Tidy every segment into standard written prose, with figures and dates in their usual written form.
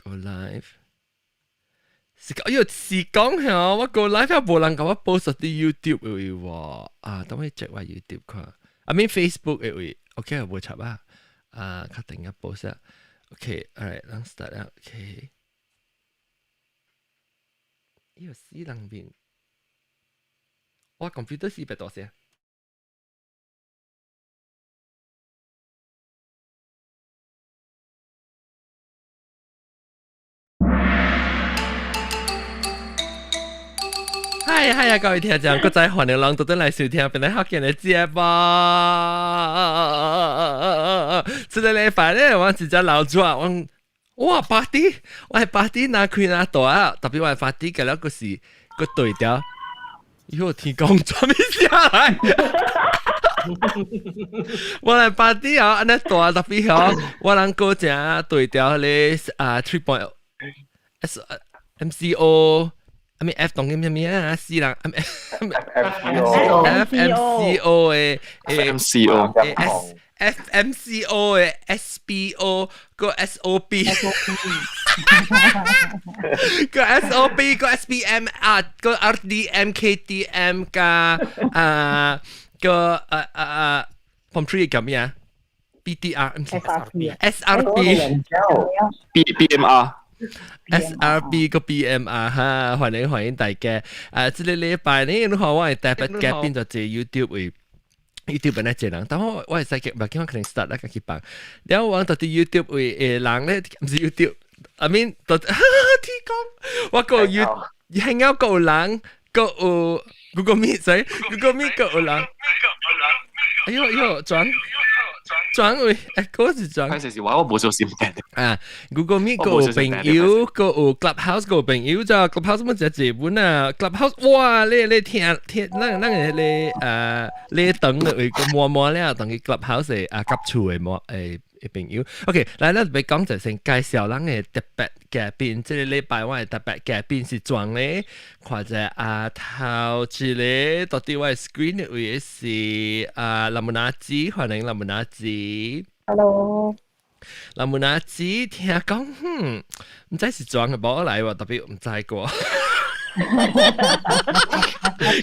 Go live。是講，哎喲，是講嚇，我 go live 也無人共我 post 佇 YouTube 的位喎。啊，等我 check 我 YouTube 看。I mean Facebook 的位，OK 無插啊。啊，較定個 post 啊。OK，alright，咱 start 啦。OK。哎喲，死人面。我 computer 是別大聲。嗨嗨啊！各位聽眾，閣再歡迎人倒轉來收聽，本來福建的節目。這個禮拜咧，我直接老主啊，我哇 party，我係 party 若開若大啊，特別我係 party 個了個是個對調，喲天公做咩下來？我來 party 啊，按呢大特別吼，我人閣正對調咧啊，three point S M C O。I mean F 當緊咩咩啊？C 人 F M C O 的 M C O S F M C O 的 S B O 個 S O B 個 S O B 個 S B M 啊個 R D M K D M 加啊個啊啊啊 Form Three 叫咩啊？B D R M C S R B B B M R。 SRB 個 BMR 哈，歡迎歡迎大家。啊，這個禮拜呢，你看我係特別嘉賓就坐 YouTube 位，YouTube 本來一人，但我我會使叫，唔叫我可能 start 啦，家己放。然後我到佇 YouTube 位的人咧，毋是 YouTube，I mean 到天公，我個 You 還有個人，個有 Google Meet，所以 Google Meet 個有人。哎呦呦，轉。轉位，欸，嗰是轉。開始是話我無小心啊，Google Meet 個有朋友，個有 Clubhouse 個有朋友咋？Clubhouse 乜只日本啊？Clubhouse 哇，你你聽聽，咱咱個你你等的個摸摸了，等於 Clubhouse 啊，夾厝的摸誒。朋友，OK，來，咱欲講就先介紹咱的特別嘉賓，這個禮拜我的特別嘉賓是裝咧，看者啊頭一個到底我的 screen 的位是啊林木拿子，歡迎林木拿子。 Hello。林木拿子聽講，哼，毋知是裝的無來喎，特別毋知過。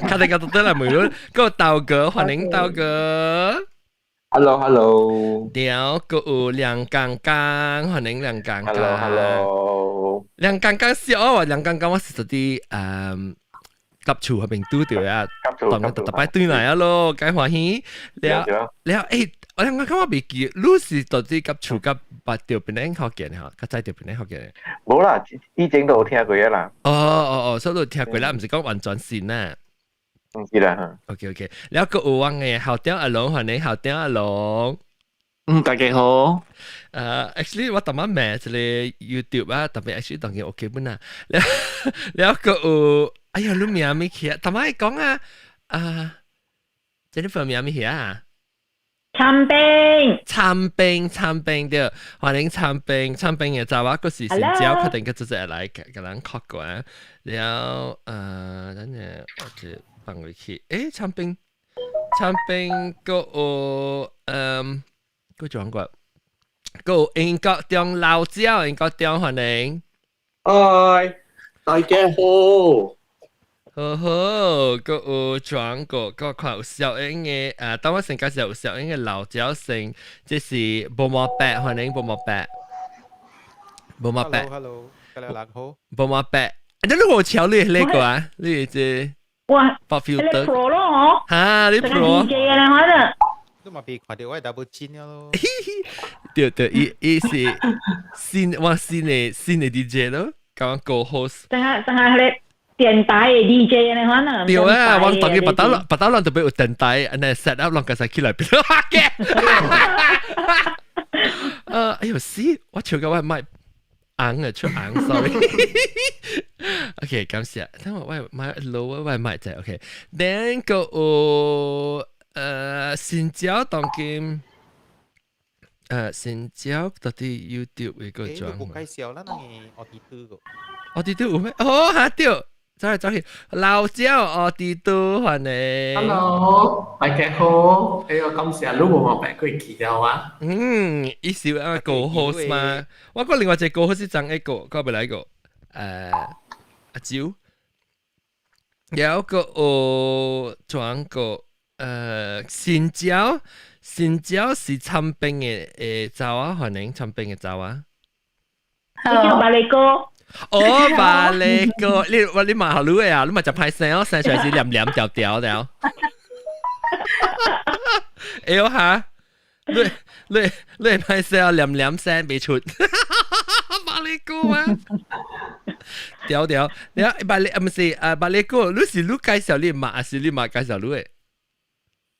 較定個倒轉來問你，個豆哥，歡迎豆哥。 Hello，Hello。了，閣有梁剛剛，歡迎梁剛剛。 Hello，Hello。梁剛剛是哦，梁剛剛我是佇夾厝彼邊拄著啊，當個特別對來啊咯，該歡喜。了了，欸，我梁剛剛我袂記，你是到底夾厝夾捌著邊個福建吼，較早著邊個福建？無啦，以前都有聽過啦。哦哦哦，所以都聽過啦，毋是講完全新啊。毋是啦。 OK OK，了閣有阮的校長阿龍，歡迎校長阿龍。嗯，大家好。Actually 我逐擺罵一個 YouTube 啊，特別 actually 當然 OK 本啊。了了閣有，哎呀，你名物去啊？逐擺講啊，啊，Jennifer 名物去啊？參兵，參兵，參兵對，歡迎參兵，參兵的查某閣是新招，確定閣做這來共人確過啊。了，等下我就放回去。欸，參兵，參兵閣有，嗯，閣轉過，閣有英國中老椒，英國中歡迎。嗨，大家好。好好，閣有轉過，閣看有小英的，啊，等我先介紹有小英的老椒先，這是無毛白，歡迎無毛白，無毛白，Hello，大家好，無毛白，你你無瞧你那個啊？你這哇，發 filter 你 pro 咯哦，哈，你 pro， DJ 咧，我的，都嘛被看到我 double chin 咯，對對，伊伊是新我新的新的 DJ 咯，剛剛 co-host，等下等下你。電台的 DJ 呢，可能對啊，我當佢白刀白刀人特別有電台，按呢 set up 攏個使起來變嘅。哎呦死！我笑到我麥紅啊出紅，sorry。OK，感謝。等我我麥 low 我麥者 OK。Then 個有新椒當今新椒到底 YouTube 一個裝。欸，你無介紹啦，那個奧迪多個。奧迪多有咩？哦，哈對。走來走去，老椒哦，弟都歡迎。 Hello，大家好。哎呦，感謝你無我白過記了啊。嗯，伊是啊個 host 嘛，我講另外一個 host 是張一個，講未來個，阿蕉，有個哦，轉個新椒，新椒是參兵的查某，歡迎參兵的查某。你叫巴里哥。哦，巴里哥，你我你嘛好女的啊，你嘛就歹聲哦，聲出來是黏黏條條的。哎呦哈，你歹聲啊，黏黏聲未出，巴里哥啊，條條，你啊巴里啊，毋是啊巴里哥，你是你介紹你媽，還是你媽介紹你的？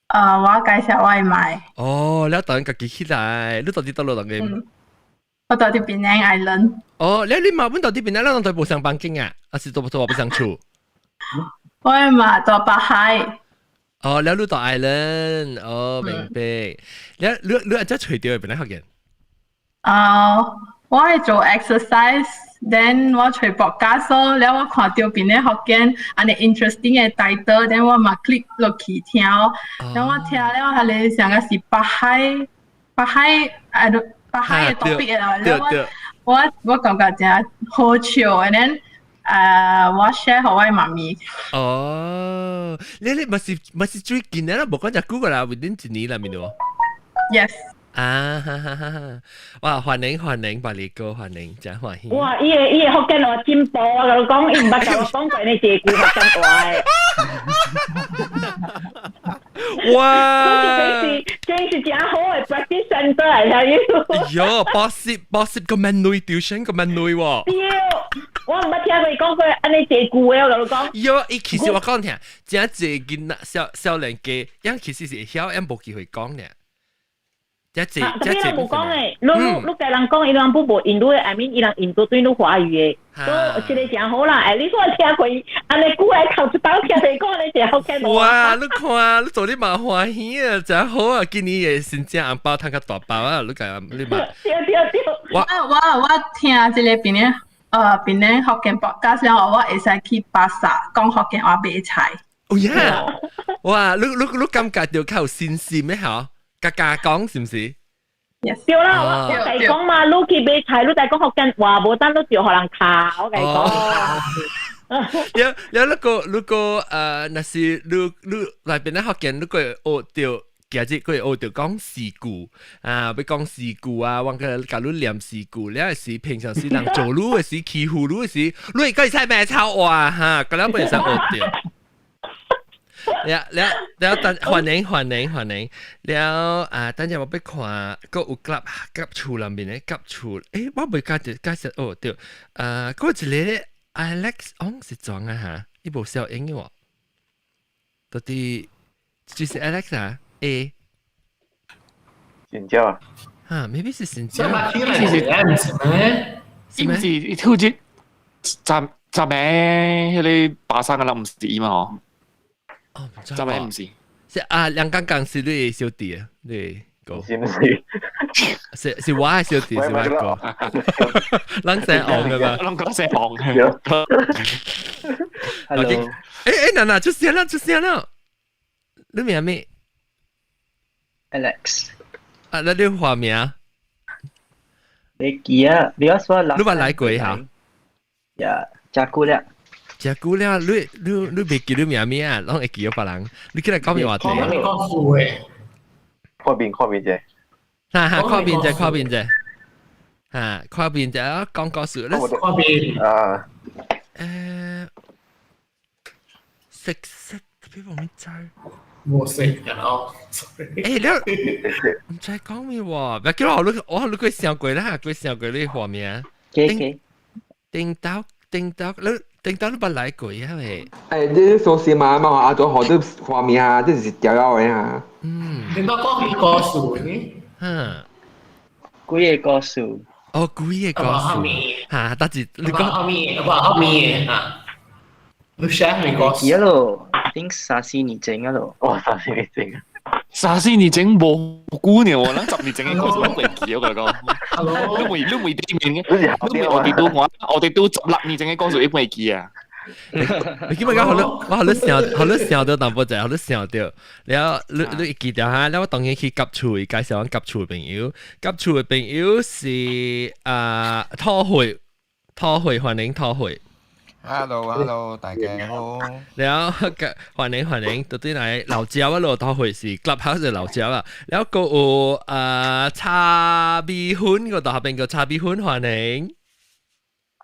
我介紹我的媽。哦，你等家己起來，你到底佗落人嘅？我到佇檳城 Island。哦，你媽本到佇檳城，你攏對無相房間啊？還是都都無相厝？我的媽住北海。哦，你你到 Island，哦，明白。你你這揣著檳城福建？啊，我係做 exercise，then 我揣 podcast，了我看著檳城福建按呢 interesting 的 title，then 我嘛 click 落去聽，然後我聽了，彼个上個是北海，北海啊，北海的 topic 啦，了我感覺真好笑，and then 我 share 予我媽咪。哦，你嘛是最近的啦，無講遮久個啦，within 一年啦，咪喏。 Yes。啊哈哈哈哈！哇，歡迎歡迎，百里哥歡迎，真歡喜。哇，伊个福建話進步，我共你講，伊毋捌共我講過呢這句福建話的。哇！這是真好的 practice center 來聽你。喲，補習補習個蠻累，tuition 個蠻累喎。對，我毋捌聽過伊講過按呢這句話，我共你講。喲，伊其實我講聽，真濟囡仔少少年家，𪜶其實是會曉，𪜶無機會講爾。真濟真濟。無講的，你共人講，伊人不無印度的，I mean 伊人印度對你華語的，都這個真好啦。哎，你說聽過按呢久來頭一擺聽伊講按呢真好聽。哇！你看，你做你嘛歡喜啊，真好啊！今年的新正紅包趁較大包啊！你共你嘛。對對對。我聽這個檳城福建 podcast 了後，我會使去巴剎講福建話買菜。哦呀！哇！你感覺著較有信心咩？嗬？家家講是毋是？對啦，我共你講嘛，你去買菜，你共講福建話，無等你就予人卡，我共你講。了了，如果若是你來檳城福建，你會學著今日閣會學著講詩句啊，欲講詩句啊，我個共你念詩句，了是平常時人做你的時，欺負你的時，你會會使罵臭話哈，閣了袂使學著。了了了，等歡迎歡迎歡迎了啊！等陣我欲看，閣有夾夾厝內面的夾厝，我未介紹介紹哦對，啊，閣一個 Alex Ong 是怎啊哈？伊無消音的喎，到底就是 Alex 啊？A 新椒啊？哈，maybe 是新椒。其實毋是咩？伊毋是伊好似昨昨暝彼个巴生的人毋是伊嘛吼？哦，昨暝毋是。是啊，梁剛剛是你的小弟啊，你個是毋是？是我的小弟，是我哥。人姓王的嘛？人講姓王。 Hello。欸，娜娜出聲啦，出聲啦！你名咩？Alex。啊，那你化名？你記啊？你說你捌來過哈？呀，真久了。真久了，你袂記你名咩啊？攏會記得別人。你起來講咩話題？講數的。看面看面者。哈哈，看面者，看面者。哈，看面者，講故事。看面啊。食食邊方面知？冇識人哦。欸，你毋知講咩喎？別叫我你我你幾想過啦？幾想過你畫面？幾幾？頂到頂到你頂到你捌來過啊？喂？欸，你說是嘛嘛？阿祖學都畫面啊，這是調調的啊。嗯。頂到講故事呢？嗯。幾個故事？哦，幾個故事？嚇，但是你講後面，後面啊。你寫咩故事？記咯，頂三四年前啊咯。哦，三四年前。三四年前無久呢，我咱10年前的故事攏袂記，我共你講。你問你問對面嘅，你問我哋都我，我哋都16年前的故事伊袂記啊。你記唔記得好你我好你想好你想到淡薄仔，好你想到，然後你你記得哈，然後我當然去夾厝，介紹我夾厝朋友，夾厝的朋友是啊，桃慧，桃慧歡迎桃慧。 Hello，Hello，大家好。然後歡迎歡迎，到底來老椒啊，咯，桃慧是 Clubhouse 的老椒啊，然後個有啊茶米粉個度下邊個茶米粉歡迎。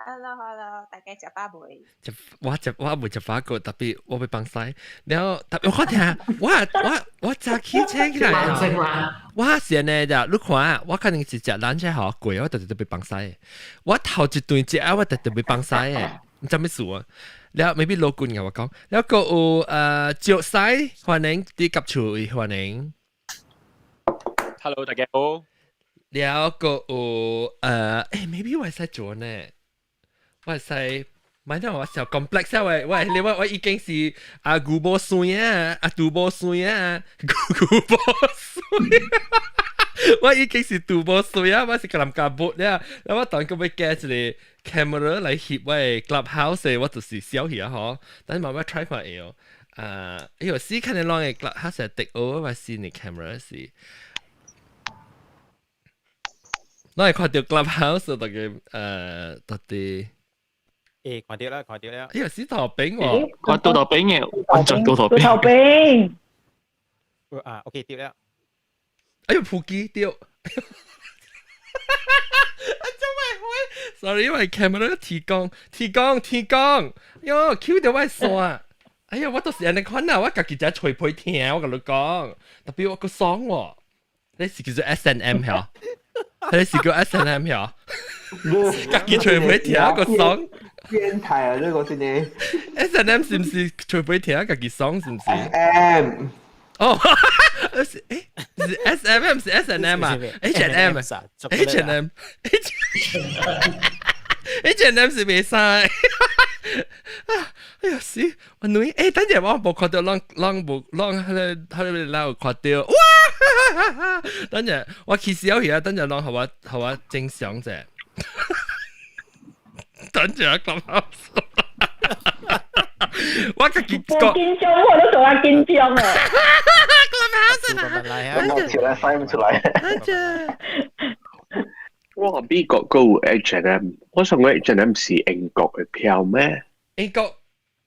Hello，Hello，大家食飽未？食我食我未食飽過，特別我欲放屎。然後特別我聽，我早起醒起來，我是按呢就你看，我可能是食咱這好貴，我特別特別放屎。我頭一頓食啊，我特特別放屎的，你知咩事啊？然後 maybe 老君共我講，然後個有石西歡迎佇夾厝歡迎。 Hello，大家好。然後個有maybe 我會使做呢。我會使，買到我小 complex 啊！我我你我我已經是啊牛無孫啊，啊杜無孫啊，牛無孫，我已經是杜無孫啊！我是格林加布了，我當個欲加一個 camera 來翕我的 clubhouse，我就是小去啊嗬。但是慢慢 try 看會哦。啊，哎呦，試看你啷個 clubhouse 係滴我是你 camera 是。我係看到 clubhouse 大家到底。誒，看到啦，看到啦。哎呀，是頭餅喎，我倒頭餅嘅，完全倒頭餅。頭餅。啊，OK，對了。哎呦，撲機掉！啊，做咩會？Sorry，因為 camera 提供提供提供，喲，Q 到我線。哎呀，我都是按呢款啊，我家己只吹皮聽，我共你講，特別我個爽喎，你是叫做 S&M 曉？你是叫 S&M 曉？家己吹皮聽個爽。變態啊！呢個先呢？S&M 是唔是吹皮聽家己爽是唔是？M 哦，是誒，是 S M 是 S&M 啊？H&M H&M H&M 是袂使。哎呀死！我女誒，等陣我無看到，攏攏無攏，彼個彼個咱有看到哇！等陣我起笑去啊！等陣攏予我予我正常者。等陣咁好我家己講緊張，我都做啊緊張啊！出來翻唔出來。我美國閣有 H&M，我想講 H&M 是英國的票咩？英國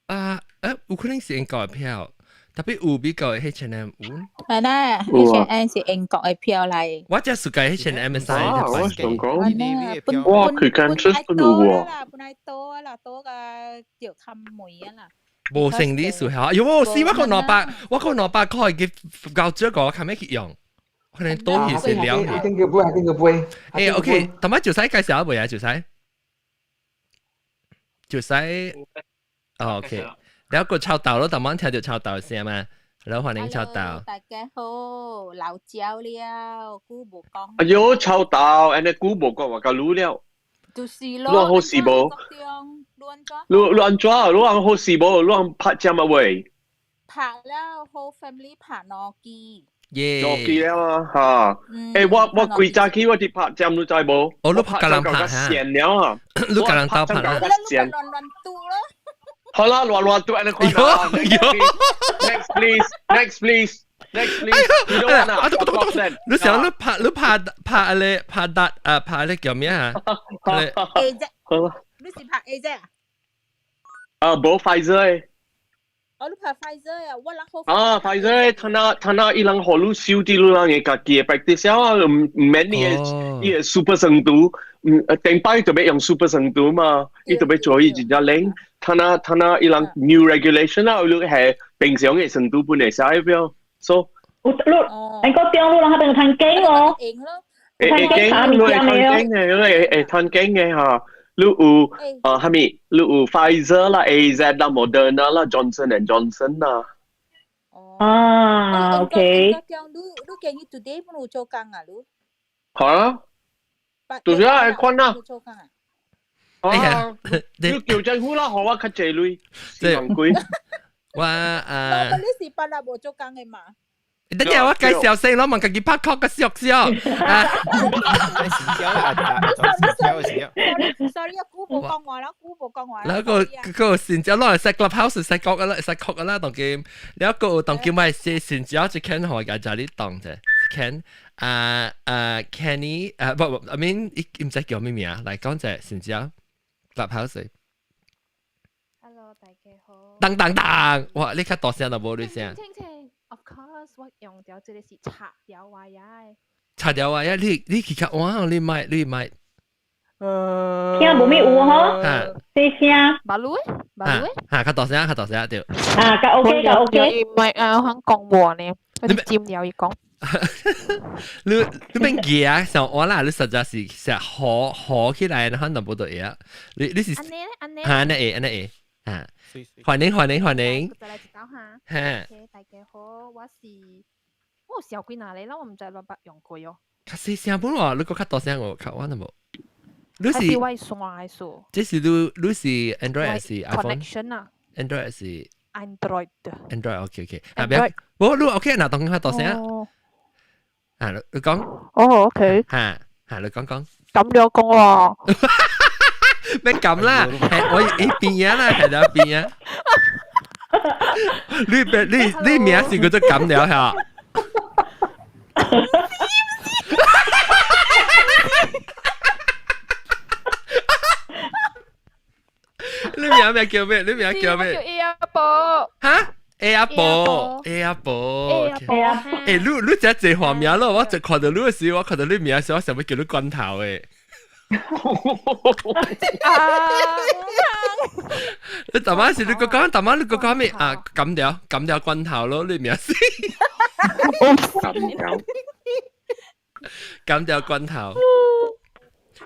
啊，有可能是英國的票，特別有美國的 H&M 有。係啦，H&M 是英國的票來。我只屬計 H&M 的衫。我想講，哇，佢間出都有喎。本來多啦，多個著襟梅啊啦。無成理數嚇，喲，是我個200，我個200塊嘅夠這個，較咩去用？可能多去是了。頂個杯，頂個杯。誒，OK，同埋就使介紹未啊？就使，就使，OK。然後個臭豆咯，頭晚聽到臭豆聲嘛，然後歡迎臭豆。大家好，老椒了，久無講。哎喲，臭豆，按呢久無講話夠滷了。就是咯。你好勢無？你你按怎？你按好勢無？你按拍針啊喂？拍了，whole family 拍兩支。耶！兩支了啊，嚇！欸，我我規早起我佇拍針，你知無？哦，你拍人拍嚇？線了啊！你共人鬥拍啊？線。好啦，亂亂嘟按呢款啊！Next please, next please, next please。啊！你想你拍你拍拍咧拍達啊拍咧叫咩啊？ A 啫。你是拍 A 啫？啊，無 Pfizer。哦，你拍 Pfizer 啊？我人好。啊，Pfizer，他那他那伊人予你收佇你人的家己的 practice 啊，毋毋免你的伊的 super 程度，嗯，頂擺就欲用 super 程度嘛，伊就欲做伊真正冷。他那他那伊人 new regulation 啊，你係平常的程度本會使表，所有你，你個中你人彼邊趁經哦。會會經，你會趁經的，你會會趁經的嚇。你有啊，啥物？你有 Pfizer 啦、AZ 啦、Moderna 啦、Johnson and Johnson 啦。啊，OK。你你建議 today 不如做工啊？你？好啊，就是啊，款啊。哎呀，你叫政府啦，予我較濟鐳，四萬幾。我啊，你是捌啦無做工的嘛？等陣我介紹先，我問自己拍 call 個笑笑。啊，笑啊！笑笑。 Sorry 啊，估無講話啦，估無講話。那個個善招攞嚟食 clubhouse 食國啦，食曲啦，當今，แล้ว個當今咪是善招就 Ken 同我介紹你當啫，Ken 啊啊 Kenny 啊，不不，I mean 伊唔知叫咩名，來講者善招 clubhouse。 Hello，大家好。當當當，哇！你較大聲就無你聲。清清，Of course，我用掉這個是插掉話呀。插掉話呀！你去較晚，你買你買。聽無咩有吼？細聲。馬路誒，馬路誒。嚇，較大聲，較大聲對。啊，較 OK，較 OK。唔係啊，我講話呢，我尖掉伊講。你免記啊，像我啦，你實在是成好好起來，可能無得嘢。你是按呢按呢。嚇，按呢會，按呢會。嚇，歡迎歡迎歡迎。再來一道哈。嚇。 OK，大家好，我是我有小幾哪裡啦，我唔知攏捌用過哦。較細聲本喎，你閣較大聲喎，較我都無。你是我線的數。這是你是 Android 還是 iPhone？ Connection 啊。 Android 還是 Android。 Android OK OK。啊，別，無你 OK，嗱，當較大聲。啊，你講。哦，OK。嚇嚇，你講講。咁樣講喎。咩咁啦？係我一邊嘢啦，係兩邊嘢。你名是叫做咁了嚇？你名咩叫咩？你名叫咩？叫 A 阿寶。嚇？A 阿寶，A 阿寶， A 阿寶。欸，你這濟畫面咯，我就看到你的時，我看到你名時，我想欲叫你關頭的。啊！你大媽是你個講，大媽你個講咩啊？撳掉撳掉關頭咯，你名是。撳掉。撳掉關頭。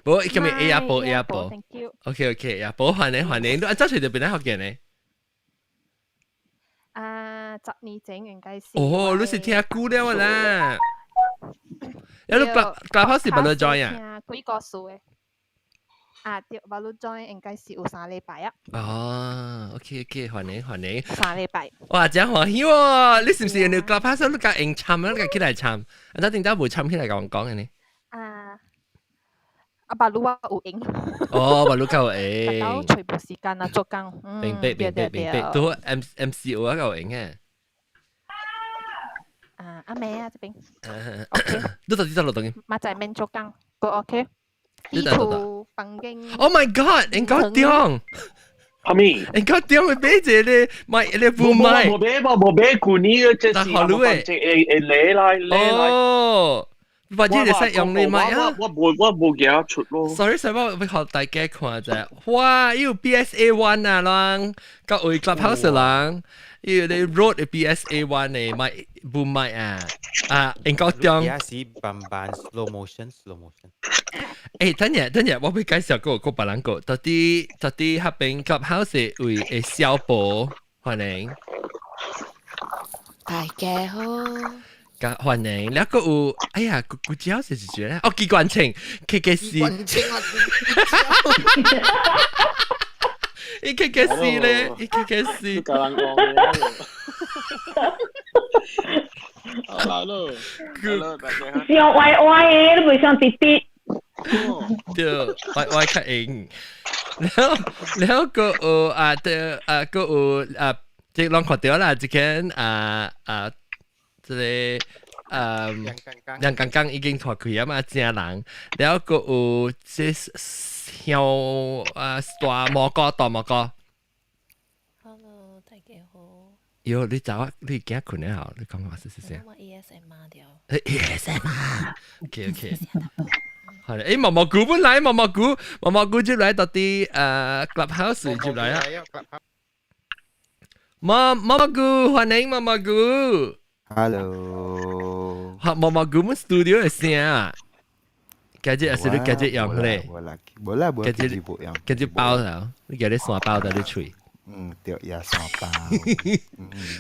無，叫咩 A 阿寶 A 阿寶。OK OK，阿寶歡迎歡迎，你按早時就變得福建呢？啊，10年前應該是。哦，你是聽久了啦。你 Clubhouse 是捌你 join 啊？幾個數的。啊，對，捌你 join 應該是有3禮拜啊。哦，OK OK，歡迎歡迎。3禮拜。哇，真歡喜喎！你是唔是用 Clubhouse 你較用參啊？你較起來參，啊，等陣間無參起來共我講嘅呢？啊，啊，捌你我有用。哦，捌你較有用。到全部時間啊，做工。明白明白明白，都 M M C O 啊，較有用嘅。啊，阿妹啊，這邊。 OK。你到底在落等？馬仔免做工，個 OK。地圖房間。 Oh my God！應該中。係咪？應該中會買一個買一個不買。無買無買，舊年嘅這是我反正會會來來來。哦。或者你識用你買啊？我無記得出咯。 Sorry，sorry，我欲予大家看者。哇！有 BSA One 啊，人，各位 Clubhouse 人，有你 Rode BSA One 的麥不麥啊？啊，應該中。也是慢慢 slow motion slow motion。欸，等下等下，我欲介紹個個別人個，到底彼邊 Clubhouse 位的小寶，歡迎。大家好。歡迎，兩個有，哎呀，古古蕉是是覺哦，機關槍，K K C，關槍啊，伊 K K C 咧，伊 K K C，教人講嘅，來咯，上歪歪的，你袂上直直。對，歪歪較硬。然後，然後個有啊，對啊，個有啊，這攏看著啦，這間啊啊。這個人剛剛已經脫開啊嘛，正人，然後閣有這香啊大蘑菇大蘑菇。 Hello，大家好。喲，你早啊，你驚睏了吼？你講話是是啥？我 ASMR 掉。 ASMR。OK OK。好嘞，欸，毛毛菇本來毛毛菇，毛毛菇入來到底Clubhouse 入來啊。毛毛菇，歡迎毛毛菇。 Hello。嚇，毛毛菇們 studio 的聲啊！今日還是你今日用咧？無啦，無啦，無今日今日包頭，你今日山包在你喙。嗯，對，也山包。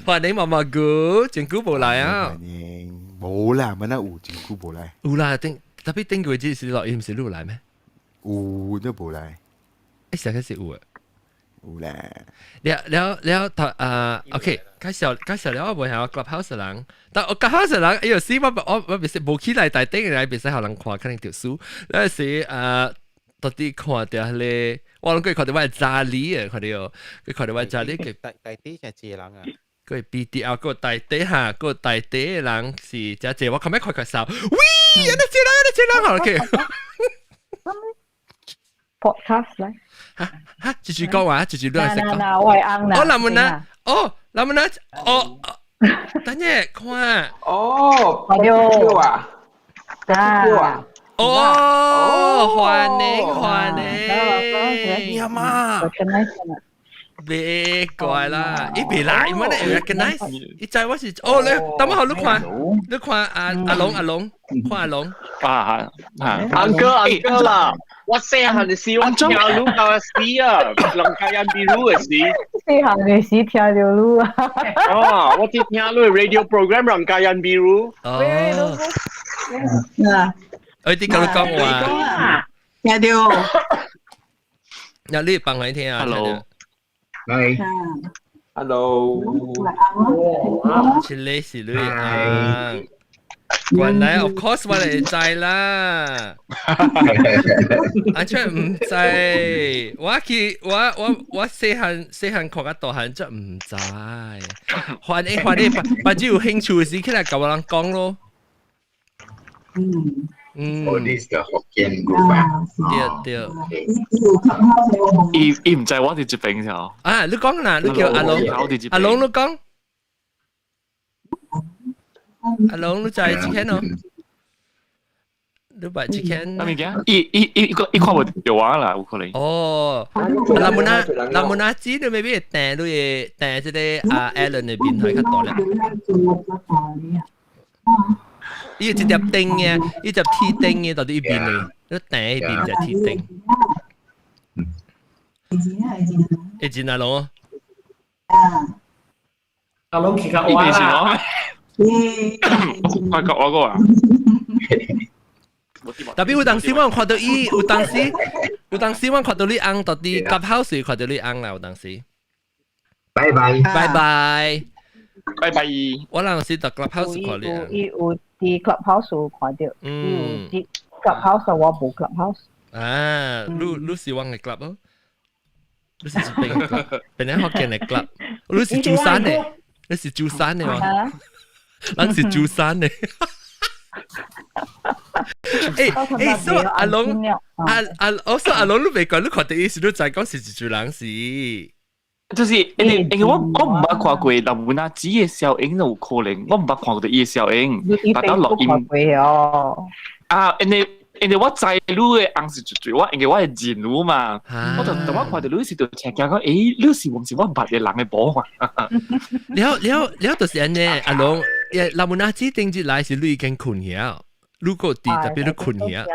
歡迎毛毛菇，真久無來啊！歡迎，無啦，乜那有真久無來。有啦，頂特別頂個月是落，伊毋是你有來咩？有都無來。欸，上個是有的。有咧。了了了，頭啊，OK，介紹介紹了，我無曉 Clubhouse 人，但我 Clubhouse 人，哎呦，死我我袂使無起來大頂來，袂使予人看，可能著輸。那時啊，到底看著彼個，我攏過看著我的查理啊，看著，佢看著我的查理，佢大大啲就濟人啊。佢 BDL 個大底下個大底的人是真濟，我琴日看看手，喂，有得濟人，有得濟人，好 OK。 Podcast 嚟。哈，繼續講話，繼續亂識講。嗱，我係啱啦。哦，林文啊，哦，林文啊，哦，等陣看。哦，對啊，啊。哦，歡迎歡迎。你阿媽。別怪啦，伊別來，我咧 recognize，伊知我是哦，你等我好你看，你看阿阿龍阿龍，看阿龍。啊啊！ Uncle uncle 啦，我細漢的時我聽你到死啊，人家人比你的時。細漢的時聽著你啊。啊，我聽你 radio program 人家人比你。哦。哎，啲咁你講話。聽著。那你幫我聽啊。 Hello。係。 Hello。是你是你啊。原來 of course 我會知啦，完全毋知，我去我我我細漢細漢看較大漢，真毋知。歡迎歡迎，反正有興趣時起來共我人講咯。嗯。嗯。哦，呢個福建 group 啊。對對。伊伊毋知我佇這邊就。啊，你講啦，你叫阿龍，阿龍你講。阿龍，你在這邊哦？你擺這邊？啥物件？伊伊伊伊看無著我啦，有可能。哦，林文啊，林文啊，子你未必訂你會訂這個阿 Alan 的面台較大咧。伊有一粒燈嘅，伊隻鐵燈嘅到底一邊嘅，你訂一邊隻鐵燈。會真阿龍。阿龍去較我啦。我個我個啊！特別有當時我看到伊，有當時有當時我看到你翁到底 Clubhouse 看到你翁啦，有當時。拜拜。拜拜。拜拜。我當時到 Clubhouse 看你翁。伊有佇 Clubhouse 有看著，伊有佇 Clubhouse 我無 Clubhouse。啊，你你是我的 club 哦？你是這邊 club，邊個福建的 club？你是珠山的，你是珠山的嗎？咱是珠山的。欸欸，所以阿龍阿阿，我說阿龍你袂講，你看第一時你知講是一組人是，就是因為因為我我毋捌看過林文阿姊的小影有可能，我毋捌看過伊的小影，但到錄音哦。啊，因為因為我知你的翁是絕對，我因為我會認你嘛，我就當我看著你時就請驚講，欸，你是毋是我捌的人的某嘛？了了了，就是按呢，阿龍，林文阿姊頂日來是你已經睏去啊，如果佇特別你睏去啊。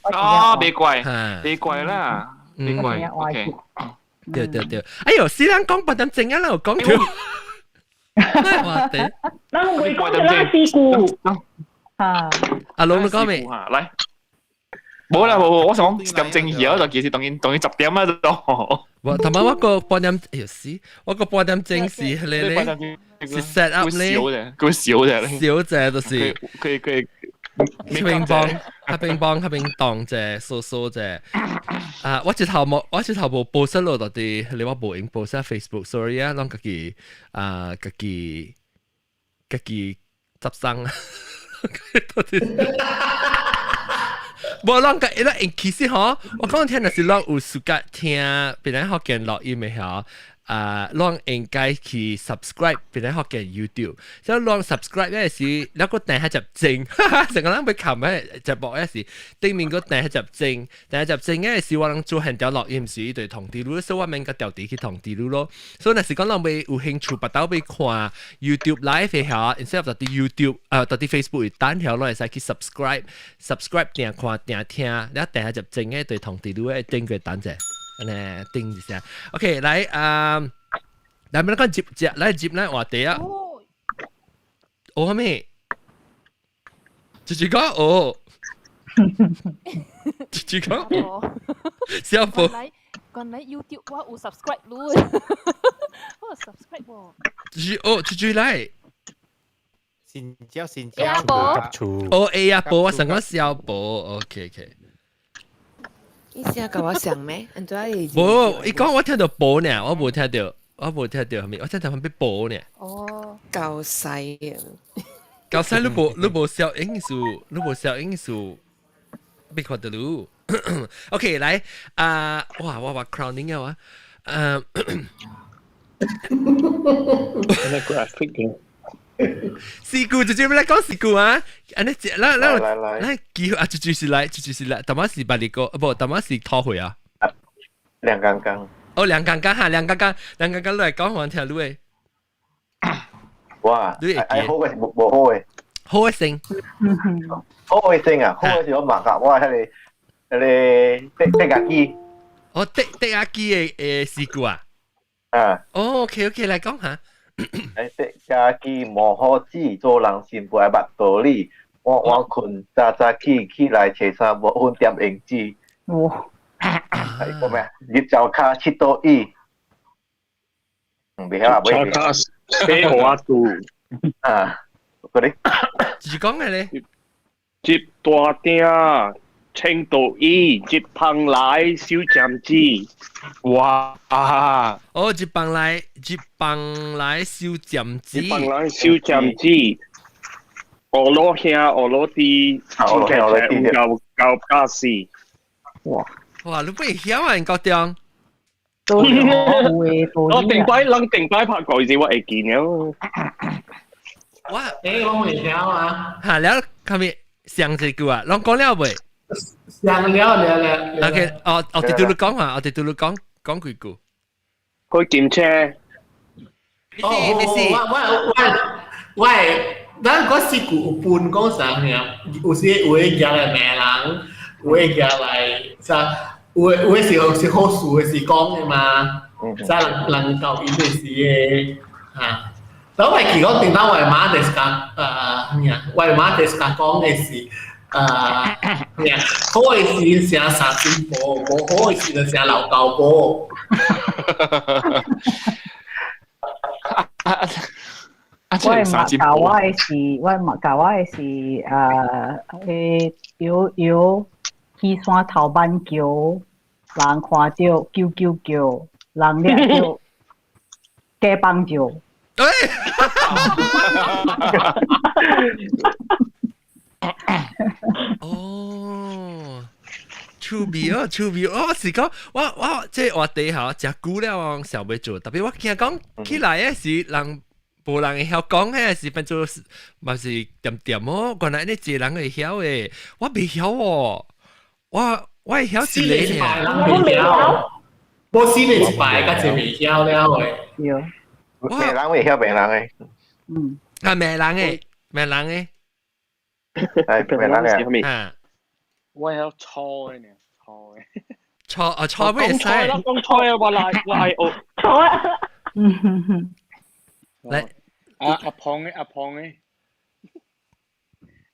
哦，別怪，別怪啦，別怪，OK。對對對，哎喲，死人講八點鐘啊，啦，講條，哇頂，咱未講到咱事故，啊，阿龍你講未？來。冇啦冇，我想講點鐘而家就其實當然當然10點啦都。我同埋我個半點，哎呦死！我個半點鐘是咧咧，是 set up 咧，佢少啫，少啫就是。佢佢乒乓，佢乒乓，佢乒盪啫，縮縮啫。啊！我一頭冇，我一頭無 post 落到底，你我無用 post Facebook，sorry 啊，攏家己啊，家己家己執生。到底。無攏個伊拉其實吼，我講聽若是攏有時間聽，別人福建錄音的吼，啊，攏應該去 subscribe 別人福建 YouTube。所以攏 subscribe 嗰時，你個訂下集正，成個人被冚喺節目嗰時，頂面個訂下集正，訂下集正嗰時我攏做現條錄音時，伊就通知你，所以我免個調啲去通知你咯。所以若是講人欲有興趣，別兜欲看 YouTube live 的嚇，instead of 佇 YouTube 啊，佇 Facebook 等條，攏會使去 subscribe，subscribe 訂看訂聽，你訂下集正嘅對通知你，會頂過等者，按呢頂一下。OK，來啊，來，咱講接接來接咱話題啊。哦，咩？就是講哦，就是講小寶。來，原來 YouTube 我有 subscribe 你，我有 subscribe 喎。就是哦，出出來。善招善招。阿婆。哦 A 阿婆，我想講小婆，OK OK。你先甲我想咩？按怎會？無，伊講我聽到婆呢，我無聽到，我無聽到，係咪？我聽到係婆呢。哦，夠細啊！夠細你無你無小因素，你無小因素，別看到你。OK，來啊，哇哇哇，crowning 啊，嗯。那 graphic 嘅。事故就專門來講事故啊！按呢只，咱咱咱機會啊，就就是來，就就是來，淡仔是別個，不，淡仔是討會啊。梁剛剛。哦，梁剛剛哈，梁剛剛，梁剛剛來講，我聽你的。哇！你會記？好嘅是無無好嘅。好嘅聲。好嘅聲啊！好嘅是我麻甲我彼個彼個滴滴阿機。哦，滴滴阿機的誒事故啊？啊。哦，OK OK，來講下。哎，滴家己無好子，做人心不愛捌道理。晚晚睏，早早起起來穿衫無粉點胭脂。哇！係個咩？日頭跤七多椅。袂曉啊，袂曉。四號啊，度。啊，嗰啲。是講嘅咧。接大鼎，青豆衣，接芳來小占子。哇！哦，接棒來，接棒來小占子。接棒來小占子。俄羅兄，俄羅弟，俄羅弟，夠夠駕駛。哇！哇，你不會曉啊？高中。都會我定擺，咱定擺拍過時，我會記了。我欸，我會曉啊。哈，了，後面上一句啊，攏講了未？上了了了。 OK，哦哦，直對你講啊，我直對你講講幾句。開檢車。哦，我我我我，咱嗰時有半講啥呢？有時有會舉來罵人，有會舉來啥？有有時候是好事的是講的嘛，啥人人教伊的是的，嚇。我會記講，頂當我媽就是講，咩啊？我媽就是講的是，咩啊？好的是成三金婆，無好的是就成老高婆。我媽教我的是，我媽教我的是，迄搖搖起山頭板橋，人看著啾啾叫，人掠著雞幫叫。對。哦，趣味哦，趣味哦！我是講，我我這話題吼，誠久了我想欲做，特別我驚講起來的是人無人會曉講，彼是變做嘛是恬恬哦。原來呢一個人會曉的，我袂曉哦。我我會曉一個爾。我袂曉，我死你一擺，較濟袂曉了的。對。罵人會曉罵人的。嗯。啊，罵人的，罵人的。係罵人的。啊。我曉錯的呢，錯的。錯啊，錯咩使？講錯啊！我來，我愛學。錯啊。嗯。來。阿阿胖的，阿胖的。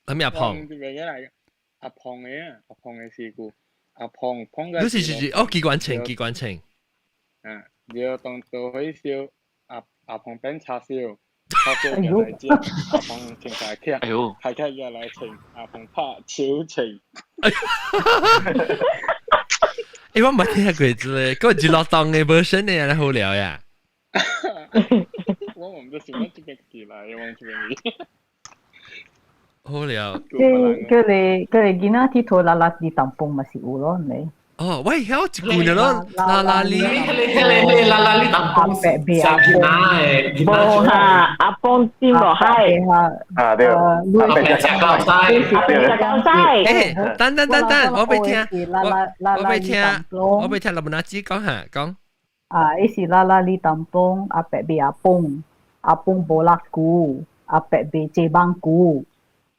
啥物阿胖？阿胖的啊，阿胖的事故。阿胖胖個。你是是是哦，機關槍，機關槍。嗯，然後當到去燒，阿阿胖變叉燒，叉燒入來煎，阿胖清晒起，哎呦，開開入來清，阿胖拍手清。欸，我沒聽過這個，個娛樂檔的 version 呢，好聊呀。我唔知想乜這邊起來，往這邊去。好聊。這佢哋佢哋囡仔佚佗拉拉佇淡薄嘛是有咯，咪。哦，我會曉一句咯，拉拉哩。你拉拉哩淡薄是囡仔的，無哈，阿公進落海。啊對，阿伯食狗屎，阿伯食狗屎。欸，等等等等，我欲聽，我我欲聽，我欲聽老母阿姊講下講。啊，伊是拉拉哩淡薄，阿伯賣阿公，阿公無落龜，阿伯賣雞網龜，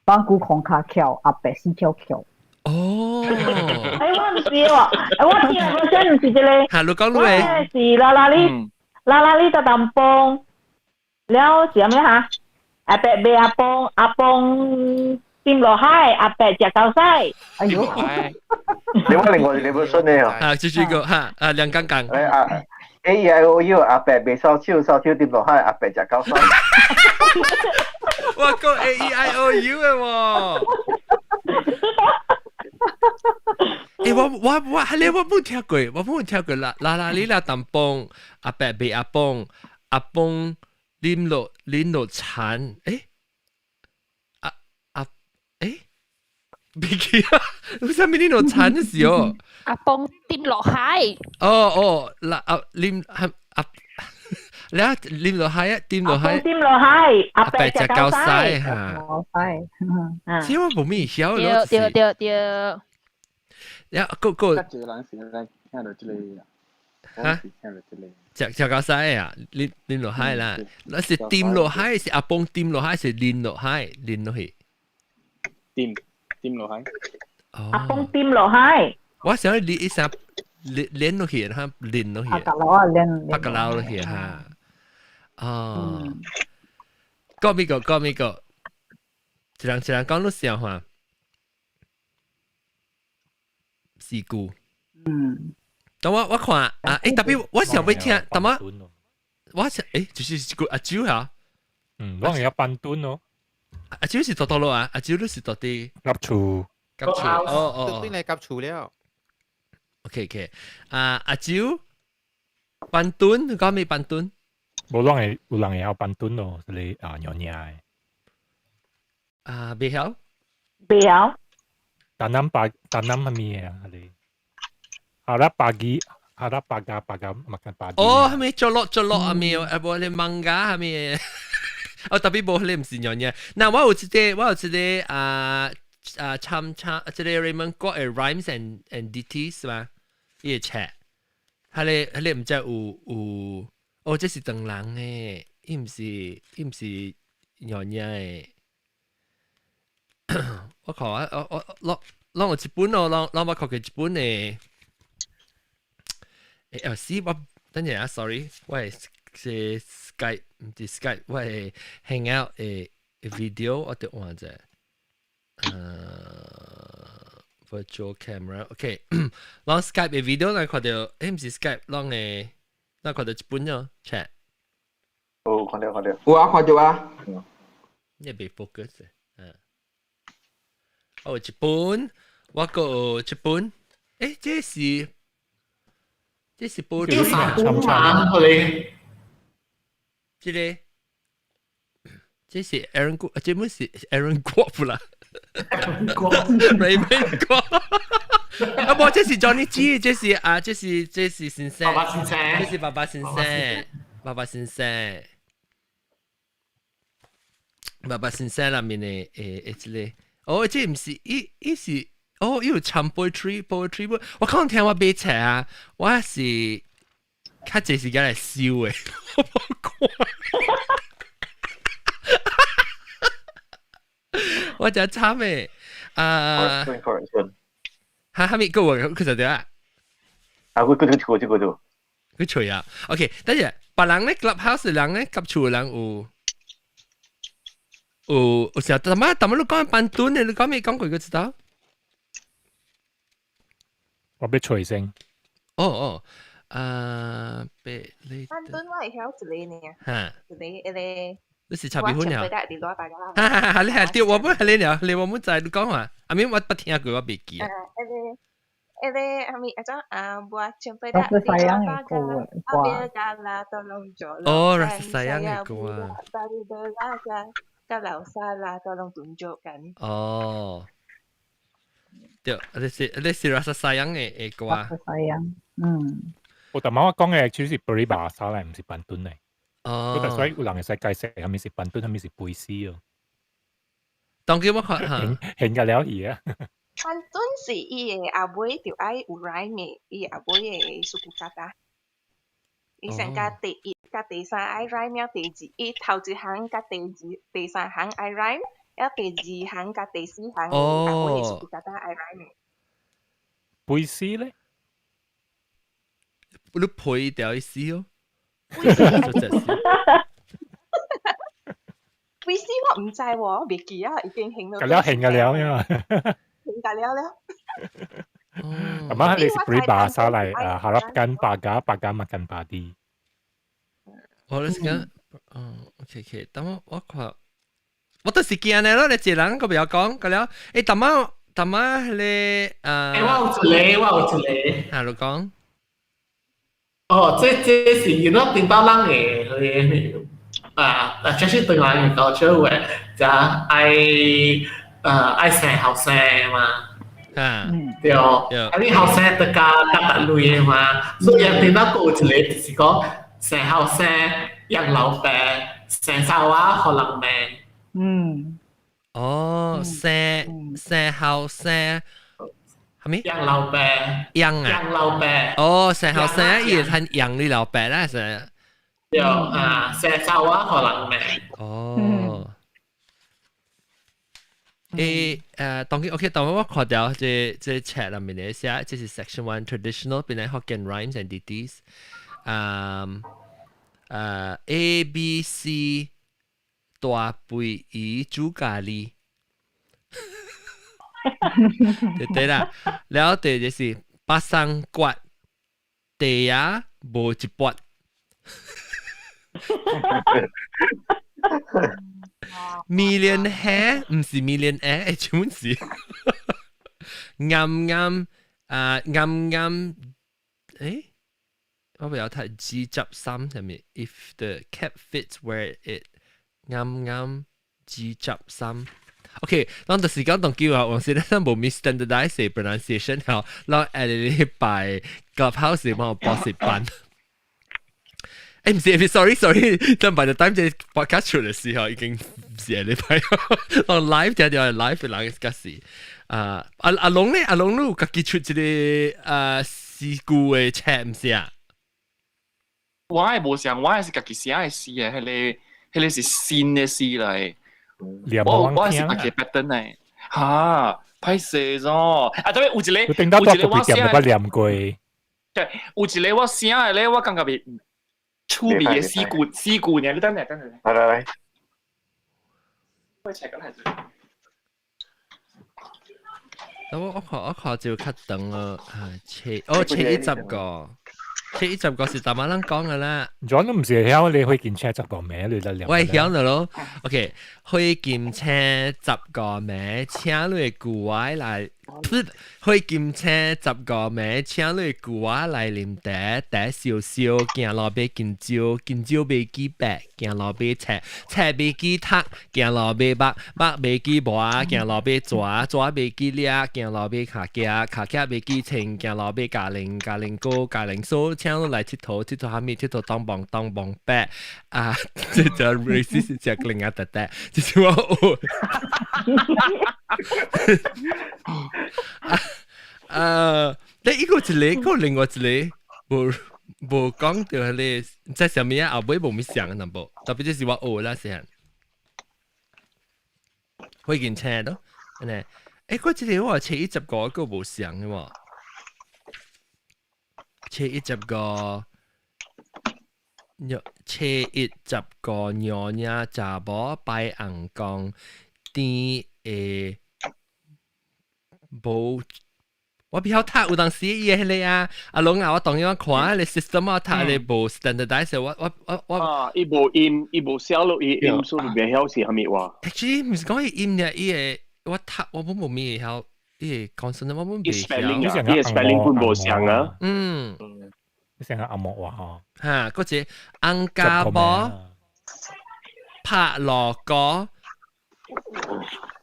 網龜空跤翹，阿伯死翹翹。哦，欸，我毋是喎，欸，我聽的version毋是這個。哈，你講你我的是拉拉哩，拉拉哩的淡薄，了是啥物哈？阿伯賣阿公，阿公掂落海，阿伯食狗屎。哎呦！你我另外你本信你哦。啊，這這個哈啊，梁剛剛。哎啊，A E I O U 阿伯未收手，收手掂落海，阿伯食狗屎。我講 A E I O U 嘅喎。欸，我係咧，我冇聽過，我冇聽過啦。啦啦，你啦淡磅，阿伯俾阿磅，阿磅啉落殘，欸，阿阿欸，別記啊，為啥物啉落殘的時候？阿磅掂落海。哦哦，啦阿啉阿阿，你啊啉落海啊，掂落海。掂落海，阿伯食狗屎嚇。狗屎。這我無咩曉。對對對對。呀，個個。較濟人是來聽到這個嚇？聽到這個。食食狗屎啊！啉落海啦，那是掂落海，是阿公掂落海，是啉落海，啉落去。掂掂落海。阿公掂落海。我想你一聲啉落去，哈，啉落去。白格樓啊，啉。白格樓落去哈。哦。講邊個？講邊個？一人一人講你笑話。事故。嗯。等我看啊，欸，特別我想欲聽，等我我想欸，就是一個阿周嚇。嗯，我係一笨墩咯。阿周是到倒落啊？阿周你是到佇？夾厝。夾厝。哦哦。邊嚟夾厝了？OK OK，啊阿周，笨墩，你講咩笨墩？無人會有人會曉笨墩咯，是你啊娘娘的。啊，袂曉。袂曉。丹南巴丹南係咩啊？你？Harap pagi, harap paga paga makan pagi. 哦，係咪做落做落啊？咪啊，無你 mangga 係咪？哦，特別無你毋是娘娘。嗱，我有一個，我有一個啊啊參參，這個 Raymond 郭的 Rhymes and Ditties 嘛，伊個冊，彼個毋知有有，哦，這是唐人的，伊毋是娘娘的。我看我我我攏有一本哦，攏攏捌看過一本的。欸，死我等陣啊，sorry，我係是 Skype 毋是 Skype，我係 Hangout 的 video 我得換者。Virtual camera，OK，攏 Skype 的 video 咱看到，欸，毋是 Skype，攏的，咱看到一本喲，chat。哦，看到看到。有啊，看到啊。你袂 focus 嗯。哦，一本，我閣有一本，欸，這是。這是玻璃嘛？佢哋，這個，這是 Aaron 郭，這本是 Aaron 郭不啦？Aaron 郭，Raymond 郭。啊，無，這是 Johnny G，這是啊，這是先生。爸爸先生。這是爸爸先生，爸爸先生，爸爸先生內面的誒這個，哦，這毋是，伊伊是。哦，伊有唱 poetry，poetry 我可能聽我買冊啊，我是較濟時間來燒的，我無看。我真慘的啊！哈，哈咪個我佢就點啊？啊，佢佢佢佢佢佢吹啊！OK，等陣，別人咧 clubhouse 人咧，夾厝人有有有時候，淡仔淡仔你講板墩的，你講咩講過佢知道？我欲揣先。哦哦，啊，別你。板墩我會曉一個爾，哈，一個一個。你是茶米粉了？哈哈哈！你係對，我本係你了，你我冇知你講話，阿咪我不聽過，我袂記。一個一個阿咪阿種啊，我前輩的。rasa sayang 的歌哦，rasa sayang 的歌啊。哦。對，你是 rasa sayang 的歌啊。 rasa sayang，嗯。我頭先我講嘅其實是 peribahasa 嚟，毋是 pantun 嚟。哦。所以有人會使解釋，啥物是 pantun，啥物是puisi 哦。當叫我看嚇，現個了去啊。 pantun 是伊的後尾就愛有 rhyme 的，伊後尾的 suku kata。伊先甲第一、甲第三愛 rhyme 了，第二伊頭一行甲第二、第三行愛 rhyme。了第二行佮第四行，後尾的 suku kata 愛 rhyme 的。 puisi 咧？你配掉意思哦。幾時我唔知喎，我未記啊，已經興到。咁了興嘅了呀。興㗎了了。咁啊，你是 peribahasa 嚟啊，harapkan pagar pagar makan padi。我咧講，哦，OK OK，等我我看，我都是驚咧咯，你一人個不要講，個了，誒，淡仔淡仔迄個啊，欸，我有一個，我有一個。啊，你講。哦，這這是原來頂到人的彼個啊，啊，這是台灣的culture 話，就愛愛生後生嘛。啊，對，啊你後生得加加達類的嘛，所以頂到閣有一個就是講生後生養老爸，生查某予人罵。嗯。哦，生生後生。係咪？養老爸。養啊！養老爸。哦，生後生伊會趁養你老爸啦，是。對啊，生查某予人罵。哦。誒誒，當然 OK，當我看到這這 chat 裏面的寫，這是 section one traditional 檳城福建 rhymes and ditties。嗯，A B C 大肥魚煮咖喱。對對啦，了後第就是八三骨地啊無一撥。Millionaire 毋是 millionaire，欸，全是啱啱啊啱啱，欸，我不要睇 G 十三係咪？If the cap fits where it 啱啱 G 十三。OK，咱就是講當叫啊，往時咱無咪 standardize pronunciation 吼，咱下禮拜 Clubhouse 幫我報時班。誒唔是，sorry sorry，但 by the time 這 podcast 出嘅時候已經唔是下禮拜，我 live 聽到 live 嘅人嘅事。啊，阿阿龍咧，阿龍你有家己出一個啊詩句嘅 chat 唔是啊？我係無想，我係是家己寫嘅詩嘅，彼個彼個是新嘅詩嚟。我我係是家己 pattern 嚟，嚇，歹勢咗。啊，特別有一個，頂到多個店就捌念過。對，有一個我寫嘅咧，我感覺袂趣味嘅詩句詩句呢，你等下等下。來來來。我check 個嚟。我我看我看就較長啊，啊，切哦切一十個，切一十個是大馬人講嘅啦。 John 都唔是曉你許金星十個名，你得念。我會曉了咯。OK，許金星十個名，請你舊仔來。許金星十個名，請你舊仔來啉茶，茶燒燒，行路買香蕉，香蕉袂記白，行路買冊，冊袂記讀，行路買目，目袂記磨，行路買蛇，蛇袂記掠，行路買跤屐，跤屐袂記穿，行路買加零，加零膏，加零酥，請你來𨑨迌，𨑨迌蝦米，𨑨迌當棒當棒白啊！這就 racist 只另外特特，就是我啊，你一個一個，個另外一個，無無講到彼個，毋知啥物啊，後尾無物想淡薄，特別這是我學啦先。許金星咯，按呢，欸，我這個我切一十個個無相的喎，切一十個，切一十個娘娘查某拜尪公，甜會無。我比較讀有當時伊個彼個啊，阿龍啊，我當樣看彼個 system 我讀彼個無 standardize，我我我我啊，伊無音，伊無寫落伊音，所以袂曉是啥物話。 Actually 毋是講伊音爾，伊個我讀我本無咪會曉，伊個 consonant 我本袂曉。 spelling 啊，伊個 spelling 本無像啊。嗯，你成個阿莫話吼。哈，閣一個翁家某拍鑼鼓，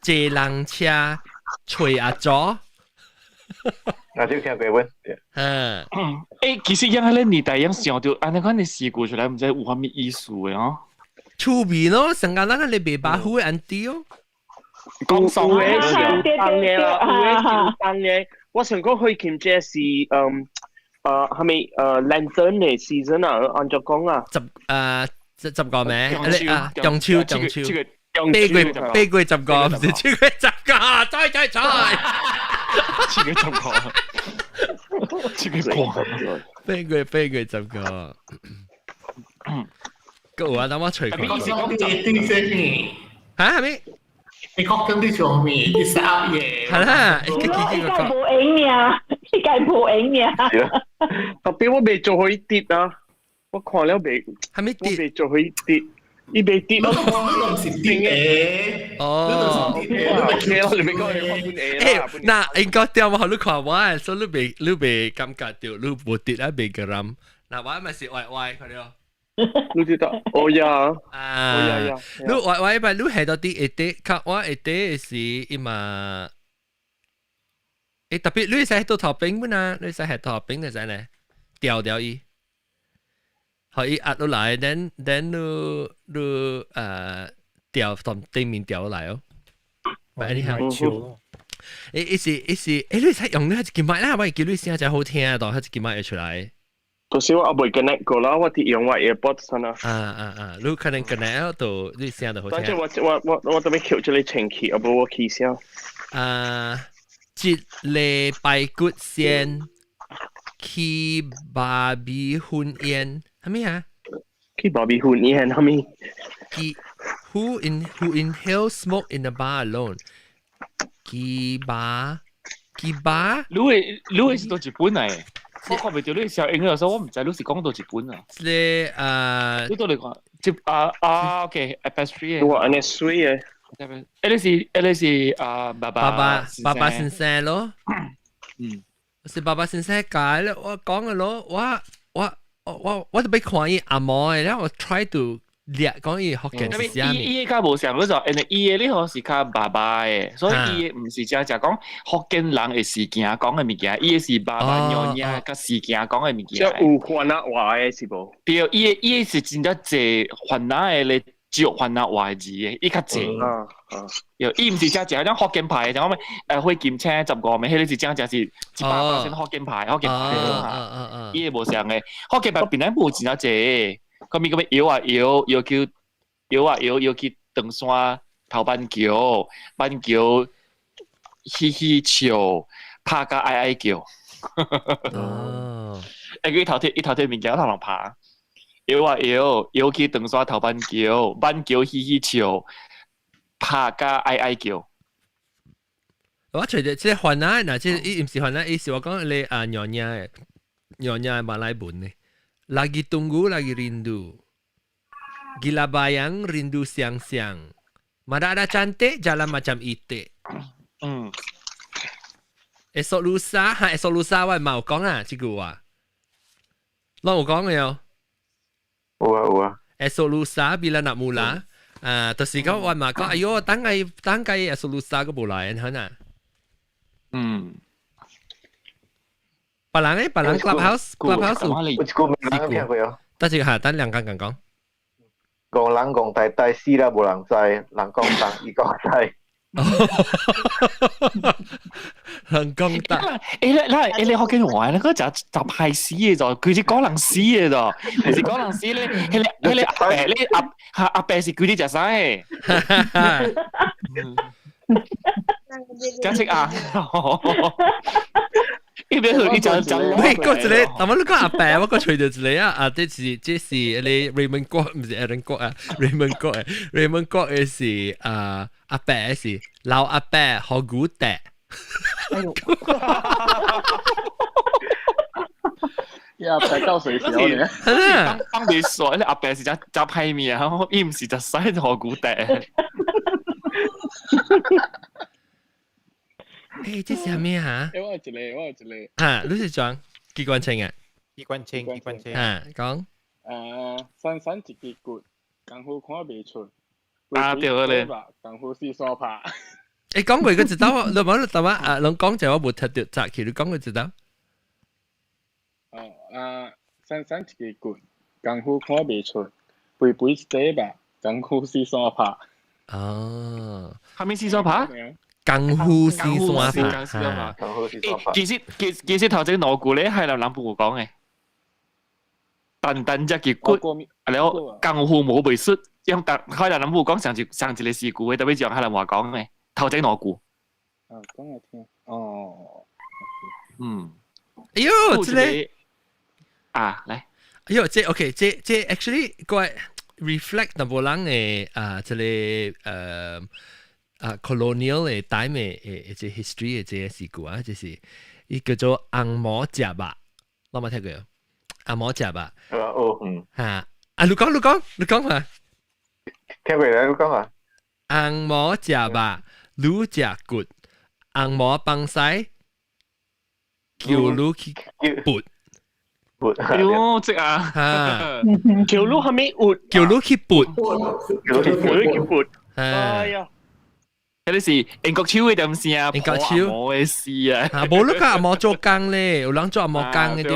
坐人車，揣阿祖。那就聽過阮。嗯。欸，其實樣彼個年代樣想著按呢款的詩句出來，毋知有啥物意思的哦。趣味咯，上個咱個你袂巴虎的安迪哦。講爽有的是有當的啦，有的是有當的。我想講許金這是嗯係咪lantern 的 season 啊？按怎講啊？十十十個名啊，中秋中秋，中八月八月十個，毋是七月十個，再再再。七月十個，七月個，八月八月十個。閣有啊，等我揣看。嚇係咪？你確定啲做咩？你 set up 嘢。係啦，伊個無影爾，伊個無影爾。特別我未做可以跌啊！我看了未？係咪跌？我未做可以跌，伊未跌咯。我唔是跌嘅。哦。 OK 咯，你咪講你看本 A 啦。嗱，應該掉我你看我，所以你未感覺到，你無跌啊，未個冧。嗱，我咪是歪歪佢咯。你知道？哦呀，啊，哦呀呀，你歪歪咪你係到啲一啲，較我一啲是伊嘛。特別你使到頭邊本啊，你使係頭邊就使呢，掉掉伊，可以壓落來，then 你掉從對面掉落來哦。咪你係伊是伊是，你使用你一支麥啦，我記你聲真好聽啊，當一支麥會出來。可是我未 connect 過啦，我啲用我 AirPods 先啊。啊啊啊！你可能 connect 到你聲就好聽。但係我特別扣咗你清氣，我無我起聲。啊！一禮排骨先去芭比婚宴，係咪啊？去芭比婚宴係咪？去 who inhale smoke in the bar alone？去巴去巴？你會是到日本嚟？我看袂到你小英嘅時候，我唔知你是講到日本啊。你你到嚟講，接啊啊，OK，F3 哇，按呢水嘅。你是啊，爸爸爸爸先生咯。是爸爸先生解咧，我講嘅咯，我特別看伊阿毛嘅，然後我 try to 掠講伊福建是啥物。伊伊較無像嗰種，因為伊嘅你好是較爸爸嘅，所以伊嘅毋是正正講福建人嘅事件講嘅物件，伊嘅是爸爸娘娘佮事件講嘅物件。即有番仔話嘅是無？對，伊嘅是真正濟番仔嘅咧。只有番仔話字嘅，伊較濟。對，伊毋是正正種福建派，像講咩火金星15暝，彼個是正正是100%福建派，福建派嗰種啊。伊個無相嘅，福建派本來無真正濟，佢咪咁搖啊搖，搖去搖啊搖，搖去長山頭板橋，板橋嘻嘻笑，拍甲哀哀叫。哦。佢頭貼物件頭人拍。搖啊搖，搖去長山頭板橋，板橋嘻嘻笑，拍甲哀哀叫。我隨著這番仔，若這伊毋是番仔，伊是我講你啊娘娘的娘娘的馬來文的。Lagi tunggu lagi rindu. Gila bayang rindu siang-siang. Mana ada cantik jalan macam itik. Esok lusa, ha esok lusa 我嘛有講啊，這句話。攏有講嘅哦。有啊有啊。 Esok lusa bila nak mula? 啊，就是講我嘛講，哎喲，等下等下 esok lusa 個無來，可能。別人咧，別人 clubhouse 有一句名人聽過哦。但是嚇，等兩間講講。戇人戇呆呆死啦，無人知；人講東，伊講西。人講東。你福建話，你個就就歹死嘅就，佢是講人死嘅就，唔是講人死咧。彼個阿伯，你阿伯是佢啲食啥嘅？真識啊！伊邊去，伊就就喂，嗰一個，但我你講阿伯，我個隨著一個啊，啊，這是你 Raymond 國，唔是 Aaron 國啊，Raymond 國嘅，Raymond 國嘅是啊阿伯是老阿伯好古嗲。哎呦！阿伯夠水小咧，當地說，你阿伯是只只歹面啊，伊毋是只使好古嗲。這是啥物啊？我有一個，我有一個。啊，你是講機關槍啊？機關槍，機關槍。啊，講。啊，瘦瘦一支骨，功夫看袂出。啊，對咧。功夫四三拍。講過個知道，你無你等下啊，攏講者我無聽到，早起你講過知道。哦啊，瘦瘦一支骨，功夫看袂出，肥肥一塊肉，功夫四三拍。哦，啥物四三拍？功夫四三拍，功夫四三拍。其實頭先兩句咧係南南部講嘅，單單只支骨，啊了功夫無袂出，用台海南南部講上一個詩句嘅，特別用海南話講嘅，頭前兩句。啊，講來聽。哦。哎喲，這個啊，來。哎喲，這 OK，這 actually 怪。reflect 淡薄人的啊，這个colonial 的 time 的這 history 的這个事故啊，就是伊叫做紅毛食肉，我冇聽過，紅毛食肉。哦，嗯。嚇！啊，你講你講你講嘛？聽過啦，你講啊。紅毛食肉，愈食骨，紅毛放屎，叫你去撥。撥。喲，這啊。嚇！叫你係咪活？叫你去撥。叫你去撥。哎呀！嗰啲是英國手嘅點聲啊，英國手我嘅事啊。啊，無你講紅毛做工咧，有人做紅毛工嘅對。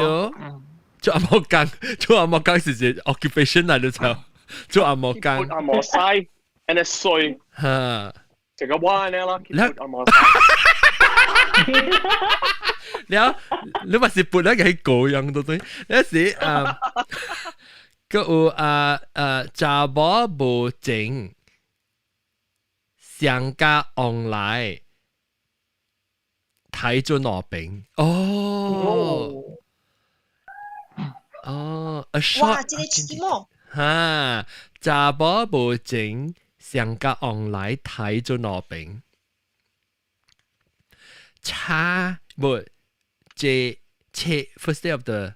做紅毛工，做紅毛工是一個 occupation 嚟嘅就，做紅毛工。撥紅毛屎，and 係碎。嚇！這個彎咧啦，撥紅毛屎。了，你咪是撥得幾個樣都對，有時啊，閣有啊啊，查某無情，上家往來睇咗攞餅哦哦，a short 哇，這个起碼哈，查某無情，上家往來睇咗攞餅，差無。這車 first day of the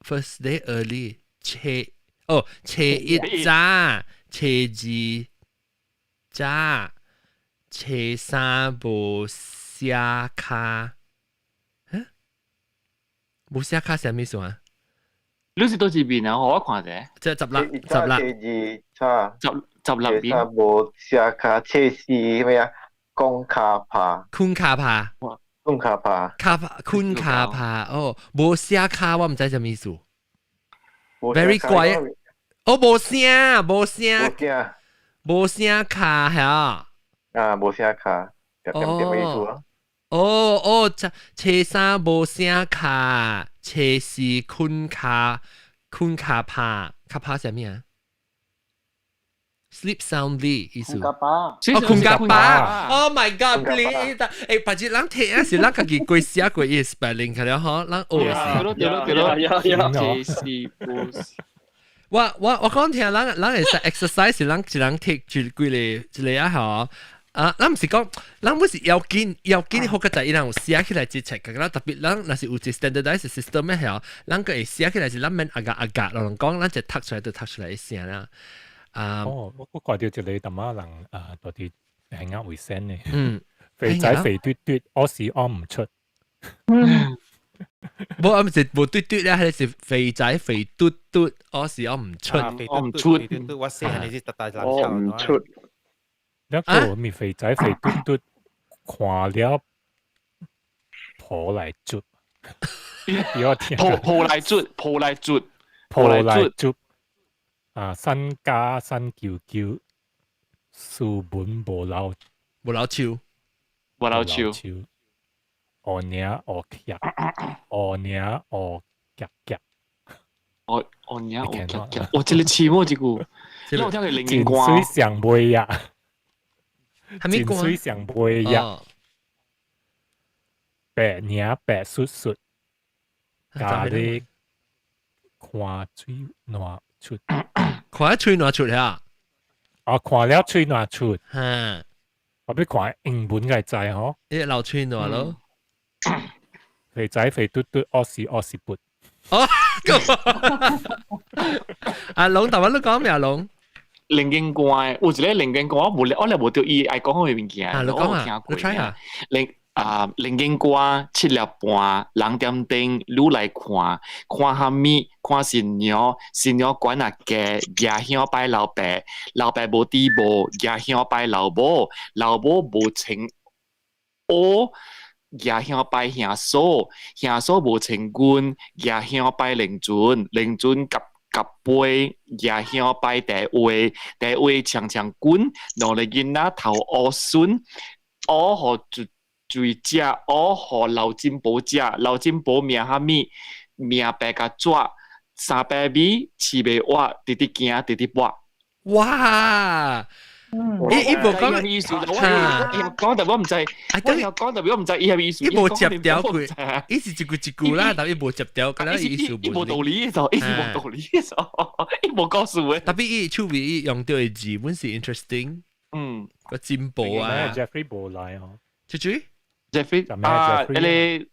first day early 車哦，初一早，初二早，初三無寫卡，無寫卡啥物意思啊？你是佗一邊啊？我看者。這十六十六。初二早，十六邊。初三無寫卡，初四咩啊？講卡拍。困卡拍。困卡拍。卡拍困卡拍哦，無寫卡我毋知啥物意思。Very quiet。哦，無聲，無聲。無聲卡係啊。啊，無聲卡，點點點意思啊？哦哦，初三無聲卡，初四困卡，困卡拍，卡拍啥物啊？Sleep soundly 意思。困卡巴。哦，困卡巴。Oh my god！Please，欸，別只人聽啊，是咱家己過寫過伊 spelling 佢了嗬，咱學是。對咯對咯對咯，初四無。我講聽人會使 exercise 是人一人 take 一幾個一個啊嗬。啊，咱毋是講，咱不是要緊要緊好個在伊人有寫起來一冊，個特別咱若是有一 standardized system 嘅嗬，咱個會寫起來是咱免阿個阿個，人講咱就讀出來就讀出來聲啦。啊，哦，我看到一個淡仔人啊，到底係啱衛生呢？肥仔肥嘟嘟，屙屎屙唔出。無啊，毋是無嘟嘟咧，係是肥仔肥嘟嘟，屙屎屙唔出，屙唔出。我細漢時特大籃屙唔出。一個咪肥仔肥嘟嘟，看了抱來捉。抱抱來捉，抱來捉，抱來捉。啊，新家新舅舅，書本無老無老手，無老手。學領學夾，學領學夾夾。學學領學夾夾，哇！這個似麼這句？你有聽過靈驗歌？水上袂呀，係咪水上袂呀？白領白雪雪，家裡看水爛出，看喙爛出呀？啊，看了喙爛出。嚇！我欲看英文才知吼。伊流喙爛咯。肥仔肥嘟嘟，屙屎屙屎撥。哦，阿龍，頭先你講咩啊？龍？靈驗歌，有一個靈驗歌，我無我咧無著伊愛講彼個物件，啊，你講啊，你 try 下。靈啊，靈驗歌七粒半，人點燈，愈來看，看蝦米？看新娘，新娘管啊嫁，舉香拜老爸，老爸無佇無，舉香拜老母，老母無穿袄，舉香拜兄嫂，兄嫂無穿軍，舉香拜靈尊，靈尊夾夾杯，舉香拜地位，地位長長軍，兩个囡仔頭烏孫，烏予水食，烏予老金寶食，老金寶名蝦米？名白甲紙，300米飼袂活，直直行，直直跋。哇！伊伊無講意思，我講但我毋知，我有講但我毋知伊係咩意思。伊無接掉佢，伊是一句一句啦，但伊無接掉，咁樣意思伊無道理就，伊是無道理就，伊無告訴嘅。特別伊趣味，伊用到嘅字本是 interesting，個進步啊。 Jeffrey 無來哦，豬豬，Jeffrey 啊，迄個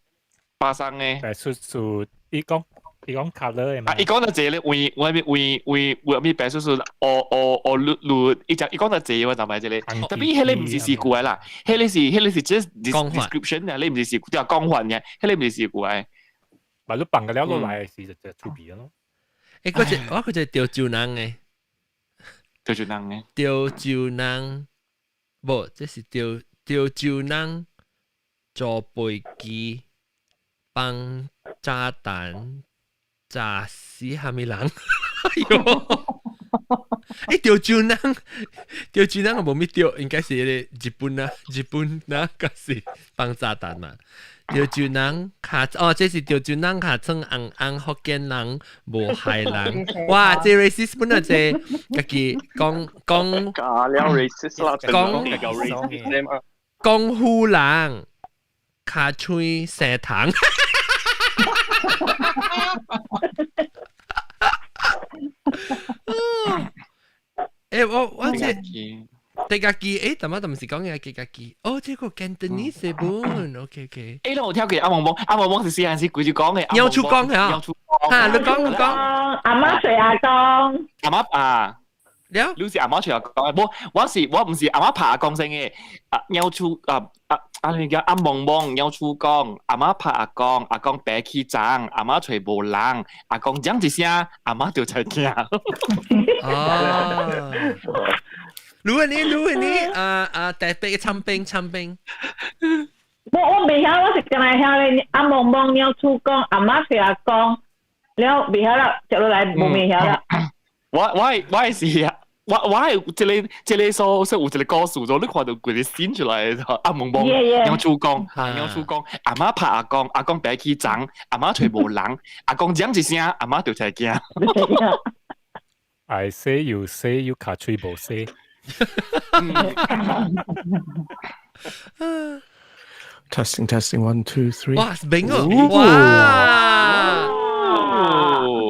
巴生嘅，白叔叔，伊講伊講 colour 嘅嘛，啊，伊講到這咧，為為為為為咩白叔叔，哦哦哦，綠綠，伊講伊講到這我就買這個，特別迄個毋是事故啦，彼個是 just description 啊，你毋是事故，對啊，講法嘅，彼個毋是事故嘅。咪你放個了落來時就就出邊咯。欸，嗰隻我嗰隻潮州人嘅，潮州人嘅，潮州人，無，這是潮潮州人坐飛機放炸彈炸死蝦米人？哎喲！欸，潮州人，潮州人我無咪對，應該是彼個日本啊，日本啊，嗰是放炸彈嘛。潮州人尻哦，這是潮州人尻川紅紅福建人無害人。哇，這 racist 本來這家己講講假了 racist 啦，講功夫人尻喙生蟲。欸，我我這。地家己，欸，淡仔，毋是講嘅地家己，哦，這個 Cantonese 本，OK OK。欸，你有聽過阿毛毛？阿毛毛是細漢時規就講嘅，鳥厝講嘅啊，鳥厝講，哈，你講你講，阿媽隨阿公，阿媽啊，了，你是阿媽隨阿公，無，我是我毋是阿媽拍阿公先嘅，啊，鳥厝啊啊啊，你叫阿毛毛鳥厝講，阿媽拍阿公，阿公爬起床，阿媽揣無人，阿公講一聲，阿媽就才驚。哦。如果你如果你啊啊台北參兵參兵，我我袂曉，我是敢若曉咧。阿毛毛鳥厝講，阿媽隨阿公，了袂曉啦，接落來無袂曉啦。我我我是我我係這個這個所說有一個故事，就你看到規個新出來，阿毛毛鳥厝講，鳥厝講，阿媽拍阿公，阿公爬起床，阿媽揣無人，阿公講一聲，阿媽就才驚。 I say you say you 尻喙無洗。 Testing, testing, one, two, three. 哇，明哦！哇，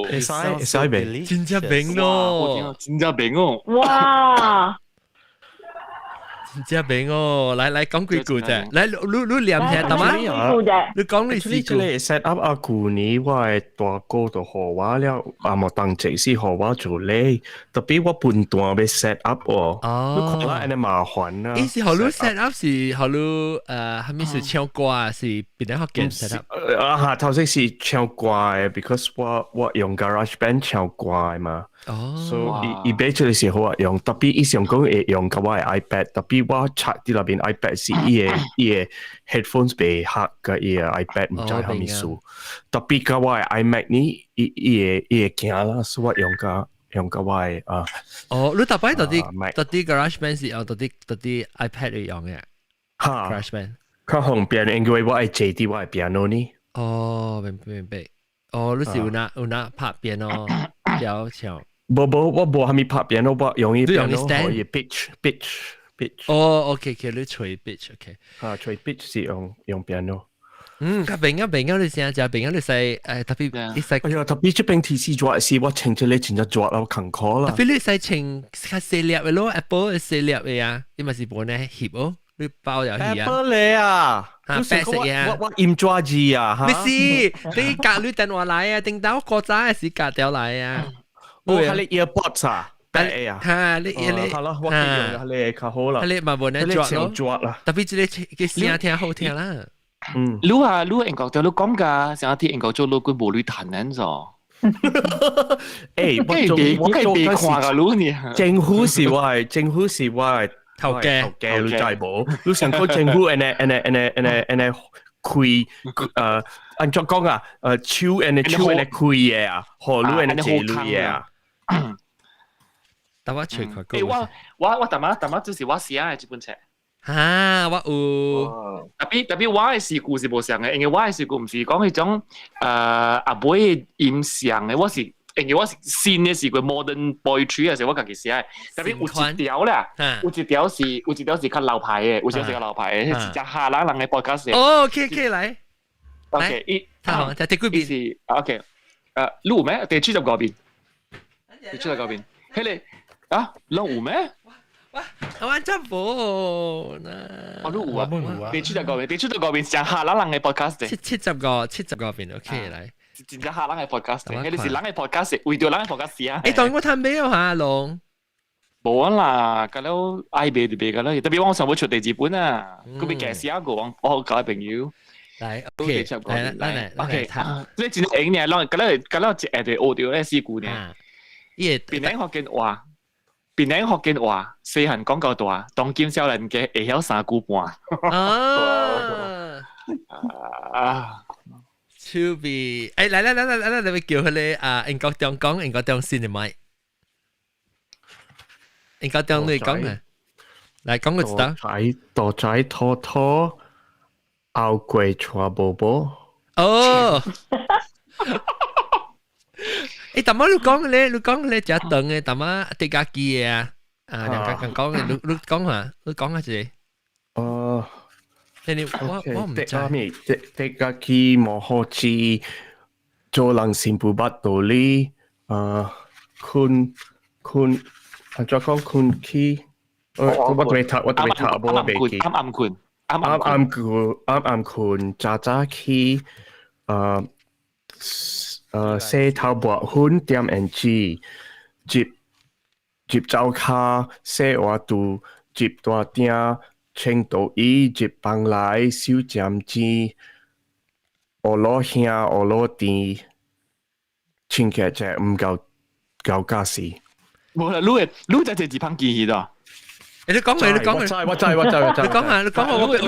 會使會使袂？真正明咯，真正明哦！哇，真正明哦！來來講幾句啫，來你你念聽得嗎？你講你這個 set up 啊，舊年我的大哥就予我了，啊無當這是予我做咧，特別我分段欲 set up 哦，你看啦，按呢麻煩啊。伊是予你 set up 是予你蝦米是唱歌啊？是邊個福建 set up？啊哈，頭先是唱歌的，because 我我用 GarageBand 唱歌的嘛。哦，所以伊買出來是予我用，特別伊想講會用佮我的 iPad，特別我插佇內面 iPad 是伊的伊的 headphones 袂合佮伊的 iPad 毋知蝦米事，特別佮我的 iMac 呢，伊伊會伊會行啦，所以我用佮用佮我的啊。哦，你逐擺到底到底 GarageBand 是用到底到底 iPad 嚟用嘅？哈，GarageBand 較方便，因為我愛坐佇我的 piano 呢。哦，明白明白。哦，你是有哪有哪拍 piano 了唱？無無，我無蝦米拍 piano，我用伊 piano 可以 pitch pitch pitch。哦，OK OK，你吹 pitch，OK。啊，吹 pitch 是用用 piano。嗯，較平啊平啊，你聲誠平啊，你使誒特別你使。哎呀，特別這邊天氣熱時，我穿這個真正熱啦，我艱苦啦。特別你使穿較細粒的咯，Apple 細粒的啊，你嘛是無呢翕哦，你包入去啊。 Apple 咧啊，白色啊。我我陰紙字啊，唔是，你夾你電話來啊，頂到古早的時夾掉來啊。哦，係你 earbuds 啊，白啊。哈，你你好啦，我用你較好啦。你嘛無呢熱咯。特別這個個聲聽好聽啦。嗯，你啊，你英國做你講㗎，上一天英國做你佢無鐳趁咱咗。欸，我做我做別看㗎，你呢？政府是我的，政府是我的頭家，頭家你知無？你上個政府按呢按呢按呢按呢按呢開，按怎講啊？手按呢手按呢開的啊，予你按呢坐鐳的啊。等我揣看。欸，我我我淡仔淡仔就是我寫的這本冊。哈，我有。特別特別，我的事故是無相的，因為我的事故毋是講彼種阿尾音相的，我是。因為我是新嘅是個 modern poetry 啊，是我家己寫嘅。特別有一條啦，有一條是較老牌嘅，有一條是較老牌嘅，是只下人人嘅 podcast。哦，OK，來。 OK，伊，好，就第幾遍？是 OK，你有咩？第75遍，第75遍，彼個啊，攏有咩？我真無呢。哦，你有啊？第75遍，第75遍是下人人嘅 podcast。七十個，75遍，OK，來。真正下人嘅 podcast，彼個是人嘅 podcast，為著人嘅 podcast 寫。當我睇沒有哈龍？無啊啦，甲了愛賣就賣甲了，特別我想欲出第二本啊，閣欲加寫過，我交朋友。來，OK，來來來，OK，這真用呢，攏甲了甲了一下就學著咧四句呢。伊檳城福建話，檳城福建話，細漢講到大，當今少年家會曉三句半。啊啊！手臂，來來來來來來，你叫彼个啊，英國中講，英國中新的麥，英國中你講啊，來講個字仔大仔拖拖，後過娶寶寶。哦。淡仔你講咧，你講咧，誠長的，淡仔得家己的啊，啊，兩個講講的，你講下，你講下一個。哦。你我毋知。得得家己無好志，做人心不捌道理。睏睏，按怎講睏起？我都未讀，我都未讀，無我袂記。暗暗睏，暗暗睏，暗暗睏，早早起。洗頭抹粉點胭脂，入入灶跤洗碗櫥，入大廳穿道衣，入房內收針錢，學老兄學老弟，親切者毋夠夠教死。無啦，你會你才這一旁記去的。你講你講我知我知我知我知。你講下，你講下，我你你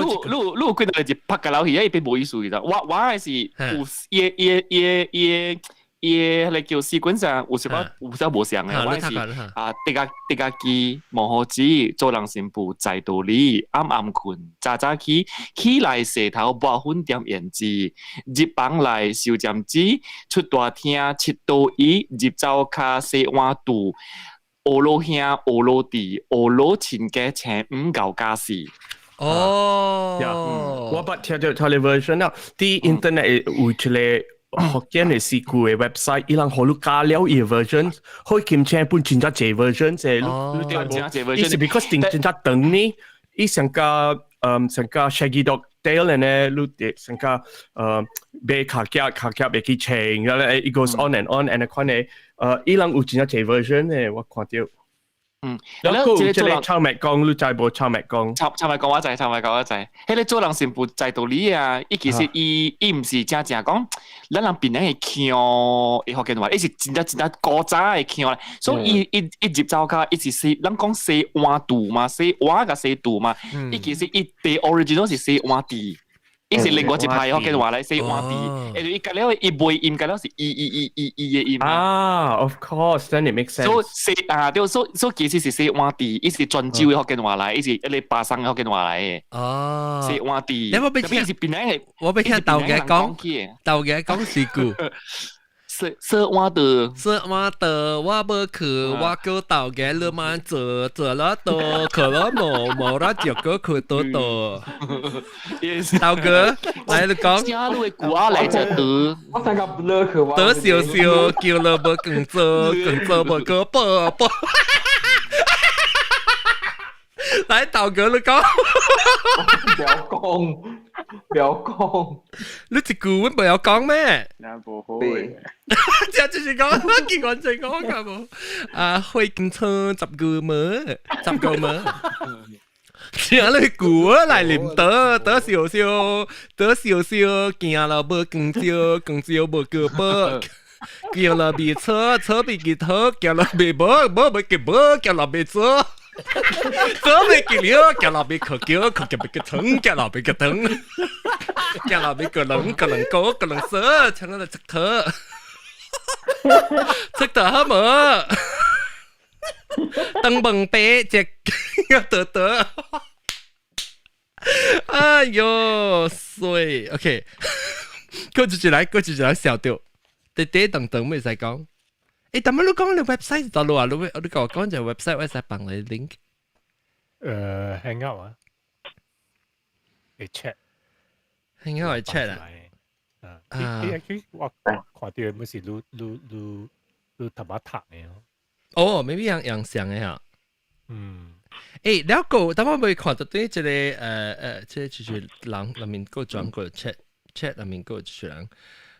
你有幾多個拍個老戲，伊變無意思去的。我的是有伊伊伊伊伊彼个叫 sequence 上有啥有啥無相的。我是啊，得家得家己無好志，做人新婦在道理，暗暗睏，早早起，起來洗頭抹粉點胭脂，入房內收針子，出大廳拭桌椅，入灶跤洗碗櫥。學老兄，學老弟，學老親家，請毋夠家事。哦，我捌聽著 television 啦，佇 internet 有一個福建的詩句的 website，伊人予你加了伊的 version，可以兼請本真正濟 version，這你你伊是 because 定真正長呢，伊上加上加 Shaggy Dog Tale 呢，你得上加買卡夾卡夾袂去穿，然後 it goes on and on and 款的，伊人有真正濟 version 的，我看著。然後有這個臭麥講，你知無？臭麥講，臭臭麥講我知，臭麥講我知。彼個做人新婦在道理啊，伊其實伊伊毋是正正講，咱人檳城的腔，伊福建話，伊是真正真正古早的腔，所以伊伊伊入灶跤，伊是洗，咱講洗碗櫥嘛，洗碗佮洗櫥嘛，伊其實伊第 original 是洗碗櫥。伊是另外一派福建話來洗碗櫥，因為伊佮了伊尾音佮了是伊伊伊伊伊的音。啊，of course，then it makes sense。所以洗啊，對，所以其實是洗碗櫥，伊是泉州的福建話來，伊是一个巴生的福建話來的。哦，洗碗櫥。你我欲聽，是檳城的，我欲聽豆家講，豆家講四句。洗洗碗櫥，洗碗櫥，我無去，我叫豆家你慢做，做了多，去了無，無啦就閣去倒倒。豆哥，來你講。寫你的歌仔來隻櫥。我想講 blur 去我。倒少少，叫了無更做，更做無個寶寶。來，豆哥你講。不要講，不要講。你一句阮袂曉講咩？那不會。這就是講，我見我最講㗎無。啊，火金車十個門，十個門。請你句來啉倒，倒少少，倒少少，行了無更少，更少無個寶。行了袂錯，錯袂記頭，行了袂無，無袂記無，行了袂做。做袂記了，行了袂可叫，可叫袂個疼，行了袂個疼，行了袂個冷，個冷高，個冷色，請了來石頭，石頭好無？燈飯白隻得得，哎喲，水，OK，閣一一來，閣一一來笑著，短短長長袂使講。欸，但係你講你 website 到路啊？你講講就 website 我使幫你 link。 Hangout 啊，會 chat。 Hangout 會 chat 啊？啊，actually 我看到的是你頭擺讀的哦。哦，maybe 樣樣像的哈。欸，了個，但我未看到對這個這個就是人內面個轉過 chat chat 內面個就是人，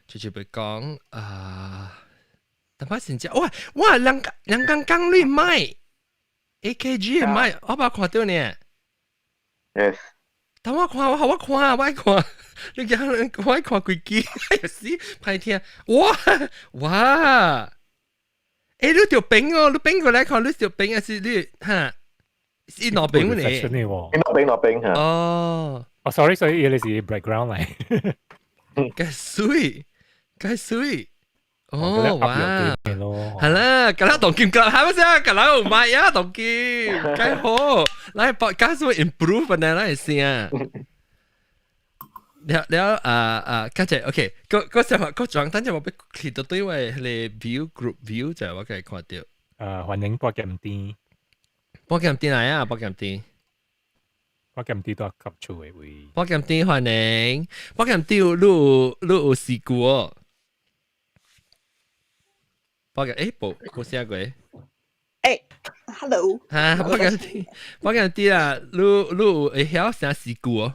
就是會講啊，但我先知，哇哇，人人剛剛你買 AKG 的麥，我捌看到呢。 Yes。等我看，我看，我愛看，你講我愛看幾支，哎呀死，歹聽，哇哇！欸，你條餅哦，你餅過來看，你條餅還是你哈？是攞餅呢？攞餅攞餅嚇。哦。哦，sorry sorry，呢是 background 嚟。該水，該水。哦，哇！係啦，咁啦，當劍夾係咪先？咁啦，唔係啊，當劍，該好，來博加數 improve 呢，來先。了了啊啊，家姐，OK，個個什麼個狀態就我俾提到對位，係 view group view 就我可以看到。歡迎博劍店。博劍店來啊，博劍店。博劍店都係及厝的位。博劍店歡迎，博劍店你有試過？博劍誒，無寫過。誒，hello。嚇，博劍店，博劍店啊，你有會曉啥詩句哦？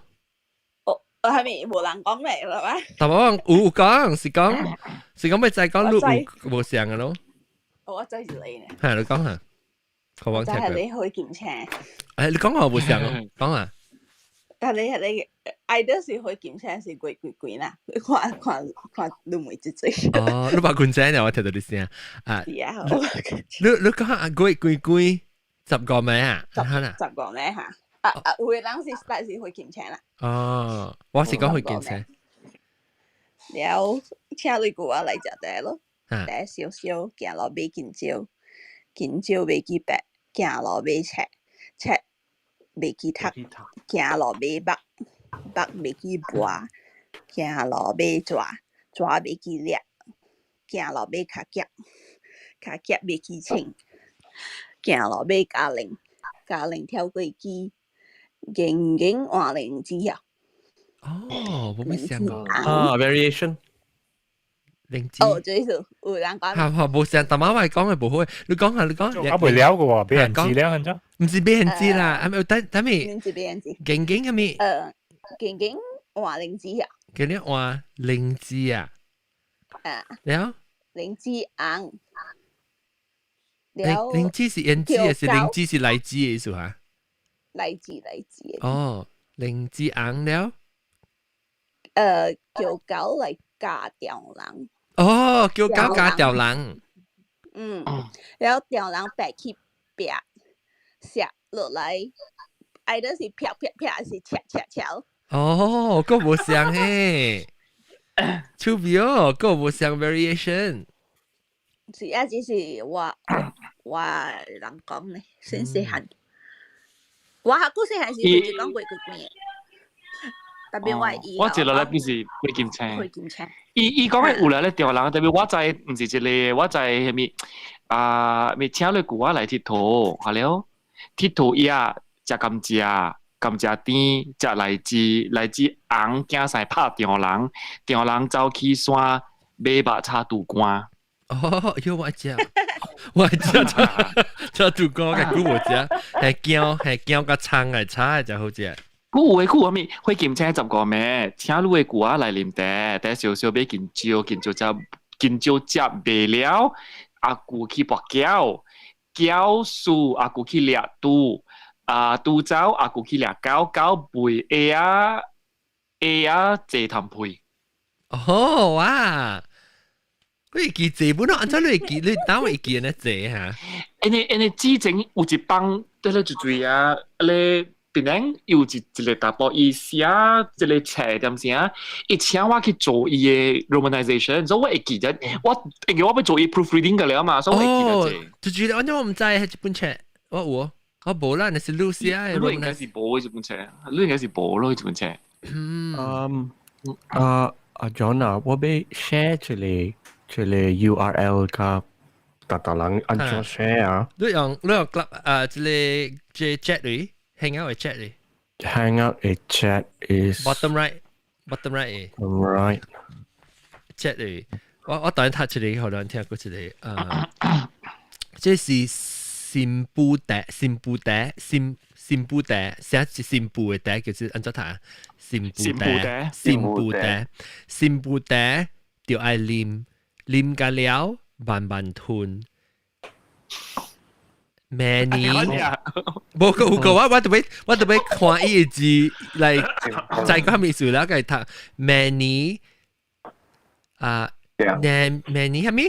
我係咪無人講嚟啦咩？但我有講是講欲再講你有無像的咯？我知是你呢。係你講下，我講就係你去檢車。誒，你講我無像哦，講啊。但你係你，either 是去檢車是幾幾幾啦？你看看看，你唔會知知。哦，你把管仔呢？我聽到你聲啊。是啊。你講下幾幾幾10個名啊？ 10個名嚇。啊啊，有的人是 start 是去檢車啦。哦，我是講去檢車。了，請你過來食茶咯。茶燒燒，行路買緊蕉，緊蕉袂記白，行路買冊，冊袂記讀，行路買目，目袂記跋，行路買紙，紙袂記掠，行路買跤夾，跤夾袂記穿，行路買加零，加零跳過機，硬硬換靈芝啊！哦，我沒想過啊，variation。靈芝。哦，就是有人講。嚇嚇，無想，但媽咪講嘅無好，你講下，你講。我未了嘅喎，俾人知了，很咗。唔是俾人知啦，係咪？等等咪。唔是俾人知。勁勁係咪？勁勁換靈芝啊！勁勁換靈芝啊！啊。了。靈芝紅。靈芝是胭脂還是靈芝是荔枝嘅意思嚇？荔枝荔枝。哦，靈芝紅了。叫狗來咬丈人。哦，叫狗咬丈人。嗯，然後丈人爬去壁，摔落來，either 是啪啪啪，還是切切切。哦，閣無相嘿，趣味哦，閣無相 variation。是啊，只是我人講呢，先細漢，我學古細漢時就講過幾幾。特別我伊，我一落來變是火金星。火金星。伊講的有來咧丈人，特別我知毋是一個，我知蝦米啊？咪請你舊仔來𨑨迌，好了，𨑨迌伊啊，食甘蔗，甘蔗甜，食荔枝，荔枝紅，驚使拍丈人，丈人走去山買肉炒肚肝。哦，喲，我食，我食炒肚肝，個久無食，係薑係薑佮蔥來炒的才好食。古有的古啥物？火金星15暝，請你的舊仔來啉茶，茶燒燒買緊蕉，緊蕉食，緊蕉食袂了，阿舅去跋筊，筊輸阿舅去掠豬，啊豬走阿舅去掠狗，狗吠鴨仔，鴨仔坐頭皮。哦哇！你會記這本咯？按怎你會記？你哪會記呢這哈？因為之前有一幫對咧就對啊，咧。邊頂有一個查埔，伊寫一個冊點啥，伊請我去做伊的 romanization，所以我會記得，我因為我欲做伊 proofreading 個了嘛，所以我會記得這。就覺得我毋知彼本冊，我有，我無啦，那是你寫的。你應該是無這本冊，你應該是無咯這本冊。嗯，啊阿 John 啊，我欲 share 一個一個 URL 佮逐逐人按怎 share 啊？你用 club 啊，這個這 chat 裏，hangout 嘅 chat 裏。 Hangout 嘅 chat is bottom right，bottom right right chat 裏。我等下讀一個，予咱聽過一個，這是新婦茶，新婦茶，新婦茶，寫是新婦的茶，叫做按怎讀啊？新婦茶，新婦茶，新婦茶就愛啉，啉甲了慢慢吞。明年無個有個我特別看伊的字來知個啥物意思啦，共伊讀明年啊，明年啥物？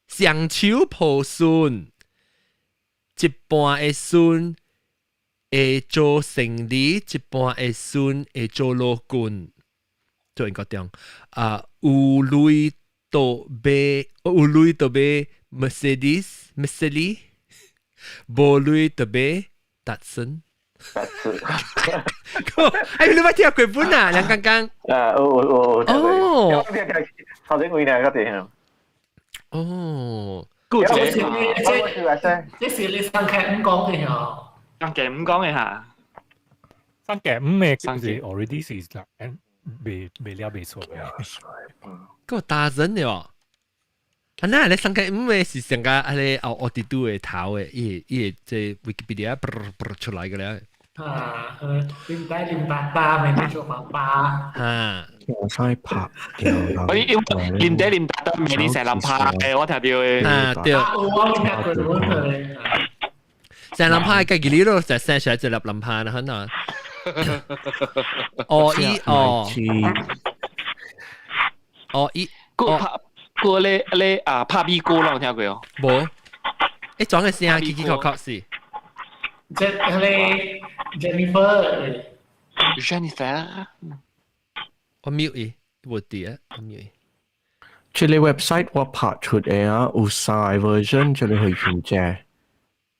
雙手抱孫，一半的孫會做生理，一半的孫會做老君，做英國中啊，有鐳就買，有鐳就買 Mercedes，Mercedes。無鐳就買 Datsun。哎，你捌聽過本啊？梁剛剛。啊，有有有。哦。頭先位呢個點？哦。這是這是你上課五講的吼。上課五講的哈。上課五的是 already 是啦，未了未錯嘅。個大人的哦。啊，那你上個五的是上個啊個哦奧迪都的頭的，伊個這 Wikipedia 出來個了。啊，啉大啉爸爸，咪你做爸爸。啊。我使拍。我因為啉茶啉大大，明年成人拍的，我聽到的。啊對。我聽過我對。成人拍家己你咯，就生出來一粒人拍啦，可能。哦伊哦。哦伊。個拍個咧咧啊拍米歌咯，聽過哦？無。欸，裝個聲，嘰嘰確確是。這個 Jennifer。 Jennifer。我 mute 伊，無佇啊，我 mute 伊。這個 website 我拍出的啊，有三個 version，這個許金姐，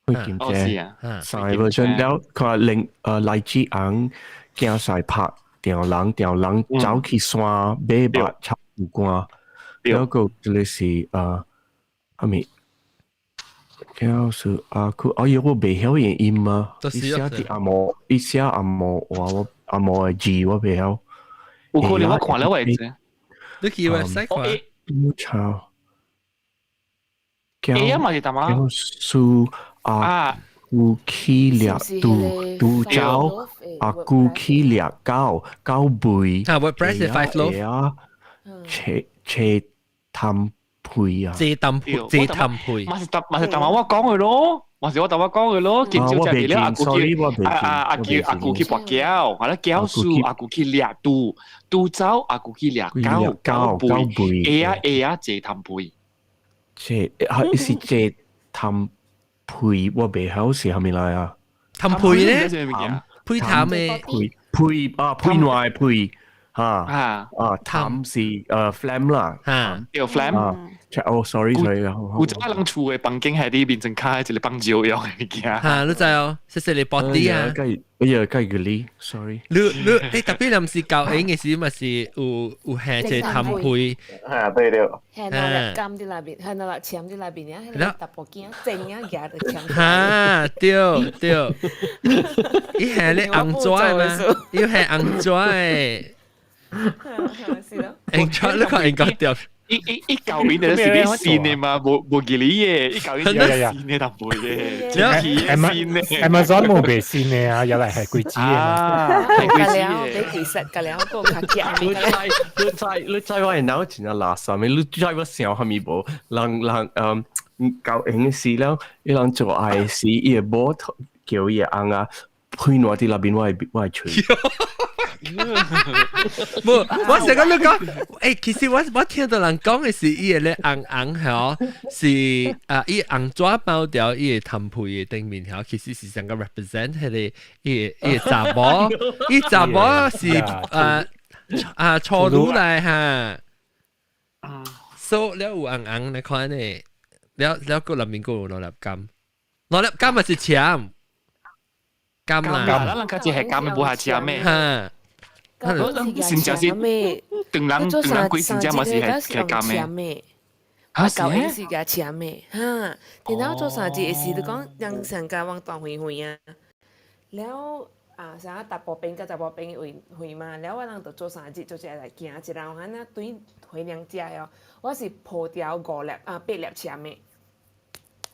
許金姐，三個 version 了，佢話另黎智英驚使拍掉人，掉人走去山買肉插有關，了個這個是啥物？叫是阿佢，哎呀，我袂曉用音啊！伊寫佇紅毛，伊寫紅毛話我紅毛的字我袂曉。有可能我看了會知。你去 website 看。我操！哎呀，嘛是淡仔。叫蘇阿古去掠杜杜走，阿古去掠狗狗背。啊，WordPress 係 five loaf。啊，切切氹配啊！這氹配，這氹配。嘛是淡嘛是淡仔我講的咯，嘛是我淡仔講的咯。今朝食袂了，阿姑去啊啊阿姑阿姑去跋筊，啊咧筊輸阿姑去掠杜杜走，阿姑去掠狗狗背，會啊會啊這氹配。這啊是這氹配，我袂曉是啥物來啊？氹配咧？配淡的。配配啊配內配。嚇啊啊痰是phlegm 啦嚇，叫 phlegm 哦，sorry sorry。有陣人厝的房間係啲變成卡一個放尿用的物件。嚇，你知哦，謝謝你 body 啊。哎呀，計個你，sorry。你你你特別臨時教應嘅時，咪是有下一個痰配。啊，對對。係那粒金啲內邊，係那粒籤啲內邊啊，迄個淡薄仔正啊，夾著籤。嚇，對對。伊係咧紅紙嘛，伊係紅紙的。是咯。紅紙你看應該對。伊舊年就是你線的嘛，無記你的，伊舊年是線的淡薄的， Amazon 冇賣線的啊，有嚟係貴子的嘛。係貴子的。你其實個了個較夾。你知我的腦真正垃圾咩？你知我想啥物無？人夠閒時了，伊人做愛時，伊會某叫伊的翁仔配爛佇內面我的喙。無，我成個你講，其實我聽到人講的是伊個咧紅紅吼，是啊，伊紅紙包掉伊個痰配的頂面吼，其實是成個 represent 彼個伊個查某，伊查某是啊啊錯女來哈，所以了有紅紅來看呢，了了個內面閣有兩粒金，兩粒金咪是籤，金啦，咱人較濟係金，無係籤咩？哈。咱真正是，長人長人鬼真正嘛是係金的。舊應是共簽的，哈，然後做三節的時，你講人上家往斷遠遠啊，了啊，啥查埔邊佮查某邊位遠嘛，了我人就做三節，做一來行一人按呢對回娘家哦，我是鋪掉五粒啊八粒簽的。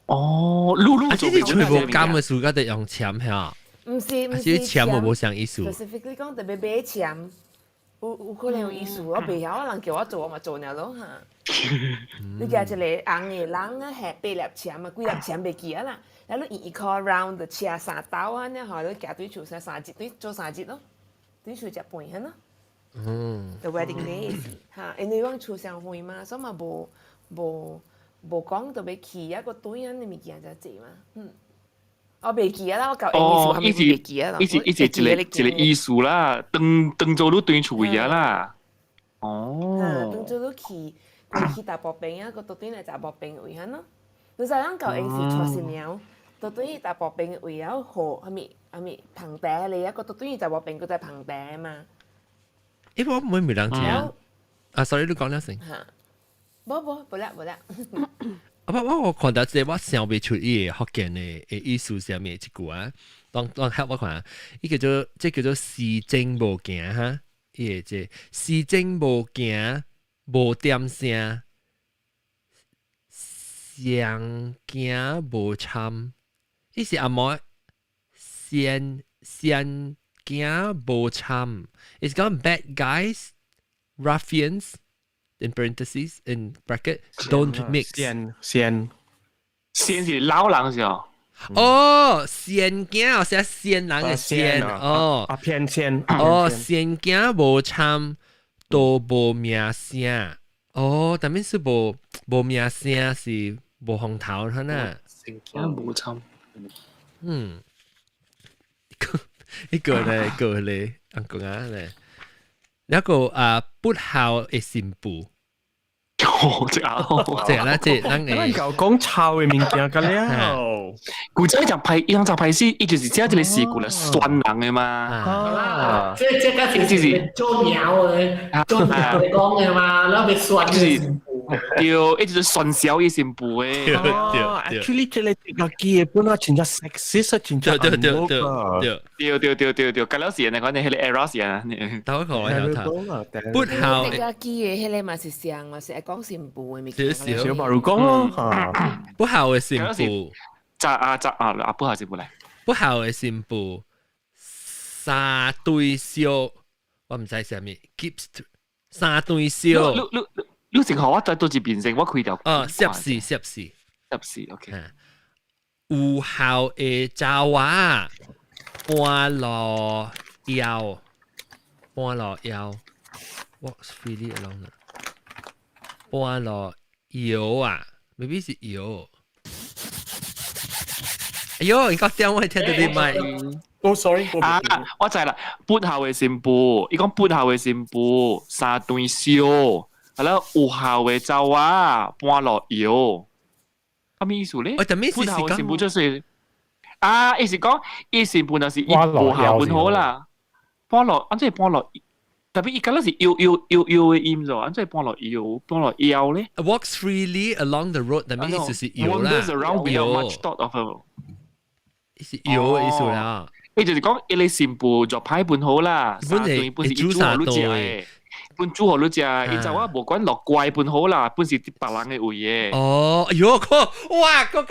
哦，露露啊，這是全部監的書，佮得用簽嚇。毋是毋是簽我無啥意思。 Specifically 講特別買簽，有可能有意思，我袂曉，人叫我做我嘛做爾咯哈。你舉一個紅的人啊，下八粒簽啊，幾粒簽袂記啊啦。然後你一箍 round 就車三兜啊，然後你行對厝三節對做三節咯，對厝食飯彼咯。The wedding day 是哈，因為阮厝上遠嘛，所以嘛無講特別去啊個對啊，你物件才濟嘛，嗯。我袂記啊啦，我舊哦，意思袂記啊啦。意思一個意思啦，當做你對厝啊啦。哦。當做你去大埔邊啊，個倒轉來查埔邊位彼咯。你知咱舊應是娶新娘，倒轉去大埔邊位了河，啥物啥物捧茶咧，啊個倒轉去查埔邊閣再捧茶嘛。欸，我唔會沒人知啊。啊，sorry，你講了先。嚇，無無啦無啦。啊！我看到這個，我想袂出伊个福建的意思是啥物一句啊。當當我看，伊叫做這叫做時精無行哈，伊個這時精無行無點聲，上行無參，伊是阿摩先行無參，it's 講 bad guys ruffians in parentheses in bracket don't mix。先先先是老人是哦。哦，善囝，寫善人的善哦，啊偏善哦，善囝無參都無名聲。哦，但面是無名聲是無風頭，可能。善囝無參。嗯，一個咧，一個咧，按講啊咧，一個啊不孝的新婦。哦，這啊，這啦，這咱會夠講臭的物件個了。古仔就派，伊人就派死，伊就是這一個事故來酸人的嘛。啊，這個是做鳥的，做鳥的講的嘛，然後被酸。就是對，伊就是酸小伊新婦的。哦，actually 這個個記本來真正 sexist，真正對對對對對對對對對，隔了時那個那個 era 時啊，頭個我有睇，不孝。你個記的彼個嘛是像，嘛是愛講新婦的物件。小白如講咯，不孝的新婦。扎啊扎啊啊！不孝新婦來，不孝的新婦三對燒，我毋知啥物，keeps 三對燒。你成學我再多一遍先，我開掉。哦，攝氏攝氏攝氏，OK。有孝的查某搬路搖，搬路搖，walks freely along 搬路搖啊，maybe 是搖。哎喲，你講點我聽到你麥。哦，sorry，啊，我知啦，不孝的新婦，伊講不孝的新婦三頓燒。係啦，有孝的查某搬路搖，啥物意思咧？我就意思是講，新婦就是啊，意思講，伊新婦就是伊無孝本好啦，搬路，按怎搬路？特別伊敢若是搖搖搖搖的音咗，按怎搬路搖，搬路搖咧？Walks freely along the road，但意思是搖啦。 Wanders around without much thought of a，是搖的意思啦。伊就是講，伊個新婦就歹本好啦，本是本是煮三頓。本煮予你食，伊就我無管落怪本好啦，本是佇別人的位的。哦，哎喲，哇，嗰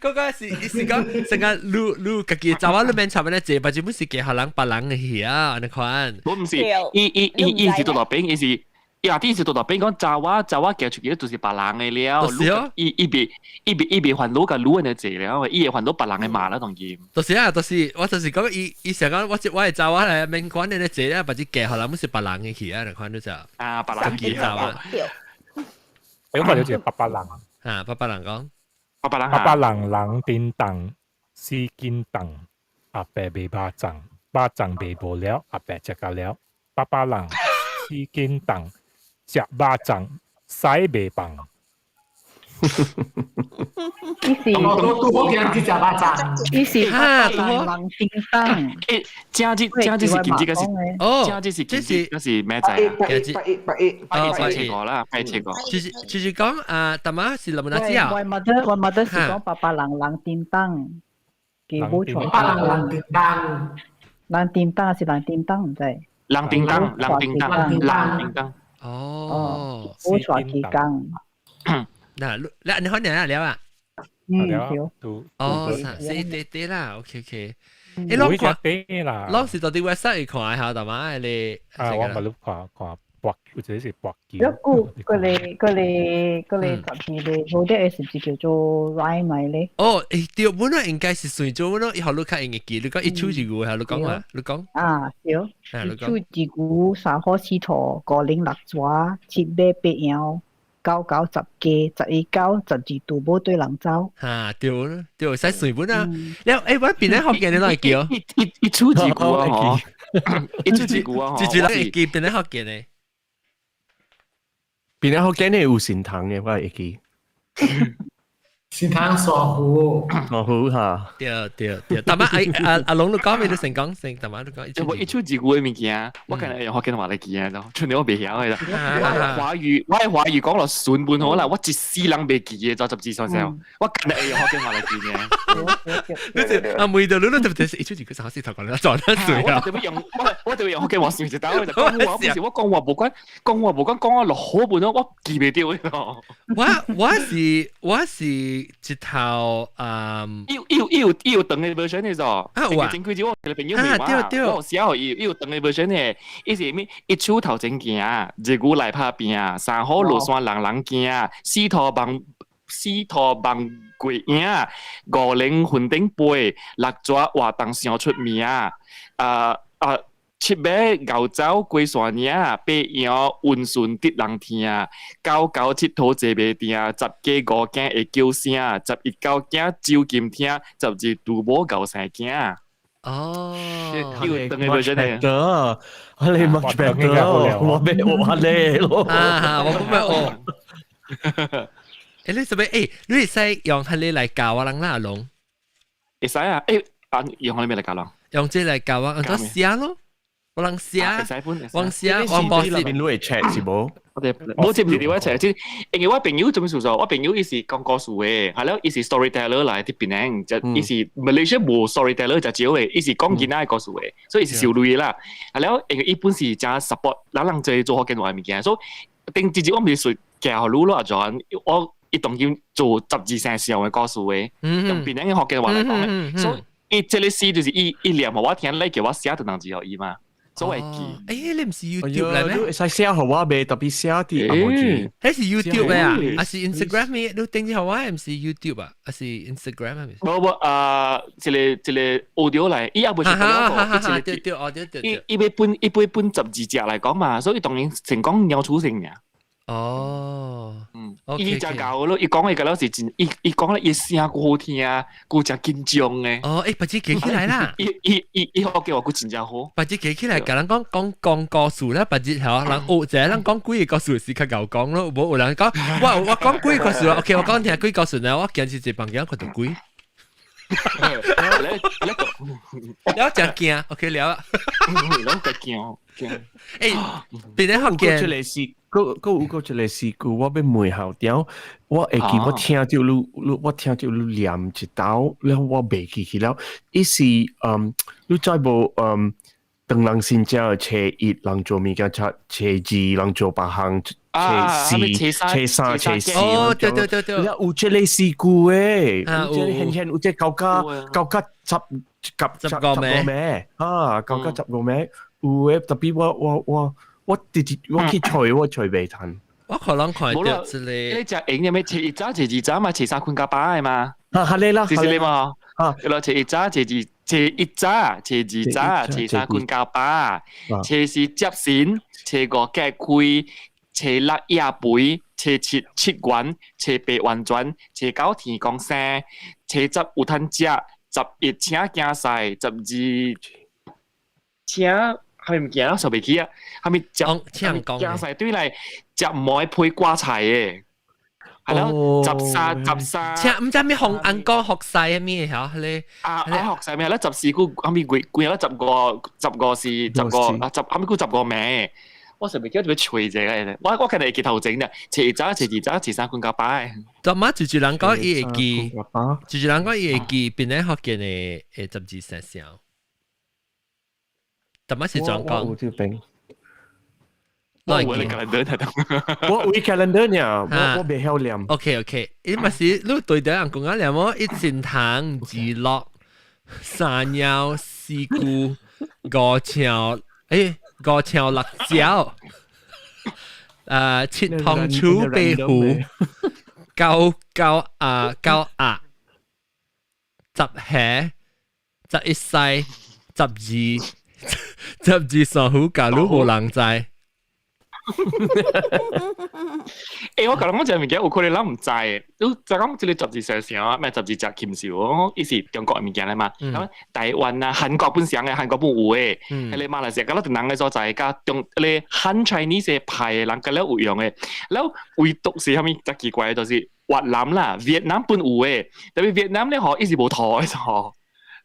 個是講成個你家己查某你免插咧坐，把這本是給予人別人的去啊，按呢款。我毋是，伊是倒落邊，伊是伊阿弟是倒落邊講查某行出去就是別人的了。就是哦。伊袂煩惱共女人的坐了，伊會煩惱別人的罵啦，當然。就是啊，就是我就是講伊伊想講我的查某來免管你咧坐了，把這嫁予人本是別人的去啊，按呢款就啊，別人去查某。我看到一個爸爸人啊，爸爸人講，爸爸人，爸爸人人叮當，死緊當，阿伯賣肉粽，肉粽賣無了，阿伯食甲了。爸爸人死緊當，食肉粽，屎袂放。伊是我都拄好見這隻肉粽。伊是哈人叮當。欸，正這正這是金這個是，哦，正這是金這個是咩仔啊？八一八一八一八一切五啦，八一切五。就是講啊，大媽是林那只啊我 mother 我 mother 是講爸爸人人叮當，佢冇錯。爸人人叮當，人叮當是人叮當，毋知。人叮當，人叮當，人叮當。哦，冇錯，佢講。嗱，你你可能啊了啊？嗯，對。哦，是對對啦，OK OK。欸，攏看啦，攏是到啲 website 看下，大媽你。啊，我咪看看博，或者是博如果佢哋佢哋佢哋十二個，好啲是唔是叫做 rhyme 咪咧？哦，欸，對，本來應該是算做本來，以後你較用會記，你講一手一句，下你講啊，你講。啊，對，一手一句，三好四兔，五零六蛇，七馬八羊。九九十加，十一九，十二度無對人走。嚇，對對，使算本啊！你欸，我邊咧學見你攞嚟叫？一手一句啊，嗬！一手一句啊，嗬！一句會記邊咧學見呢？邊咧學見呢有善堂嘅，我會記。善堂傻虎，傻虎嚇。對對對，但係阿阿阿龍你講咩都成講成，但係你講我一手一句嘅物件，我今日用福建話來記啊，就春我袂曉嘅啦。我華語，我華語講落順本好啦，我一世人袂記嘅，就十字上上，我今日用福建話來記嘅。你阿妹就你你特別是一手一句三四頭講啦，撞得水啊！我特別用我我特別用福建話算一單，我就講話，不是我講話無關，講話無關講我落好本咯，我記袂著嘅咯。我是一頭嗯，伊有長嘅 version 嘅咋？啊有啊，前幾日我一個朋友問我，我有寫予伊，伊有長嘅 version 嘅，伊是咩？一手頭前行，日久來拍拼，三好落山人人驚，四塗望月影，五靈雲頂飛，六蛇活動上出名，啊啊！七馬牛走過山嶺，八羊溫順得人聽，九九佚佗坐袂定，十加五囝會叫聲，十一九囝周金聽，十二杜某牛生囝。哦，要等佢真係得，你 much better，我咩我咧咯，啊，我唔係哦。欸，你做咩？欸，你會使用彼个來教我人啦，阿龍？會使啊，欸，啊，用彼個來教人？用這來教我，按怎寫咯？我人寫，我寫，我無是邊會 check 是無？我哋冇接唔住我 check，即因為我朋友做咩事做？我朋友伊是講故事嘅，係咯，伊是 storyteller 來佇檳城，就伊是 Malaysia 無 storyteller 就少嘅，伊是講囡仔嘅故事嘅，所以伊是受累啦。係咯，因為伊本是誠 support 咱人做做福建話嘅物件，所以頂直接我毋是說教予你咯，阿 John，我伊當今做十二生肖嘅故事嘅，用檳城嘅福建話來講嘅，所以伊這個詩就是伊伊念予我聽，你叫我寫就能字予伊嘛。所謂記，欸，你毋是 YouTube 來咩？會使寫予我袂？特別寫佇紅字。彼是 YouTube 啊？還是 Instagram 咩？你頂住予我，毋是 YouTube 啊？還是 Instagram 啊？無無啊，一個一個 audio 來，伊也袂是講個，對對哦對對。伊伊欲分伊欲分十二隻來講嘛，所以當然成講鳥處性爾。哦，嗯，伊誠𠢕咯，伊講的個了是真，伊伊講咧伊聲閣好聽，閣誠緊張的。哦，欸，別只記起來啦。伊伊伊伊福建話閣真正好。別只記起來，共人講講講故事啦，別只吼人學者人講幾个故事是較𠢕講咯，無有人講我我講幾個故事，OK，我講聽幾個故事呢，我今日一房間看著鬼。了誠驚，OK 了。攏較驚驚。欸，別咧福建出來是，閣閣有閣一個事故，我欲問校長，我會記我聽著你你我聽著你念一道，了我袂記去了。伊是嗯，你知無嗯？當人新正初一人做物件，初初二人做別項，初四、初三、初四。哦，對對對對。了有這個事故誒，有這個現現有這九加九加十十十個名，啊，九加十個名有誒，特別我我我我直直我去揣我揣袂趁。我可能看著這個。你食閒的咩？初一早、初二早嘛，初三睏較飽的嘛。啊，係咧啦，是是咧嘛。啊，咯，初一早、初二、初一早、初二早、初三睏較飽，初四接神，初五隔開，初六夜肥，初七七元，初八完全，初九天公生，初十有趁食，十一請競賽，十二請啥物物件我想袂起啊，啥物食請競賽對來食糜配瓜菜的。係咯，1313。請唔知咩紅眼光學晒咩嚇你？啊啊學晒咩咧？14個後面幾幾啦？10個是十個啊十後面個10個名。我成日記得做咩吹這個，我今日會記頭前嘅，初一早、初二早、初三困覺擺。昨晚住住人講伊會記，住住人講伊會記，邊個福建的的十二生肖？昨晚是怎講？我有 calendar 睇到，我有 calendar 呢，我袂曉念。 OK OK，伊嘛是你對著人講啊念哦，一神堂二樂三貓四姑五橋，五橋六蕉，七糖醋八虎，九九啊九鴨，十蝦，11西，12，12山虎，假如無人知。我講講這物件有可能咱毋知的，你就講這個十二生肖啊，咩十二隻禽獸，伊是中國的物件來嘛。咁台灣啊、韓國本身的，韓國本有的，彼個馬來西亞，佮咱人的所在，佮中彼個漢 Chinese 的派的人，佮了有用的。了唯獨是啥物較奇怪的，就是越南啦，越南本有的，特別越南咧吼，伊是無塗的吼。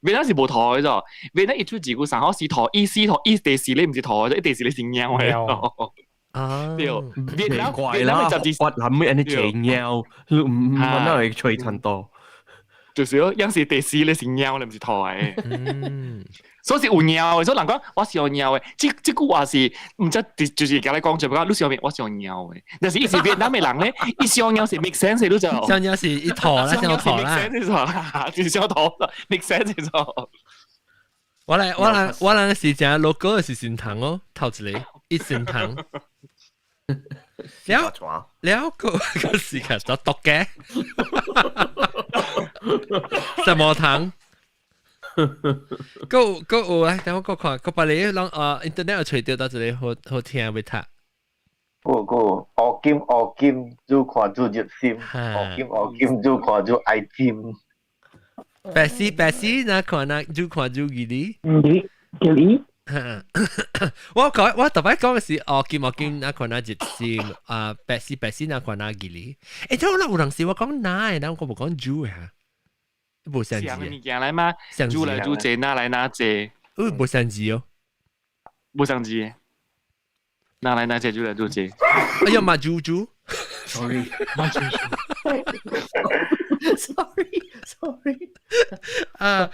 越南是無塗的啫，越南一出字句三號是塗，伊四塗，伊第四咧毋是塗的，伊第四咧是貓的。啊，對，越南怪啦，越南咩人哋食貓，唔唔哪會吹塵多？就是咯，有時第四咧是貓，你毋是塗的。所以是有貓的，所以人講我是有貓的，這這句話是毋知就是共你講就講，你上面我是有貓的，但是伊是越南的人咧，伊小貓是 make sense 你就，小貓是一塗啦，小塗啦，就是小塗 make sense 就。我來我來我來是講 logo 是神堂哦，頭一個一神堂。了了個個時間就讀嘅，什麼堂？個個有啊，等我個看，個別你攏啊，internet 有揣著到一個好好聽欲讀。個個學金學金，愈看愈入心；學金學金，愈看愈愛金。白絲白絲，哪看哪愈看愈記哩？記哩。我講我特別講嘅是哦，金哦金，哪看哪入心啊，白絲白絲，哪看哪記哩？欸，我有陣時我講哪，但我無講煮嚇，無相字。物件來嘛，煮來煮濟，哪來哪濟。無相字哦，無相字。哪來哪濟，煮來煮濟。哎呀，馬豬豬，sorry，馬豬豬，sorry，sorry，啊。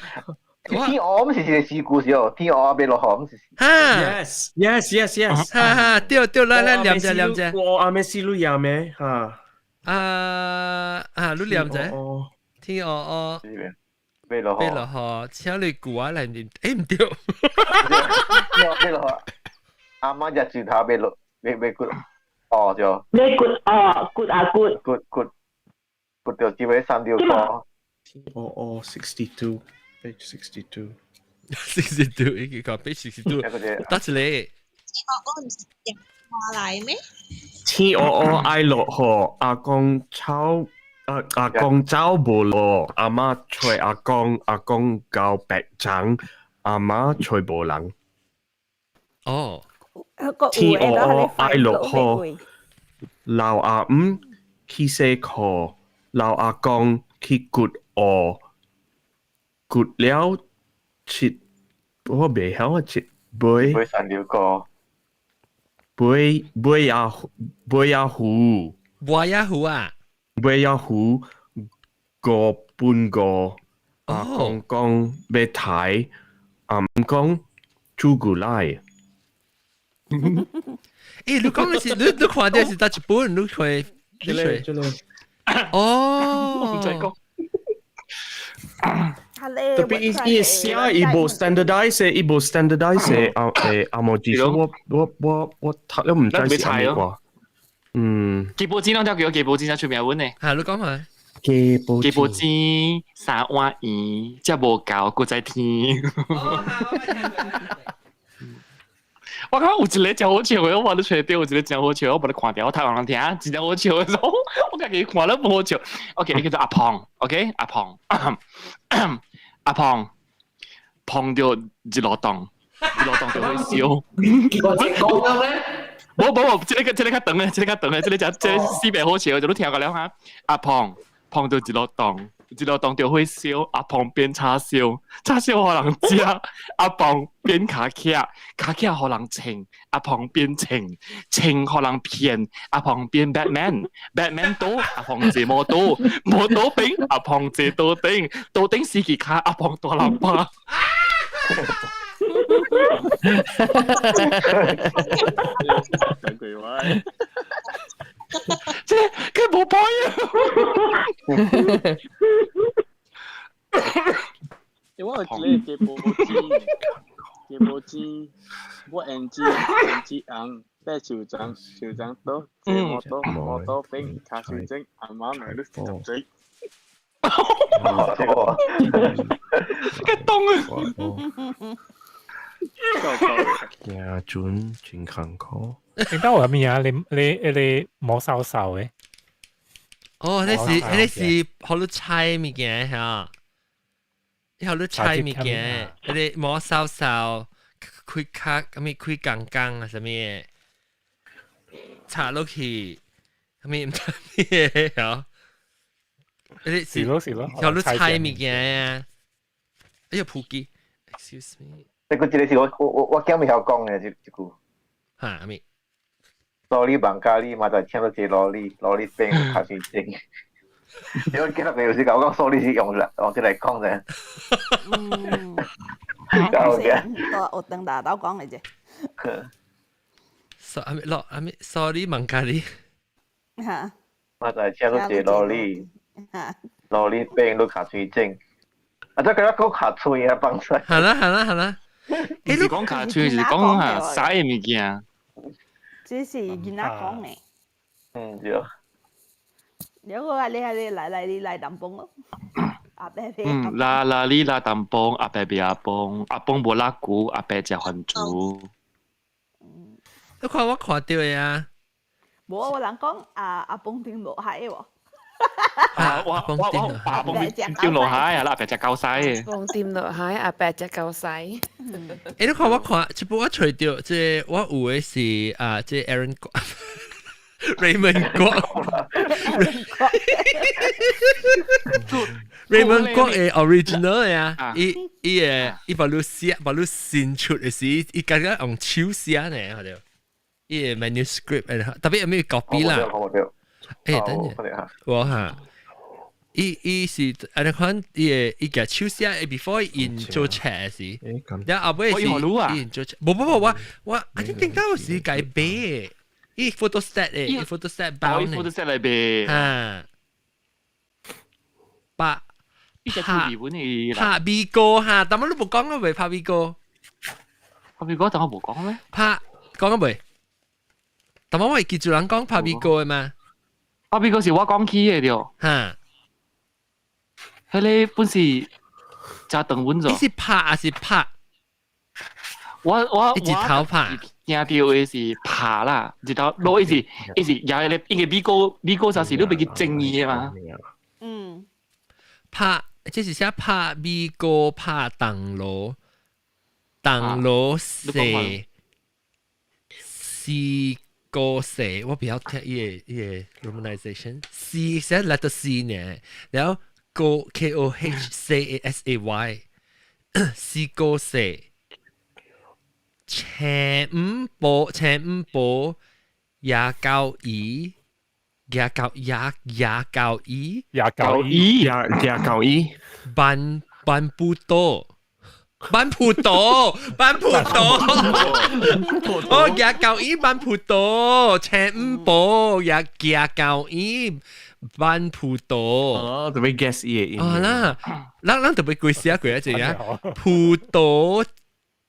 天鵝毋是一個事故是哦，天鵝欲落雨毋是。哈，yes yes yes yes，哈哈，對對，來來念者念者。我阿咩思路也咩哈？啊啊，你念者。天鵝鵝。欲落雨。欲落雨，請你鼓啊來念，毋對。欲落雨，阿媽日柱頭欲落，欲欲骨，哦對。欲骨哦，骨啊骨。骨骨骨著只尾三條個。天鵝鵝 62。Page 62. 62，已經講 page 62。得一個。天鵝鵝毋是電話來咩？天鵝鵝愛落雨，阿公走阿阿公走無路，阿媽揣阿公，阿公交白欉，阿媽揣無人。哦。天鵝鵝愛落雨，老阿姆去洗褲，老阿公去割鵝。割了七，我袂曉啊七尾。尾三條個。尾尾仔尾仔虎。尾仔虎啊！尾仔虎五分五，阿公講欲刣，阿姆講煮牛奶。欸，你講的是你你看的是佗一本？你看你看。哦。我毋知講。特別伊伊寫伊無 standardize，伊無 standardize 啊誒阿毛字，我我我我讀了毋知是啥物歌。嗯。雞煲煎攏叫雞煲煎才出名阮呢。嚇，你講下。雞煲雞煲煎三碗圓，食無夠，閣再添。我感覺有一個真好笑的，我無咧揣著，有一個真好笑，我無咧看著，我台灣人聽，真正好笑的，我家己看了無好笑。OK，伊叫做阿胖，OK，阿胖，阿胖，碰著日落洞，日落洞就會燒。我講嘅咩？無無無，這個較長嘅，這個較長嘅，這個這個四百好笑，就都聽過了哈。阿胖胖到一路動，一路動就會燒，阿胖變叉燒，叉燒予人食，阿胖變卡卡，卡卡予人稱，阿胖變稱，稱予人騙，阿胖變 Batman，Batman 倒，阿胖坐摩托，摩托頂，阿胖坐桌頂，桌頂司機卡，阿胖大喇叭。兩句話。這佢無 point 啊！因為我有一個雞婆子，雞婆子，我胭脂，胭脂紅，白樹欉，樹欉倒，坐摩托，摩托頂，跤手整，阿媽問你十歲。激動啊！行準真艱苦。你到有咩啊？你摸瘦瘦嘅？哦，那是好多菜物件嚇，好多菜物件，嗰啲摸瘦瘦，開卡咁咪開槓槓啊，啥物嘅，插落去，咁咪毋知咩嚇。是咯是咯，好多菜物件啊！哎呀，普吉，excuse me。這個這個是我驚未曉講嘅這句。嚇咩？羅里孟加里嘛，就請到一個羅里，羅里冰較水整。你我見到有時講我講 sorry 是用用這來講啫。嗯。夠嘅。我等大刀講嚟啫。落阿咩？sorry 孟加里。嚇。嘛就請到一個羅里，羅里冰都較水整。啊，這個講較脆啊，放出。係啦係啦係啦。你講較脆是講下啥嘅物件？這是囡仔講的。嗯，對。如果你係你來來你來淡風咯，阿伯伯。嗯，啦啦你來淡風，阿伯袂阿崩，阿崩無拉骨，阿伯食番薯。你看我看到的啊。無，我人講阿阿崩頂落海喎。啊！我阿崩頂落海啊，阿伯食狗屎的。崩掂落海，阿伯食狗屎。欸，你看我看，這部我揣著，這我有的是啊，這 Aaron Raymond 郭，Raymond 郭的 original 的啊，伊伊的伊把你寫，把你新出的時，伊剛剛用手寫呢，好對。伊的 manuscript，特別有沒有 copy 啦？欸，等陣，我哈，伊伊是按呢款，伊會伊舉手寫，before 𪜶做冊時，然後後尾是𪜶做冊，無無無，我啊你頂到是共伊買的，伊 photostat 的，伊 photostat 包呢， photostat 來買，哈，拍拍拍美國哈，但係你無講過未？拍美國，拍美國，但我無講咩？拍講過未？但我會記住人講拍美國的嘛？拍美國是我講起的對。哈，彼個本是真長穩咗。你是拍還是拍？我一日頭拍，聽到的是拍啦，日頭落伊是伊是也個因為美國就是你欲去爭伊的嘛。嗯。拍，這是寫拍美國拍銅鑼，銅鑼四四個四，我比較聽伊個伊個 romanization C 寫 letter C 呢，然後個 K O H C A S A Y 四個四。青五寶，青五寶，廿九二，廿九廿廿九二，廿九二，廿九二，萬萬不多，萬葡萄，萬葡萄，哦，廿九二萬葡萄，青五寶，廿廿九二萬葡萄。哦，特別 guess 伊個。哦啦，咱特別鬼寫過一隻啊，葡萄。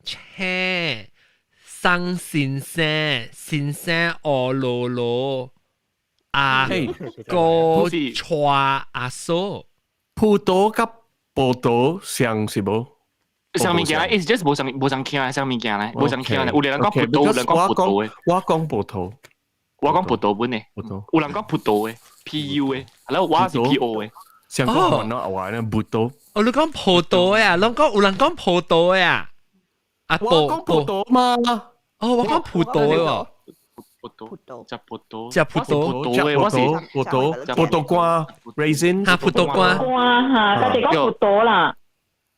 青生先生，先生俄羅羅阿哥娶阿嫂，葡萄佮葡萄像是無？啥物件？伊是 just 無相聽，啥物件咧？無相聽咧。有人講葡萄，有人講葡萄的。我講葡萄，我講葡萄本的。葡萄。有人講葡萄的，P U 的，然後我是 P O 的。像講雲話咧，葡萄。哦，你講葡萄呀？攏講有人講葡萄呀？啊，我講葡萄嘛？哦，我講葡萄喎。葡葡萄，食葡萄，食葡萄嘅，我是葡萄，葡萄乾，raisin，嚇葡萄乾，乾嚇，家己講葡萄啦。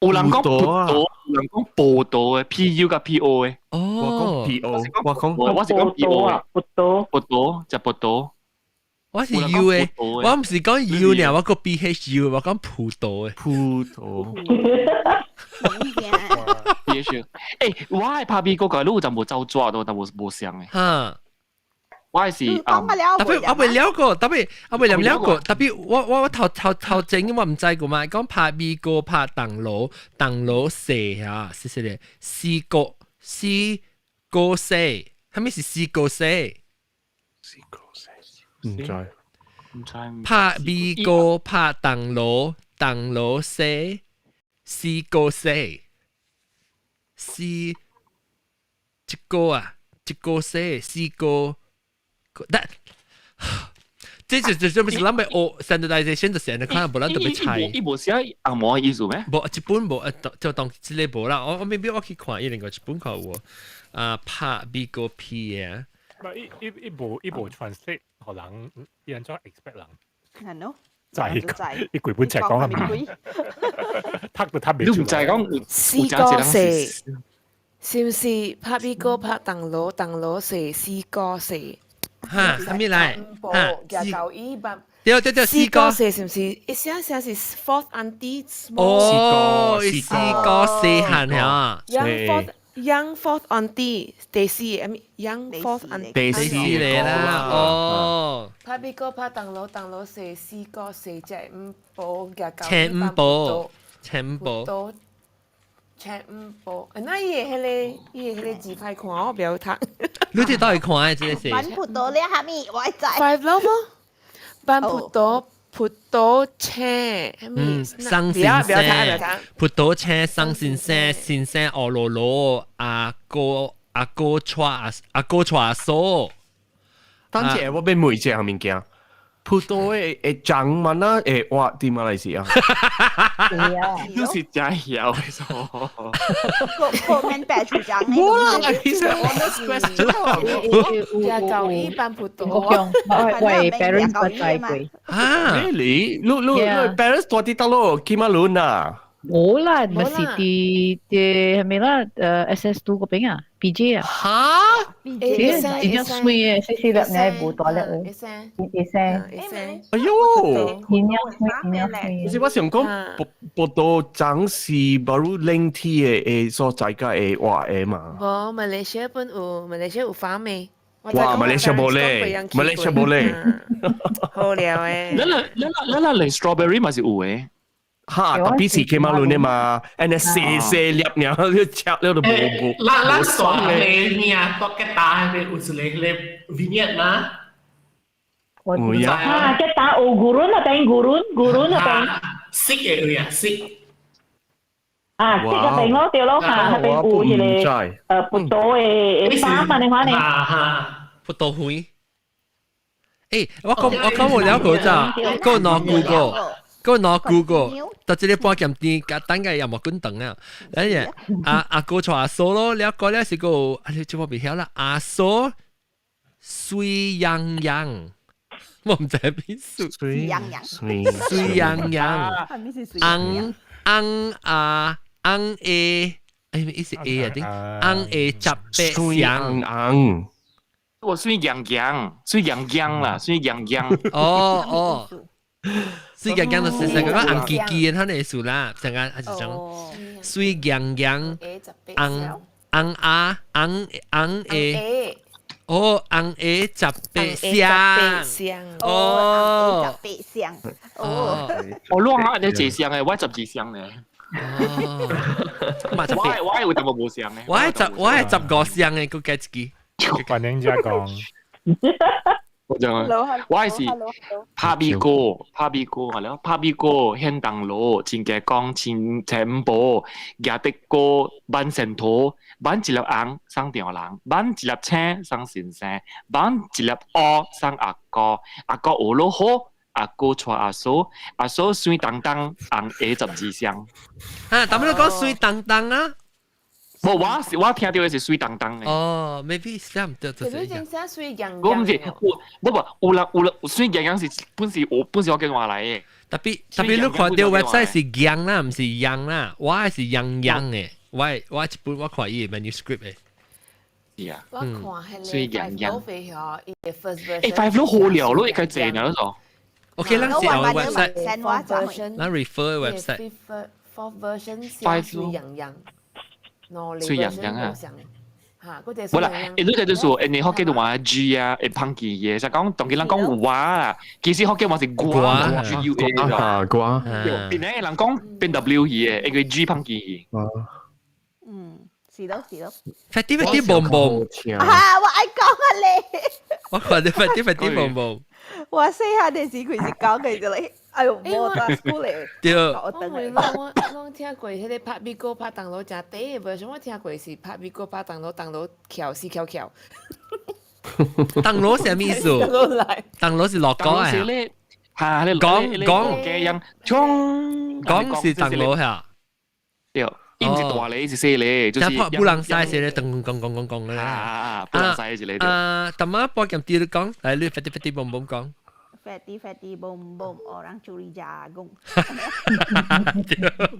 有人講葡萄，有人講葡萄嘅，P U 佮 P O 嘅。哦，我講 P O，我講我是講 P O 嘅，葡萄，葡萄，食葡萄。我是 U 嘅，我唔是講 U 呢，我講 B H U，我講葡萄嘅。葡萄。 B H U，欸，我係拍美國個，你有就無走抓都，但無無相嘅。嚇！我係是啊，特別我未了過，特別我未了過，特別我我我頭頭頭前我唔知過嘛，講拍美國拍銅鑼，銅鑼四嚇，是是咧，四個四個四，係咪是四個四？四個四，唔知，唔知。拍美國拍銅鑼，銅鑼四，四個四，四一個啊，一個四，四個。但這就這這不是咱欲學 standardization 就是按呢看，無咱就欲猜。伊無寫紅毛的意思咩？無一本無，就當這个無啦。我我 maybe 我去看伊另外一本看有啊，拍美國 P 嘅。唔伊伊伊無伊無 translate，予人伊按怎 expect 人？係咯。就係伊規本冊講啊，讀都讀袂你毋知講四個四，是毋是拍美國拍銅鑼，銅鑼四四個四？哈，啥物來？哈，對對對，四個四是毋是？一聲聲是 fourth auntie。哦，四個四漢嚇。 Young fourth young fourth auntie 第四，I mean young fourth auntie 第四嚟啦，哦。拍美國拍銅鑼，銅鑼四四個四隻五寶嘅九。青五寶，青五寶。青五寶，那伊个彼个伊个彼個字歹看，我袂曉讀。你佇佗位看的這個是？番葡萄咧，蝦米我知。 Five love，番葡萄葡萄青，嗯，桑先生，葡萄青，桑先生，先生俄羅羅，阿哥阿哥娶阿阿哥娶阿嫂。等陣我欲問一項物件。葡萄會會長嘛那會活佇馬來西亞？你是真曉的嗦。個個免白出長。無啦，其實 honest question。廿九一般葡萄。我用我 parents 不知過。啊？Really？你你你 parents 住佇佗落金馬倫啊？無啦，咪是佇佇啥物啦？SS2 嗰邊啊，PJ 啊。哈？真正媠的，細細粒呢，無大粒的。會生。哎喲！真正媠，真正媠。其實我想講，葡葡萄長是 baru 冷天的的所在才會活的嘛。無，馬來西亞本有，馬來西亞有發未？哇，馬來西亞無咧，馬來西亞無咧。好料誒！咱啦咱啦咱啦連 strawberry 嘛是有的。哈，特別是金馬倫的嘛，按呢細細粒爾，你食了就無無。咱咱大個咩啊？大吉打彼個有一个彼个 vineyard 嘛？有啊，吉打有 gurun 那邊 gurun gurun 那邊。色的位啊，色。啊，色嗰邊咯，對咯，嚇，那邊有彼个葡萄的的花嘛，你看呢？葡萄園。欸，我講我講無了過咋，個攞 Google。個攞 Google，到這個半劍店，等下又無滾長啊！哎呀，阿阿哥娶阿嫂咯，了個了是個，啊你這我袂曉啦，阿嫂水洋洋，我毋知邊數。水洋洋，水洋洋，翁翁阿翁 A，哎，伊是 A 啊？頂翁 A 十八雙翁。我水洋洋，水洋洋啦，水洋洋。哦哦。水洋洋就是成個紅叽叽的，他那意思啦，成個還是講水洋洋，紅紅阿紅紅 A，哦紅 A 十八雙，哦十八雙，哦，我亂啊，你幾雙的？我十二雙呢。我我有淡薄無雙的。我係十我係十五雙的，閣加一支。反正遮講。我講啊，我是拍美國，拍美國係咯，拍美國現銅鑼，親家講親前寶，舉得哥挽仙桃，挽一粒紅送丈人，挽一粒青送先生，挽一粒烏送阿哥，阿哥學落好，阿哥娶阿嫂，阿嫂水當當，紅下十二雙。啊，但欲你講水當當啊？無，我是我聽到的是水當當的。哦，maybe 寫毋對，就是其實真正水洋我毋是，有無無有人有人水洋洋是本是我本是福建話來的。特別特別你看到 website 是洋啦，毋是洋啦，我的是洋洋的，我一本我看伊的 manuscript 的。是啊。我看迄個水洋洋。 Five Loaf 吼，伊的 first version。欸，Five Loaf 好料咯，一個濟呢，嗰 OK，咱是有 website，咱 refer website。 Fourth version Five 是水洋洋，水洋洋啊。嚇，嗰隻無啦，欸，你個就是說，欸，福建話 G 啊，會芳記嘅，就講當佢人講話啦，其實福建話是瓜，G U A 啊，瓜。邊個人講變 W 嘅，因為 G 芳記。嗯，是咯是咯。快啲快啲嘣嘣！啊，我愛講啊你。我看到快啲快啲嘣嘣！我細漢的時佢是講嘅就嚟，哎呦，無大 school 嚟。對。我我攏聽過彼個拍美國拍銅鑼誠短的 version，我聽過是拍美國拍銅鑼，銅鑼翹死翹翹。銅鑼啥物意思？銅鑼是落歌啊？嚇，你講講嘅音，衝講是銅鑼嚇。對。伊毋是大咧，伊是細咧，就是布朗西是咧，噔講講講講咧。啊，布朗西是咧。啊，淡仔播劍啲你講，來你快啲快啲嘣嘣講。 Fatty fatty boom boom orang curi jagung。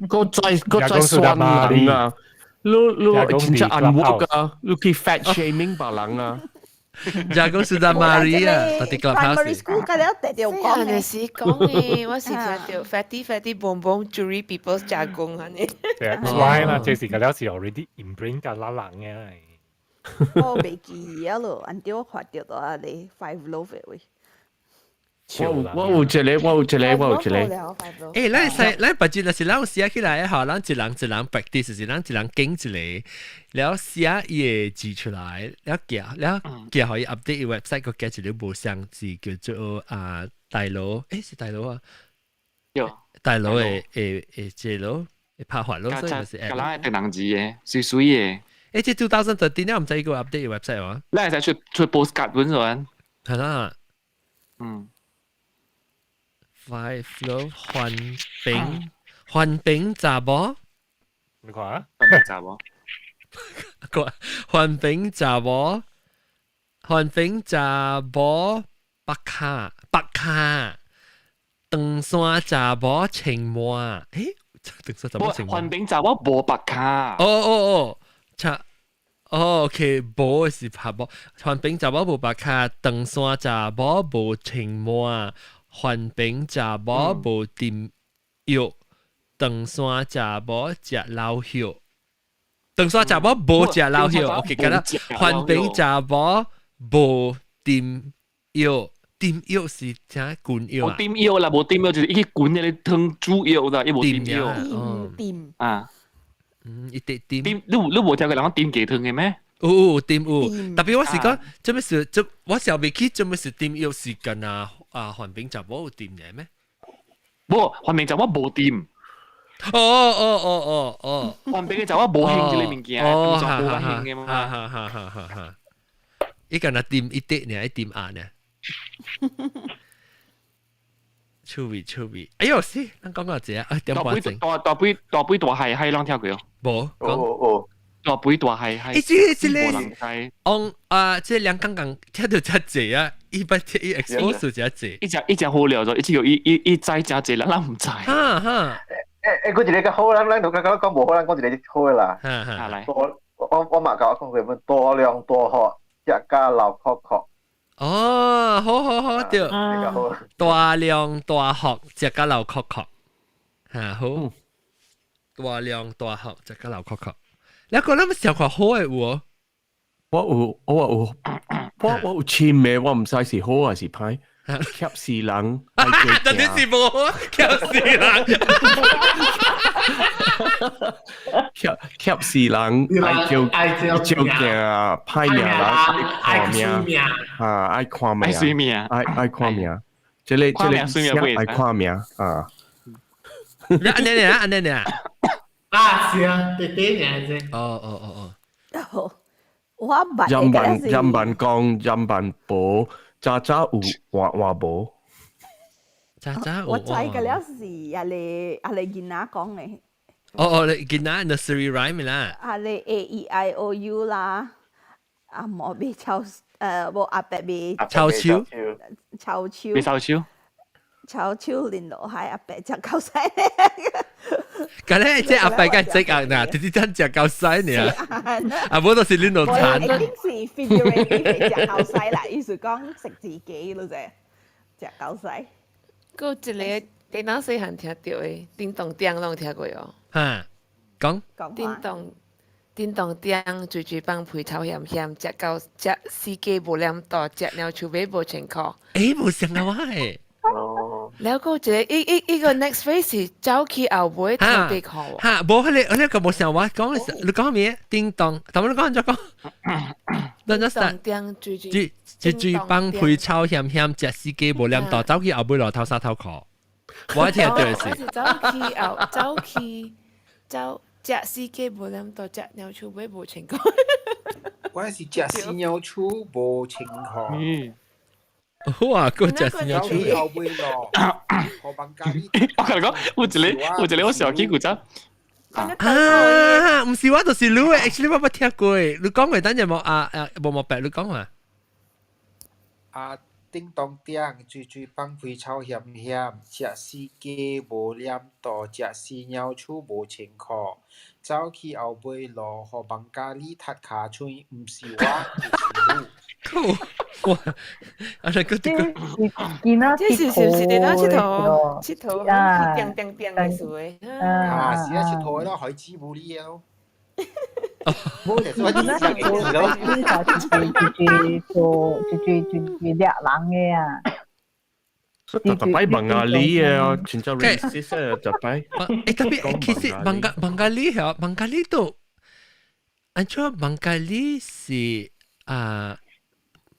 個再個再酸人啊！你你真正按我噶，你去 fat shaming 別人啊！ Jagung sudah mari 啊，特別 Primary school 個了特條講嘅。是講嘅，我是聽到 fatty fatty boom boom curi people's jagung 按呢。 That's why 啦，這是個了是 already imprint 個拉人嘅。我袂記啊咯，按照我看到都係你 five loaf 嘅位。我有一個，我有一個，我有一個。欸，咱使咱別只，若是咱有寫起來吼，咱一人一人 practice，是咱一人揀一個，了寫伊個字出來，了寄了寄予伊 update 伊 website 個寄一個無相字叫做啊大佬，欸是大佬啊，大佬的的的這咯，會拍法咯，所以就是。甲咱的電人字的，水水的。欸，這2013我毋知伊個 update 伊 website 啊。咱會使出出 postcard 本陣。係啦。嗯。 Five Loaf 環餅環餅查某，你看啊，環餅查某，個環餅查某，環餅查某白卡白卡，長山查某穿滿，欸，長山查某穿滿。環餅查某無白卡。哦哦哦，查，哦，OK，無是拍無，環餅查某無白卡，長山查某無穿滿。環餅查某無啉藥，長山查某食老葉。長山查某無食老葉，OK，敢若環餅查某無啉藥，啉藥是啥滾藥啊？無啉藥啦，無啉藥就是伊去滾彼個湯煮藥啦，伊無啉藥。啉啊，嗯，伊得啉。你無聽過人講啉雞湯的咩？有有啉有，特別我是講，做咩事？做我想袂起，做咩事啉藥是干啊？啊，環餅查某有啉的咩？無，環餅查某無啉。哦哦哦哦哦，環餅查某無興這个物件，哦，無興的嘛。哈哈哈哈哈哈！伊干那啉一滴爾，一啉啊爾。趣味趣味，哎喲是，咱講過一下，啊點半鐘。大大杯大杯大海海攏聽過哦？無，哦哦。大杯大海海。欸，這這個，翁啊，這兩剛剛聽到遮濟啊，伊捌聽伊 expose 遮濟。伊食伊食好料咗，伊只有伊伊伊知誠濟，咱咱毋知。哈哈。欸欸，佫一個較好，咱咱就剛剛講無好，咱講一個好的啦。哈哈。來。我我我嘛共我講過，大量大學，食甲流殼殼。哦，好好好，對。大量大學，食甲流殼殼。哈好。大量大學，食甲流殼殼。你個咱小看好的有哦？我有，我有，我我有簽的，我毋知是好還是歹。怯死人，真的是無好，怯死人。怯怯死人，愛照愛照鏡，歹命人愛看命，啊愛看命，愛算命，愛愛看命。這個這個愛看命啊。你按呢爾，按呢爾。啊，是啊，對對爾啫。哦哦哦哦。我捌人萬人萬講，人萬無，早早有，晚晚無。早早有。我知個了是阿個阿個囡仔講的。哦哦，你見啦，nursery rhyme 啦。啊，你 A E I O U 啦，阿嬤袂抄無阿伯袂抄手，抄手，袂抄手，抄手連落海，阿伯食夠屎。咁咧，即阿伯梗係識啊，嗱，直接真食夠屎呢。啊，無就是恁度慘。一定是 figurative 食夠屎啦，意思講食自己咯啫，食夠屎。閣有一個電腦細漢聽著的，叮當叮攏聽過哦。哈，講。叮當叮當叮，嘴嘴放屁臭鹹鹹，食到食四界無黏度，食鳥樹尾無穿褲。欸，無像啊我誒。哦。了閣有一個，伊伊伊個 next phrase 是走去後尾脫底褲。哈，無彼個，彼個無像我講的，你講咩？叮當，但你講怎講？叮當叮，嘴嘴嘴嘴放屁臭鹹鹹，食四界無黏度，走去後尾落頭衫頭褲。我聽著是。走去後，走去走食四界無黏度，食鳥樹尾無穿褲。我是食死鳥樹無穿褲。嗯。哇！閣食死鳥樹。後尾咯，何邦咖喱。我共你講，有一个，有一个我小記古早。啊，毋是我就是你的，actually 我捌聽過。你講過等陣無啊啊無無白，你講話。啊，叮當叮，嘴嘴放屁臭鹹鹹，食四界無黏度，食死鳥鼠無穿褲，走去後尾路，予網咖喱踢跤喙，毋是我，就是你。哇！啊，那個這個，這是是毋是佇哪𨑨迌？𨑨迌去叮叮叮的事的。啊，是啊，𨑨迌的咯，孩子無理的咯。無，囡仔佚佗，一句做一句一句掠人的啊。特特擺孟加里啊，真正 racist 啊，特擺。欸，特別其實孟加孟加里嚇，孟加里都，按怎孟加里是啊？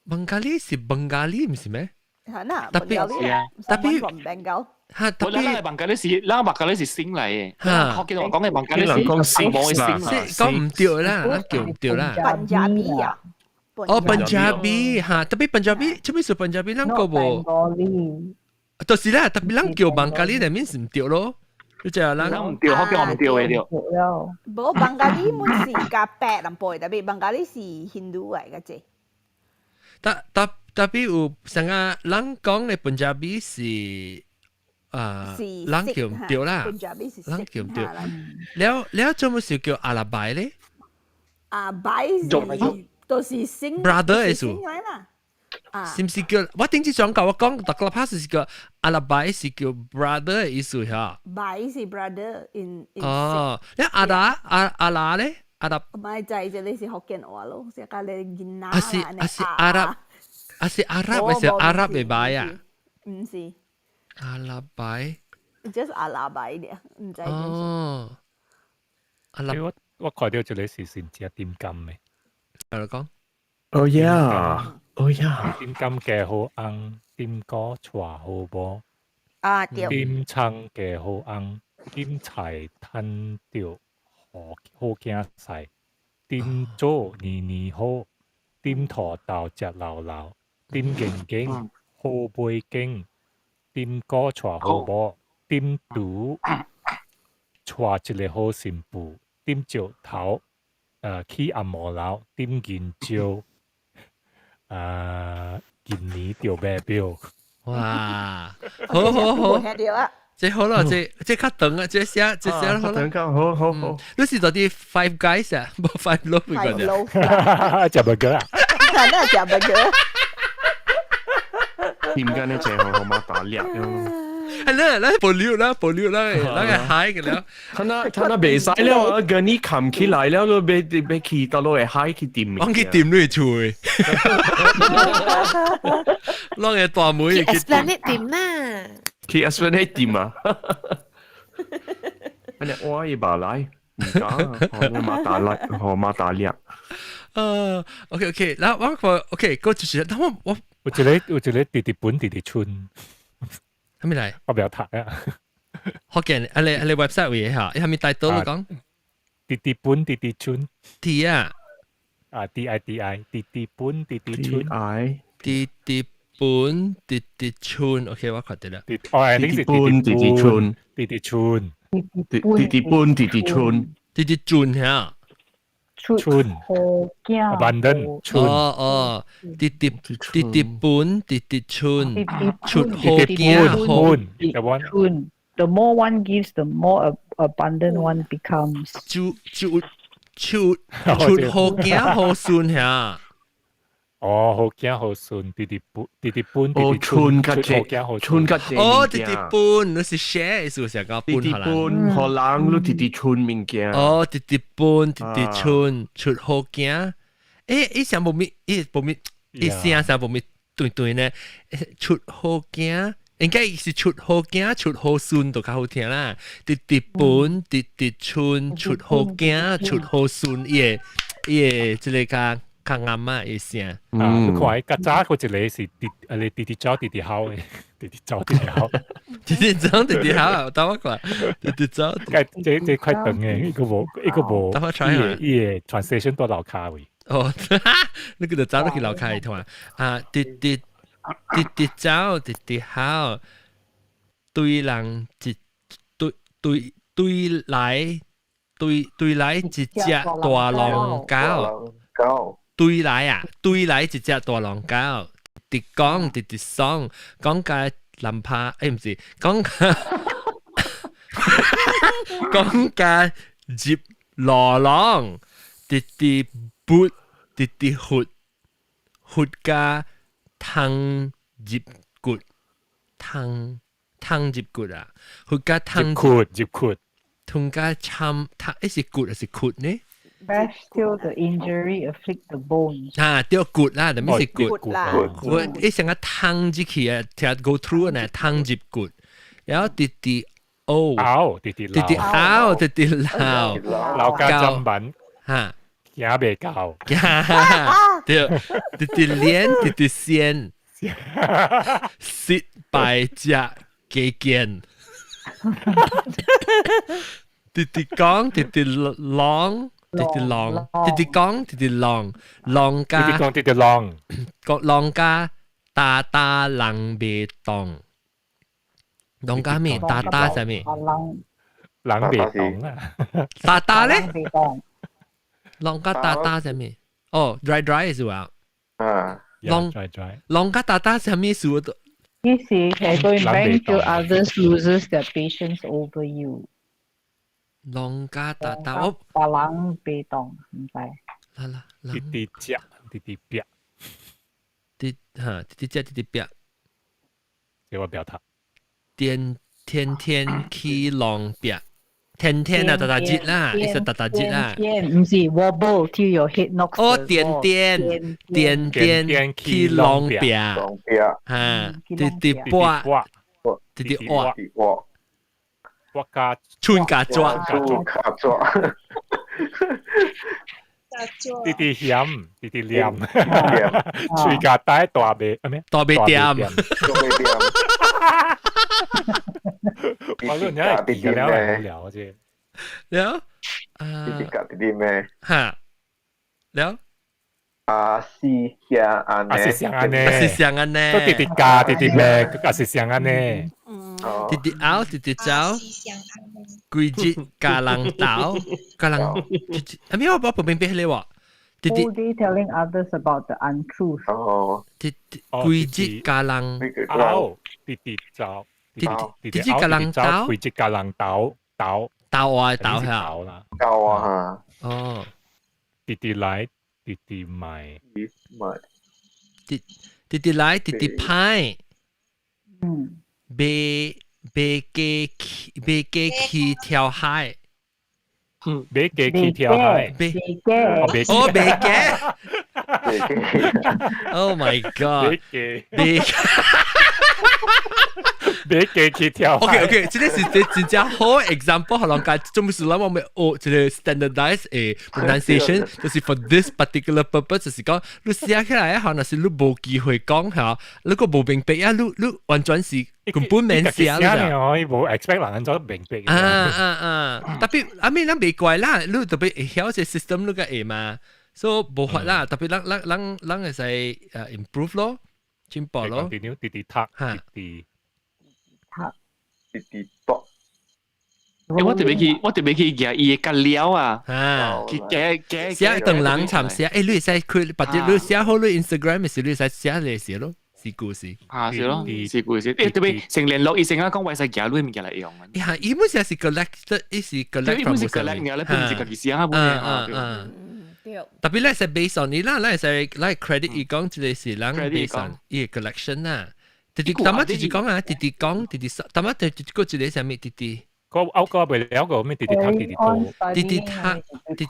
孟加里是孟加里，毋是咩？係啦，特別特別嚇，特別孟加里是，咱孟加里是姓來的。嚇，福建話講的孟加里是無的姓啦，講毋對啦，咱叫毋對啦。पंजाबी啊。哦，पंजाबी嚇，特別पंजाबी，做咩是पंजाबी？咱個無。就是啦，特別咱叫孟加里，那面是毋對咯。你知影咱毋對，福建話毋對的對。無孟加里滿是較白人輩，特別孟加里是印度來个啫。特特特別有啥個人講的पंजाबी是啊，人叫毋對啦，人叫毋對。了了，做乜事叫阿拉伯咧？阿伯是都是姓 brother 的意思。是毋是叫我頂次上教我講，逐個 pass 是叫阿拉伯是叫 brother 的意思嚇。伯是 brother in 哦，你阿達阿阿拉咧？阿拉唔係就係這裡是福建話咯，是講你囡仔啊是啊是阿拉啊是阿拉還是阿拉的白啊？毋是。阿拉伯。 just 阿拉伯的，毋知。哦。阿拉我我看著一个是真正點金的。阿拉講。 Oh yeah, oh yeah。點金嫁好翁，點果娶好某。啊對。點葱嫁好翁，點菜趁著好好囝婿，點做年年好，點土豆食老老，點眼鏡好背景，點果娶好某，點拄娶一个好新婦，點石頭起紅毛樓，點銀蕉今年著買錶。哇！好好好，這好啦，這這較長啊，這寫這寫好啦。好好好。你是到底 Five Guys 啊？無 Five Love 嗰隻？食 burger 啊？那食 burger。點解呢？這好好馬打獵。係啦，咱保留啦，保留啦，咱個海個了。他那他那袂使了，個你冚起來了，都欲欲去到落個海去掂。我去掂你厝的。攏個大妹去 Esplanade 掂啦。去 Esplanade 掂啊！อันนี้我也把來，唔敢，我馬打獵，我馬打獵。OK OK，然後我個 OK，個就是，但我我有一个有一个弟弟本弟弟村。啥物來？我不要讀啊！福建，啊你啊你 website 有嚇？伊啥物帶倒你講？弟弟本弟弟村。 T 啊？啊 D I D I 弟弟本弟弟村。 I 弟弟本弟弟村，OK，我看著啦。哦，你是本弟弟村，弟弟村。直直搬，直直春，直直轉嚇。春好囝 abandon 春哦哦，直直直直搬，直直春，出好直直囝好。搬，春。The more one gives, the more abundant one becomes. 出出出出好囝好孫嚇。哦，好囝好孫，直直搬，直直搬，哦，直直春春出好囝好甲春甲濟哦，直直搬，你是 share 意思是講直直搬予人。搬，予人你直直春物件。哦，直直搬，直直春，出好囝。欸，伊聲無咪，伊無咪，伊聲聲無咪對對呢？出好囝，應該是出好囝，出好孫就較好聽啦。直直搬，直直春，出好囝，出好孫，伊個伊個這個較較啱啊，伊聲。啊，你看，較早嗰一個是直，啊，你直直走，直直跑的，直直走，直直跑，直直走，直直跑，等我看，直直走。這這塊長的，一個無，一個無，等我 try 下。伊個 translation 到樓跤位。哦，你叫做走落去樓跤頭啊！直直直直走，直直跑，對人一對對對來對對來一隻大狼狗，狗對來啊，對來一隻大狼狗，直講直直爽，講甲男拍，欸毋是講甲講甲入羅籠，直直撥，直直活，活甲通入骨，通通入骨啊，活甲通入骨入骨，通甲參，通欸是骨還是骨呢？ Bash till the injury afflict the bones. 啊，對骨啦，特別是骨，骨啦我一成個通入去啊，聽 go through 呢，通入骨，然後直直嘔，嘔，直直直直嘔，直直流，流加針文，嚇，行袂到，對，直直連，直直先，失敗者加見，直直講，直直浪。直直浪，直直講，直直浪，浪加，直直講，直直浪，個浪加打打人袂動，浪加咩？打打啥物？人袂動啊！打打咧？浪加打打啥物？哦，dry dry 是話。啊。浪浪加打打啥物意思？意思係 going back to others loses their patience over you。浪加打打我。別人袂動，毋知。啦啦，直直食，直直煏。直哈，直直食，直直煏。這我表達。天天天起浪煏，天天啊，達達節啦，意思達達節啦。顛毋是 wobble till your head knocks。哦，顛顛顛顛起浪煏，浪煏。哈，直直撥，直直挖。我加春加抓，春加抓，直直鹹，直直黏，喙加帶大袂，啊咩？大袂掂，大袂掂。我講你係記了了啫。了，直直加直直咩？哈，了。啊是相按呢？啊是相按呢？是相按呢？都直直加，直直咩？啊是相按呢？直直拗，直直走，規日共人鬥，共人，啊咩？我我不明白你話。直直 All day telling others about the untruth。哦。直直規日共人拗，直直走，直直直共人鬥，規日共人鬥鬥鬥啊鬥下，鬥啊嚇。哦。直直來，直直賣，賣。直直直來，直直歹。嗯。買買雞去買雞去跳海，買雞去跳海，買雞哦買雞，Oh my god，買雞買買雞去跳海。 OK OK，這個是這真正好 example，予人家做咩事咱我們學這個 standardized 的 pronunciation，就是 for this particular purpose，就是講你寫起來嚇，若是你無機會講嚇，你閣無明白啊，你你完全是根本免寫啦。我無 expect 人按怎明白。啊啊啊！特別阿咩咱袂怪啦，你特別會曉這 system 你個會嘛，所以無法啦。特別咱咱咱咱會使improve 咯，進步咯。直直直讀，直直讀，直直讀。我特別去，我特別去夾伊嘅吉料啊！啊，去夾夾寫等人參寫，欸，你會使開，或者你寫好你 Instagram 時，你會使寫嚟寫咯，是故事。啊，是咯，是故事。欸，特別成聯絡醫生啊，講為使夾你物件來用啊。嚇，伊本身是 collect，伊是 collect，伊本是 collect，你本是家己寫啊，本嗯嗯。特別咧是 based on 你啦，咱會使咱 credit 伊講，這個是咱 based on 伊個 collection 啊。直直，淡仔直直講啊，直直講，直直，淡仔直直過一個啥物，直直。個歐個袂了個咩？直直讀，直直多，直直讀，直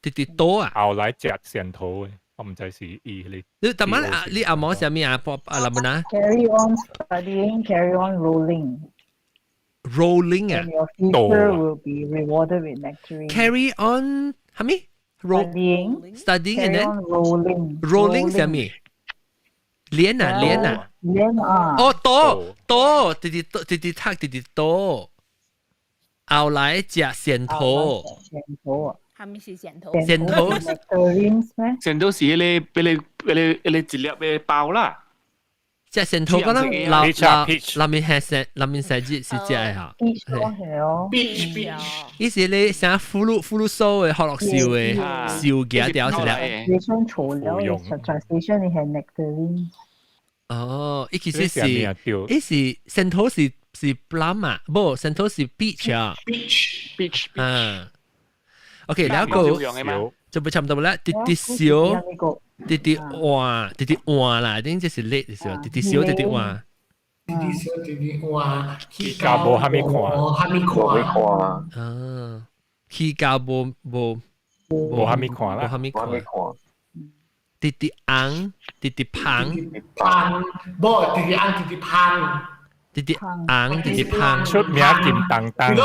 直直直多啊！後來食鱔頭的，我毋知是伊彼個。你淡仔啊？你阿毛啥物啊？阿林文啊？Carry on studying, carry on rolling. Rolling 啊 And your future will be rewarded with nectarine. Carry on 啥物？Studying, studying and then rolling. Rolling 啥物？練啊練啊練啊！哦，多多，直直直直讀，直直多。後來食鱔頭，鱔頭啊！係咪是鱔頭？鱔頭鱔頭是彼個彼個彼個彼個一粒的包啦。食鱔頭可能老老內面係鱔，內面鱔子是食的哈。 Peach peach。伊是咧啥葫蘆葫蘆酥的，可樂燒的，燒夾掉一粒。 Translation 錯了，translation 你係 nectarine。哦，伊其實是，伊是鱔頭是是 plum 啊，無鱔頭是 peach 啊。 peach peach。嗯。OK，然後就不差不多啦，直直燒，直直換，直直換啦，頂這是叻的時候，直直燒，直直換。直直燒，直直換。起價無蝦米看，蝦米看。啊，起價無無無蝦米看啦，無蝦米看。直直紅，直直芳。芳，無直直紅，直直芳。直直紅，直直芳。出名金當當。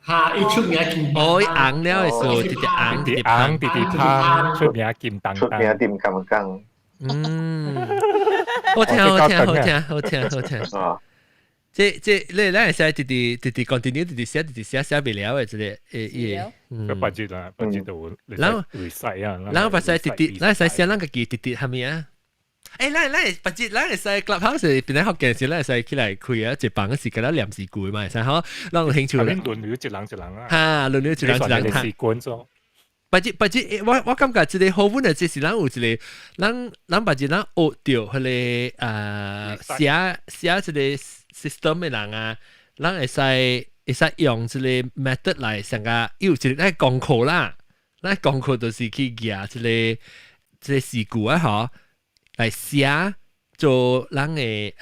嚇！伊出名金。哦，伊紅了的時候，直直紅，直直紅，直直芳，出名金當當。出名金剛剛。嗯，好聽好聽好聽好聽好聽。這這你咱會使直直直直 continue 直直寫直直寫寫袂了的這個誒伊個。嗯。別日啦，別日就然後 recite 啊。然後別使直直，咱會使寫咱家己直直蝦米啊？欸，咱咱別日咱會使 Clubhouse 邊咧學件事，咱會使起來開啊，一房時間咱念詩句嘛，會使吼，咱有興趣。輪流一人一人啊。哈，輪流一人一人是觀眾。別日別日，我我感覺這個好阮的，這是咱有一個，咱咱別日咱學著彼個寫寫這個 system 的人啊，咱會使會使用這個 method 來上個有一個咱功課啦，咱功課就是去舉這個這個詩句啊，吼，來寫做咱的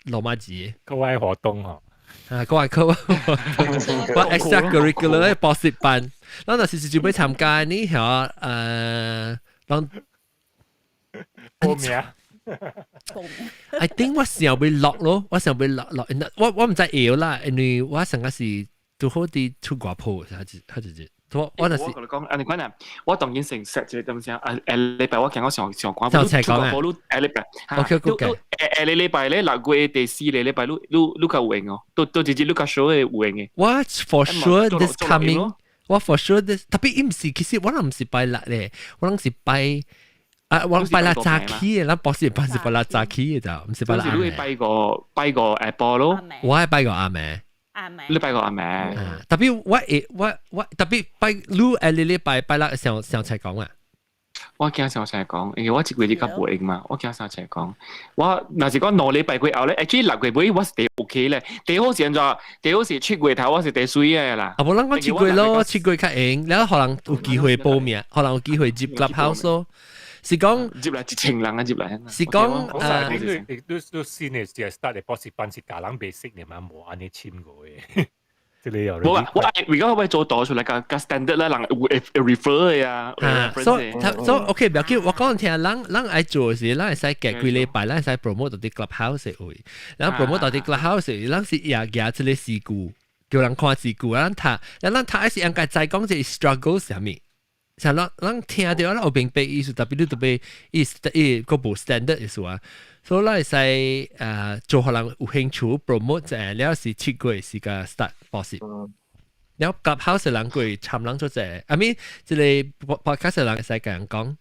羅馬字。課外活動吼。啊，課外課外活動，我 extracurricular 的補習班，咱若是是準備參加呢，嚇，咱報名。 I think 我想欲落咯，我想欲落落，我我毋知會啦，因為我上個是拄好佇出外鋪，還是還是我我就是我共你講，按呢款啊，我當然成 set 一個東西啊，下禮拜我驚我上上趕，上冊講啊下禮拜，OK OK，下下個禮拜咧，6月第四個禮拜，你你你較有閒哦，都都直接你較少會有閒的。我 for sure this coming，我 for sure this，特別伊毋是，其實我人毋是拜六咧，我人是拜。啊！我拜六早起的，咱博士班是拜六早起的咋，毋是拜六暗。你拜五拜五下晡咯。我係拜五暗暝。暗暝。你拜五暗暝。特別我會我我特別拜你下個禮拜拜六上上冊講啊。我驚上冊講，因為我這個月較無閒嘛，我驚上冊講。我若是講2禮拜過後咧，actually 6月尾我是第 OK 咧，第好是按怎？第好是7月頭我是第媠的啦。啊，無咱講七月咯，七月較閒，然後予人有機會報名，予人有機會入 Clubhouse 咯。是講入來一千人啊，入來。是講你你你新的時 start 的補習班是教人袂識的嘛，無按呢深過的。這個有。無啊，我而家我做導出來較較 standard 啦，人會 refer 的啊。所以所以 OK，不要緊，我講聽，咱咱愛做是，咱會使隔幾禮拜，咱會使 promote 到佇 Clubhouse 位，然後 promote 到佇 Clubhouse，咱是也舉這個詩句，叫人看詩句，咱讀，咱讀還是應該知講這 struggle 啥物。像咱咱聽著，咱有明白意思，特別你特別意伊個無 standard 意思啊，所以咱會使做予人有興趣 promote 者，了是7月時間 start 補習。了 Clubhouse 人過參人做者，I mean 這個 podcast 人會使共人講，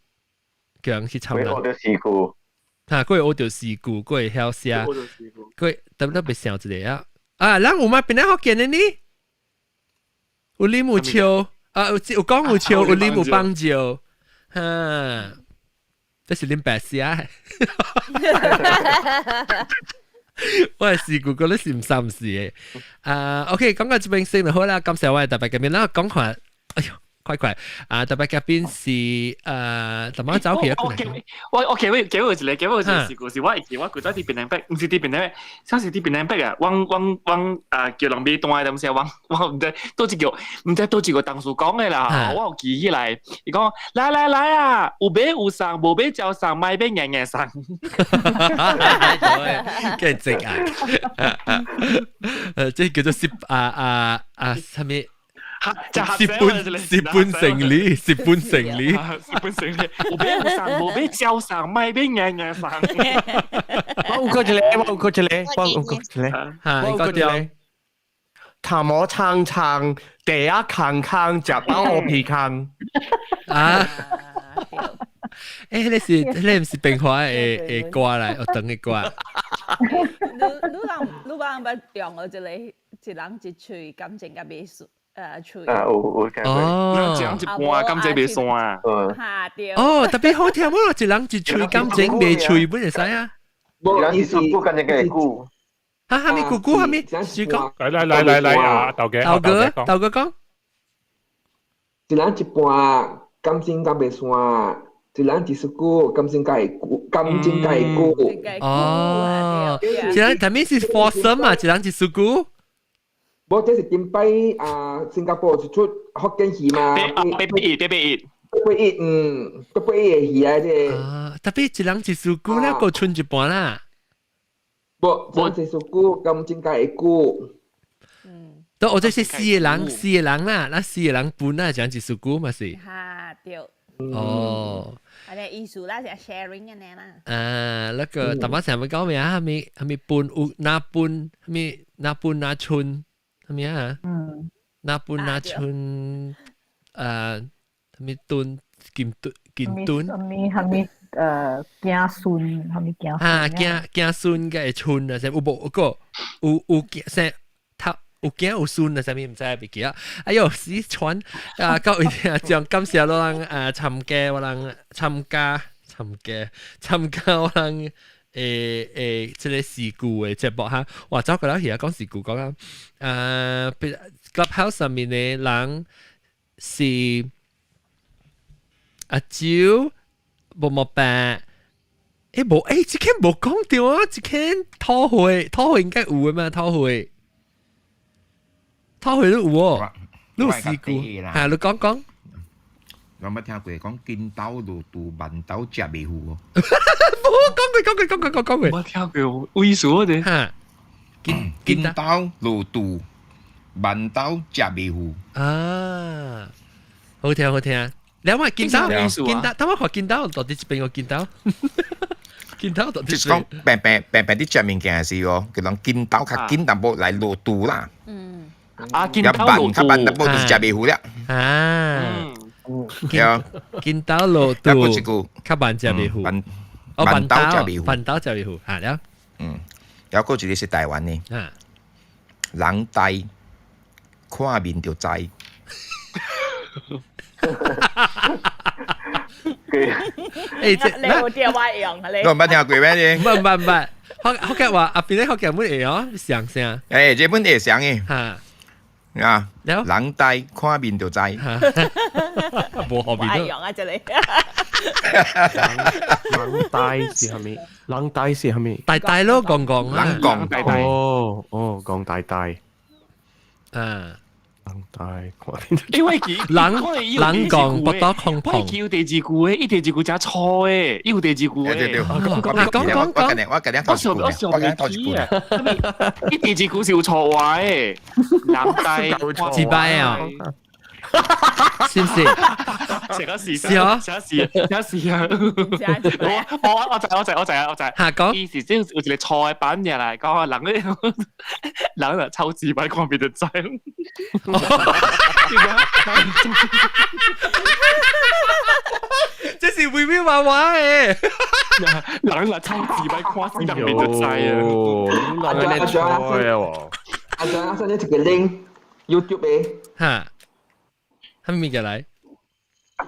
叫人去參人。學著詩句。哈，過會學著詩句，過會曉寫，過特別特別想一個啊！啊，咱有嗎？邊個福建的呢？有啉有笑，啊有有講有笑，有啉有放照，哈，這是恁白寫。我係試過覺得是唔三唔四嘅。啊，OK，講到這邊先就好啦，感謝我嘅特別嘉賓啦，講下，哎喲，快快，啊，特別嘉賓是怎麼走起我我我記我記我一個記我一個事故是我會記我舊早佇檳城北，毋是佇檳城北，啥是佇檳城北啊？阮阮阮啊叫人買單的東西，阮我毋知倒一個毋知倒一個同事講的啦，我有記起來，伊講來來來啊，有買有送，無買照送，莫買硬硬送。幾正啊！這叫做蝕啊啊啊，啥物？蝕本蝕本成理，蝕本成理，蝕本成理。有買有送，無買照送，莫買硬硬送。我有個一個，我有個一個，我有個一個，我有個一個。頭毛長長，地仔空空，食飽烏皮空。啊！欸，那是那毋是變化的的歌來，學長的歌。你你人你人捌用過這個一人一喙感情甲袂順喙。啊，有有聽過。哦，一人一半感情袂散啊。哈對。哦，特別好聽喎，一人一喙感情袂喙本會使啊。一人一句感情會久。哈哈咪姑姑哈咪，是講。來來來來來啊，豆哥，豆哥，豆哥講。一人一半感情甲袂散。一人一首歌，感情會久，感情會久。哦，一人，但係是 foursome 嘛，一人一首歌。無，這是近擺啊，新加坡一出福建戲嘛。881，881，881，嗯，881的戲啊，這個。啊，特別一人一首歌咧，閣剩一半啦。無，一人一首歌，感情會久。都我這是四個人，四個人啦，那四個人分啦，一人一首歌嘛是。哈，對。哦。啊，這意思啦，是 sharing 按呢啦。啊，那個淡薄想欲講咩啊？蝦米蝦米分有哪分？蝦米哪分哪春？蝦米啊？嗯。哪分哪春？啊，蝦米墩金墩金墩？蝦米蝦米子孫？蝦米子孫？啊，子子孫個春啊，有無個有有子生？有囝有孫啊，啥物毋知袂記啊！哎喲，死喘啊！各位聽眾，感謝老人啊參加我人參加參加參加我人誒誒這個事故的節目哈！哇，走過來去啊，講事故講啊！啊，Clubhouse 上面的人是阿蕉無無白。欸無欸，這間無講著啊！這間討會討會應該有的嘛，討會。討會都有哦，你有試過？嚇，你講講。我捌聽過講金刀落肚，饅頭食袂赴哦。無講過，講過，講過，講過。我聽過，有意思哦，這。嚇，金刀落肚，饅頭食袂赴。啊，好聽好聽。你話金刀，金刀，等我看金刀，到底這邊個金刀？金刀到底？就是講平平平平佇食物件的時候，佢講金刀較緊淡薄來落肚啦。嗯。啊，金刀落肚，較慢淡薄就是食袂赴了。啊，對啊，金刀落肚，一句較慢食袂赴。哦，饅頭食袂赴，饅頭食袂赴，嚇了。嗯，還閣一個是台灣的。啊，人呆看面就知。欸，這你有電話用啊？你你毋捌聽過咩？毋捌毋捌，福建話阿邊咧福建本會哦，像聲。欸，這本會像的。嚇。啊！人呆看面就知。無後面。用啊，這裡。人呆是啥物？人呆是啥物？大大咯，講講啊。人講大大。哦哦，講大大。啊。人大看因為佢人人講不多空我會記有第二句的，伊第二句真錯的，伊有第二句的。對對對，講講講，我今日頭一句，我想我今日頭一句。伊第二句是有錯話的，人大自敗啊！是唔是？成個事，是啊，成個事，成個事啊！我我我知我知我知我知。嚇講，伊是即有一個錯的版入來講，人咧人就抽自擺看別就知。這是微微娃娃的，人就抽自擺看死人別就知啊！人咧錯的喎。阿張阿張，你一個 link YouTube 的。嚇。蝦米物件來？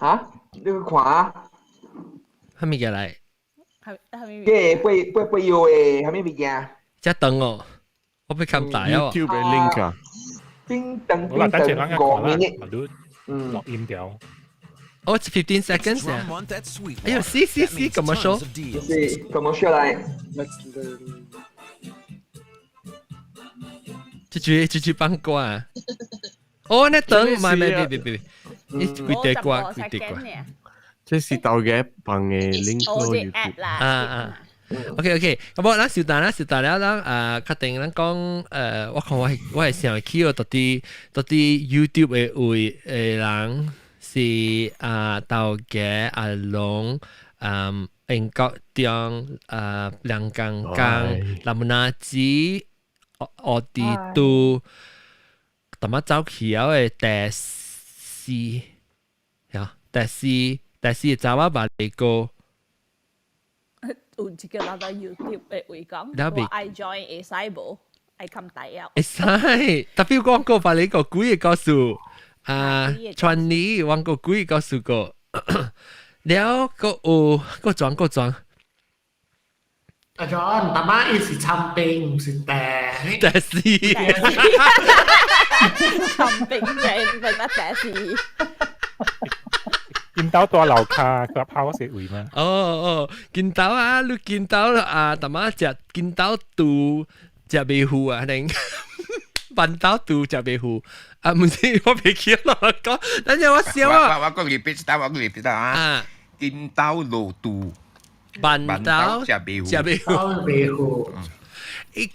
嚇？你去看啊？蝦米物件來？嘅背背背藥的蝦米物件？遮長哦，我欲看大哦。 YouTube 的 link 啊。冰等好啦，冰等陣咱等看啦，五 minute。嘛都錄音掉。哦，it's 15 seconds 啊！哎呦，是是是，commercial。是 commercial 來。這句這句放歌啊！哦，那等，唔係唔係，別別別，你規塊歌，規塊歌。這是豆嘅放的 link 咯 YouTube。啊啊，OK OK，咁我咱小等啦，小等了，咱啊確定咱講，我看我我係想去到底到底 YouTube 的位的人是啊豆家阿龍，嗯，英國中啊梁剛剛，林那子，奧迪都，淡仔走去了的第四，呀，第四第四查某捌一個。有一個人在 YouTube 的位講，我愛 join 會使無？愛冚大了。會使，特別講過把你個幾個故事啊，傳你講過幾個故事個，了個有個裝個裝。阿 John，大媽伊是參冰，毋是茶。茶是。參冰嘅，變得茶是。見到大樓卡 Clubhouse 的位嗎？哦哦，見到啊，你見到啊，大媽食見到肚食袂糊啊，恁辦到肚食袂糊啊，毋是我袂記啦，講，等陣我笑啊。我我講 repeat 得，我講 repeat 得啊。見到路肚，辦到食袂糊，食袂糊，袂糊。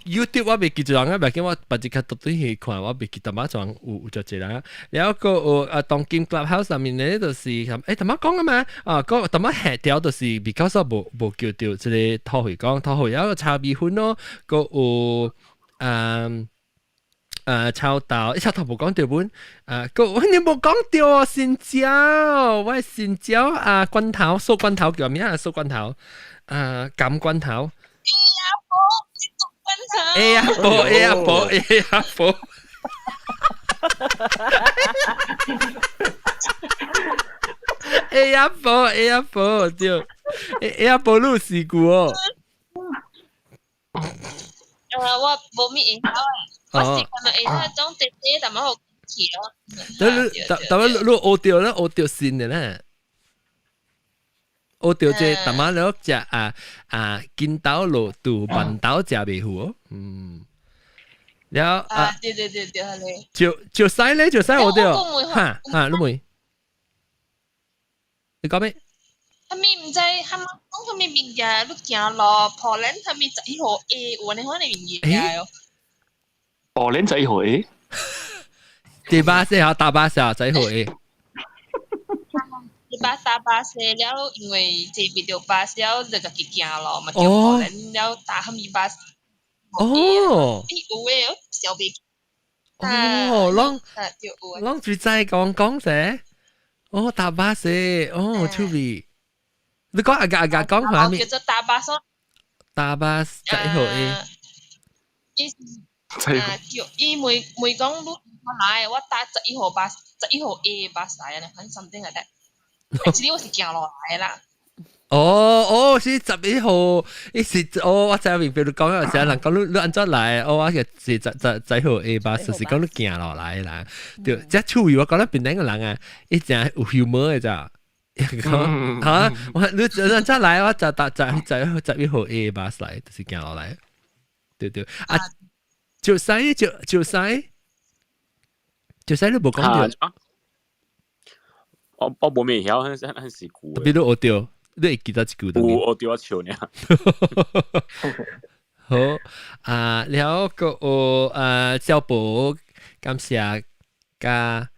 YouTube 我袂記住人啊，袂記我別一較獨對去看，我袂記淡仔裝有有足濟人。然後個有啊，當今 Clubhouse 上面咧，就是，欸，淡仔講啊嘛，啊，個淡仔下條就是 because 無無叫到這個土匪講，土匪有個炒米粉咯，個有嗯。臭豆，臭豆無講到本，啊，個你無講到哦，新椒，我新椒啊，罐頭，素罐頭叫咩啊？素罐頭，啊，橄罐頭。哎呀，波，哎呀，波，哎呀，波。哎呀，波，哎呀，波，對，哎呀，波，你有試過哦？啊，我無咩會曉啊，我是看到會曉種弟弟，但係好奇咯。但但但你學到咧，學到新的咧。學到這淡仔了食啊啊，筋斗落肚，板豆食袂糊哦，嗯。然後啊，對對對對，係咧。就就使咧，就使學到，哈哈，你問，你講咩？啥物毋知，啥物講啥物物件？你行路破輪，啥物11號 A 有按呢款的物件哦。破輪11號 A，第巴士啊，搭巴士啊，11號 A。你把搭巴士了，因為坐袂著巴士了，就家己行路嘛，就破輪了搭啥物巴士。哦。欸，有的，小袂。哦，攏攏最知講講者，哦，搭巴士，哦，趣味。你講阿阿阿講下面。叫做搭巴士。搭巴士11號 A。伊啊，叫伊問問講你來，我搭11號巴士，11號 A 巴士來，反正 something like that。其實我是行落來啦。哦哦，是11號，伊是哦，我知明白你講有時人講你你按怎來，哦，我是十十十號 A 巴士，是講你行落來啦。對，這趣味我講咱檳城个人啊，伊真有 humor 的咋。嚇！我你按怎來，我就搭十十11號 A 巴士來，就是行落來。對對，啊，就使就就使就使你無講著。我我無咩曉，很很是舊。特別你學著，你會記得一句。有學著我笑爾。好啊，然後個有小寶感謝加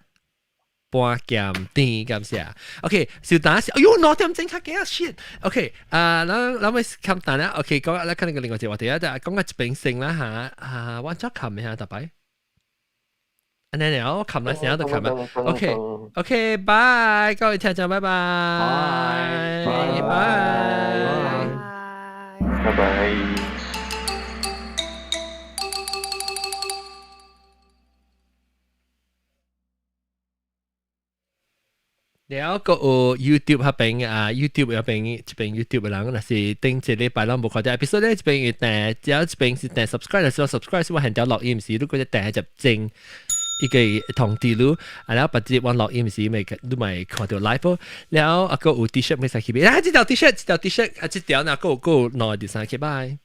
半劍甜感謝。OK，小等下，哎喲，2點鐘較驚 shit。OK，啊，咱咱要看等啦。OK，講咱看個另外一個話題啊，就講個一邊先啦嚇。啊，我怎冚下特擺？按呢了，我冚來先就冚啦。OK，OK，拜，各位聽眾，拜拜，拜拜，拜拜。了個有 YouTube 嗰邊啊，YouTube 嗰邊這邊 YouTube 的人，若是頂一禮拜攏無看著 episode 咧，這邊會訂，只要這邊是訂 subscribe，是 subscribe 是我現條錄音時，如果訂一正一個通知你，啊，然後別日我錄音時咪你咪看著 live 了啊，閣有 T-shirt 欲使去買，啊，這條 T-shirt，這條 T-shirt 啊，這條若閣有閣有兩個第三去買。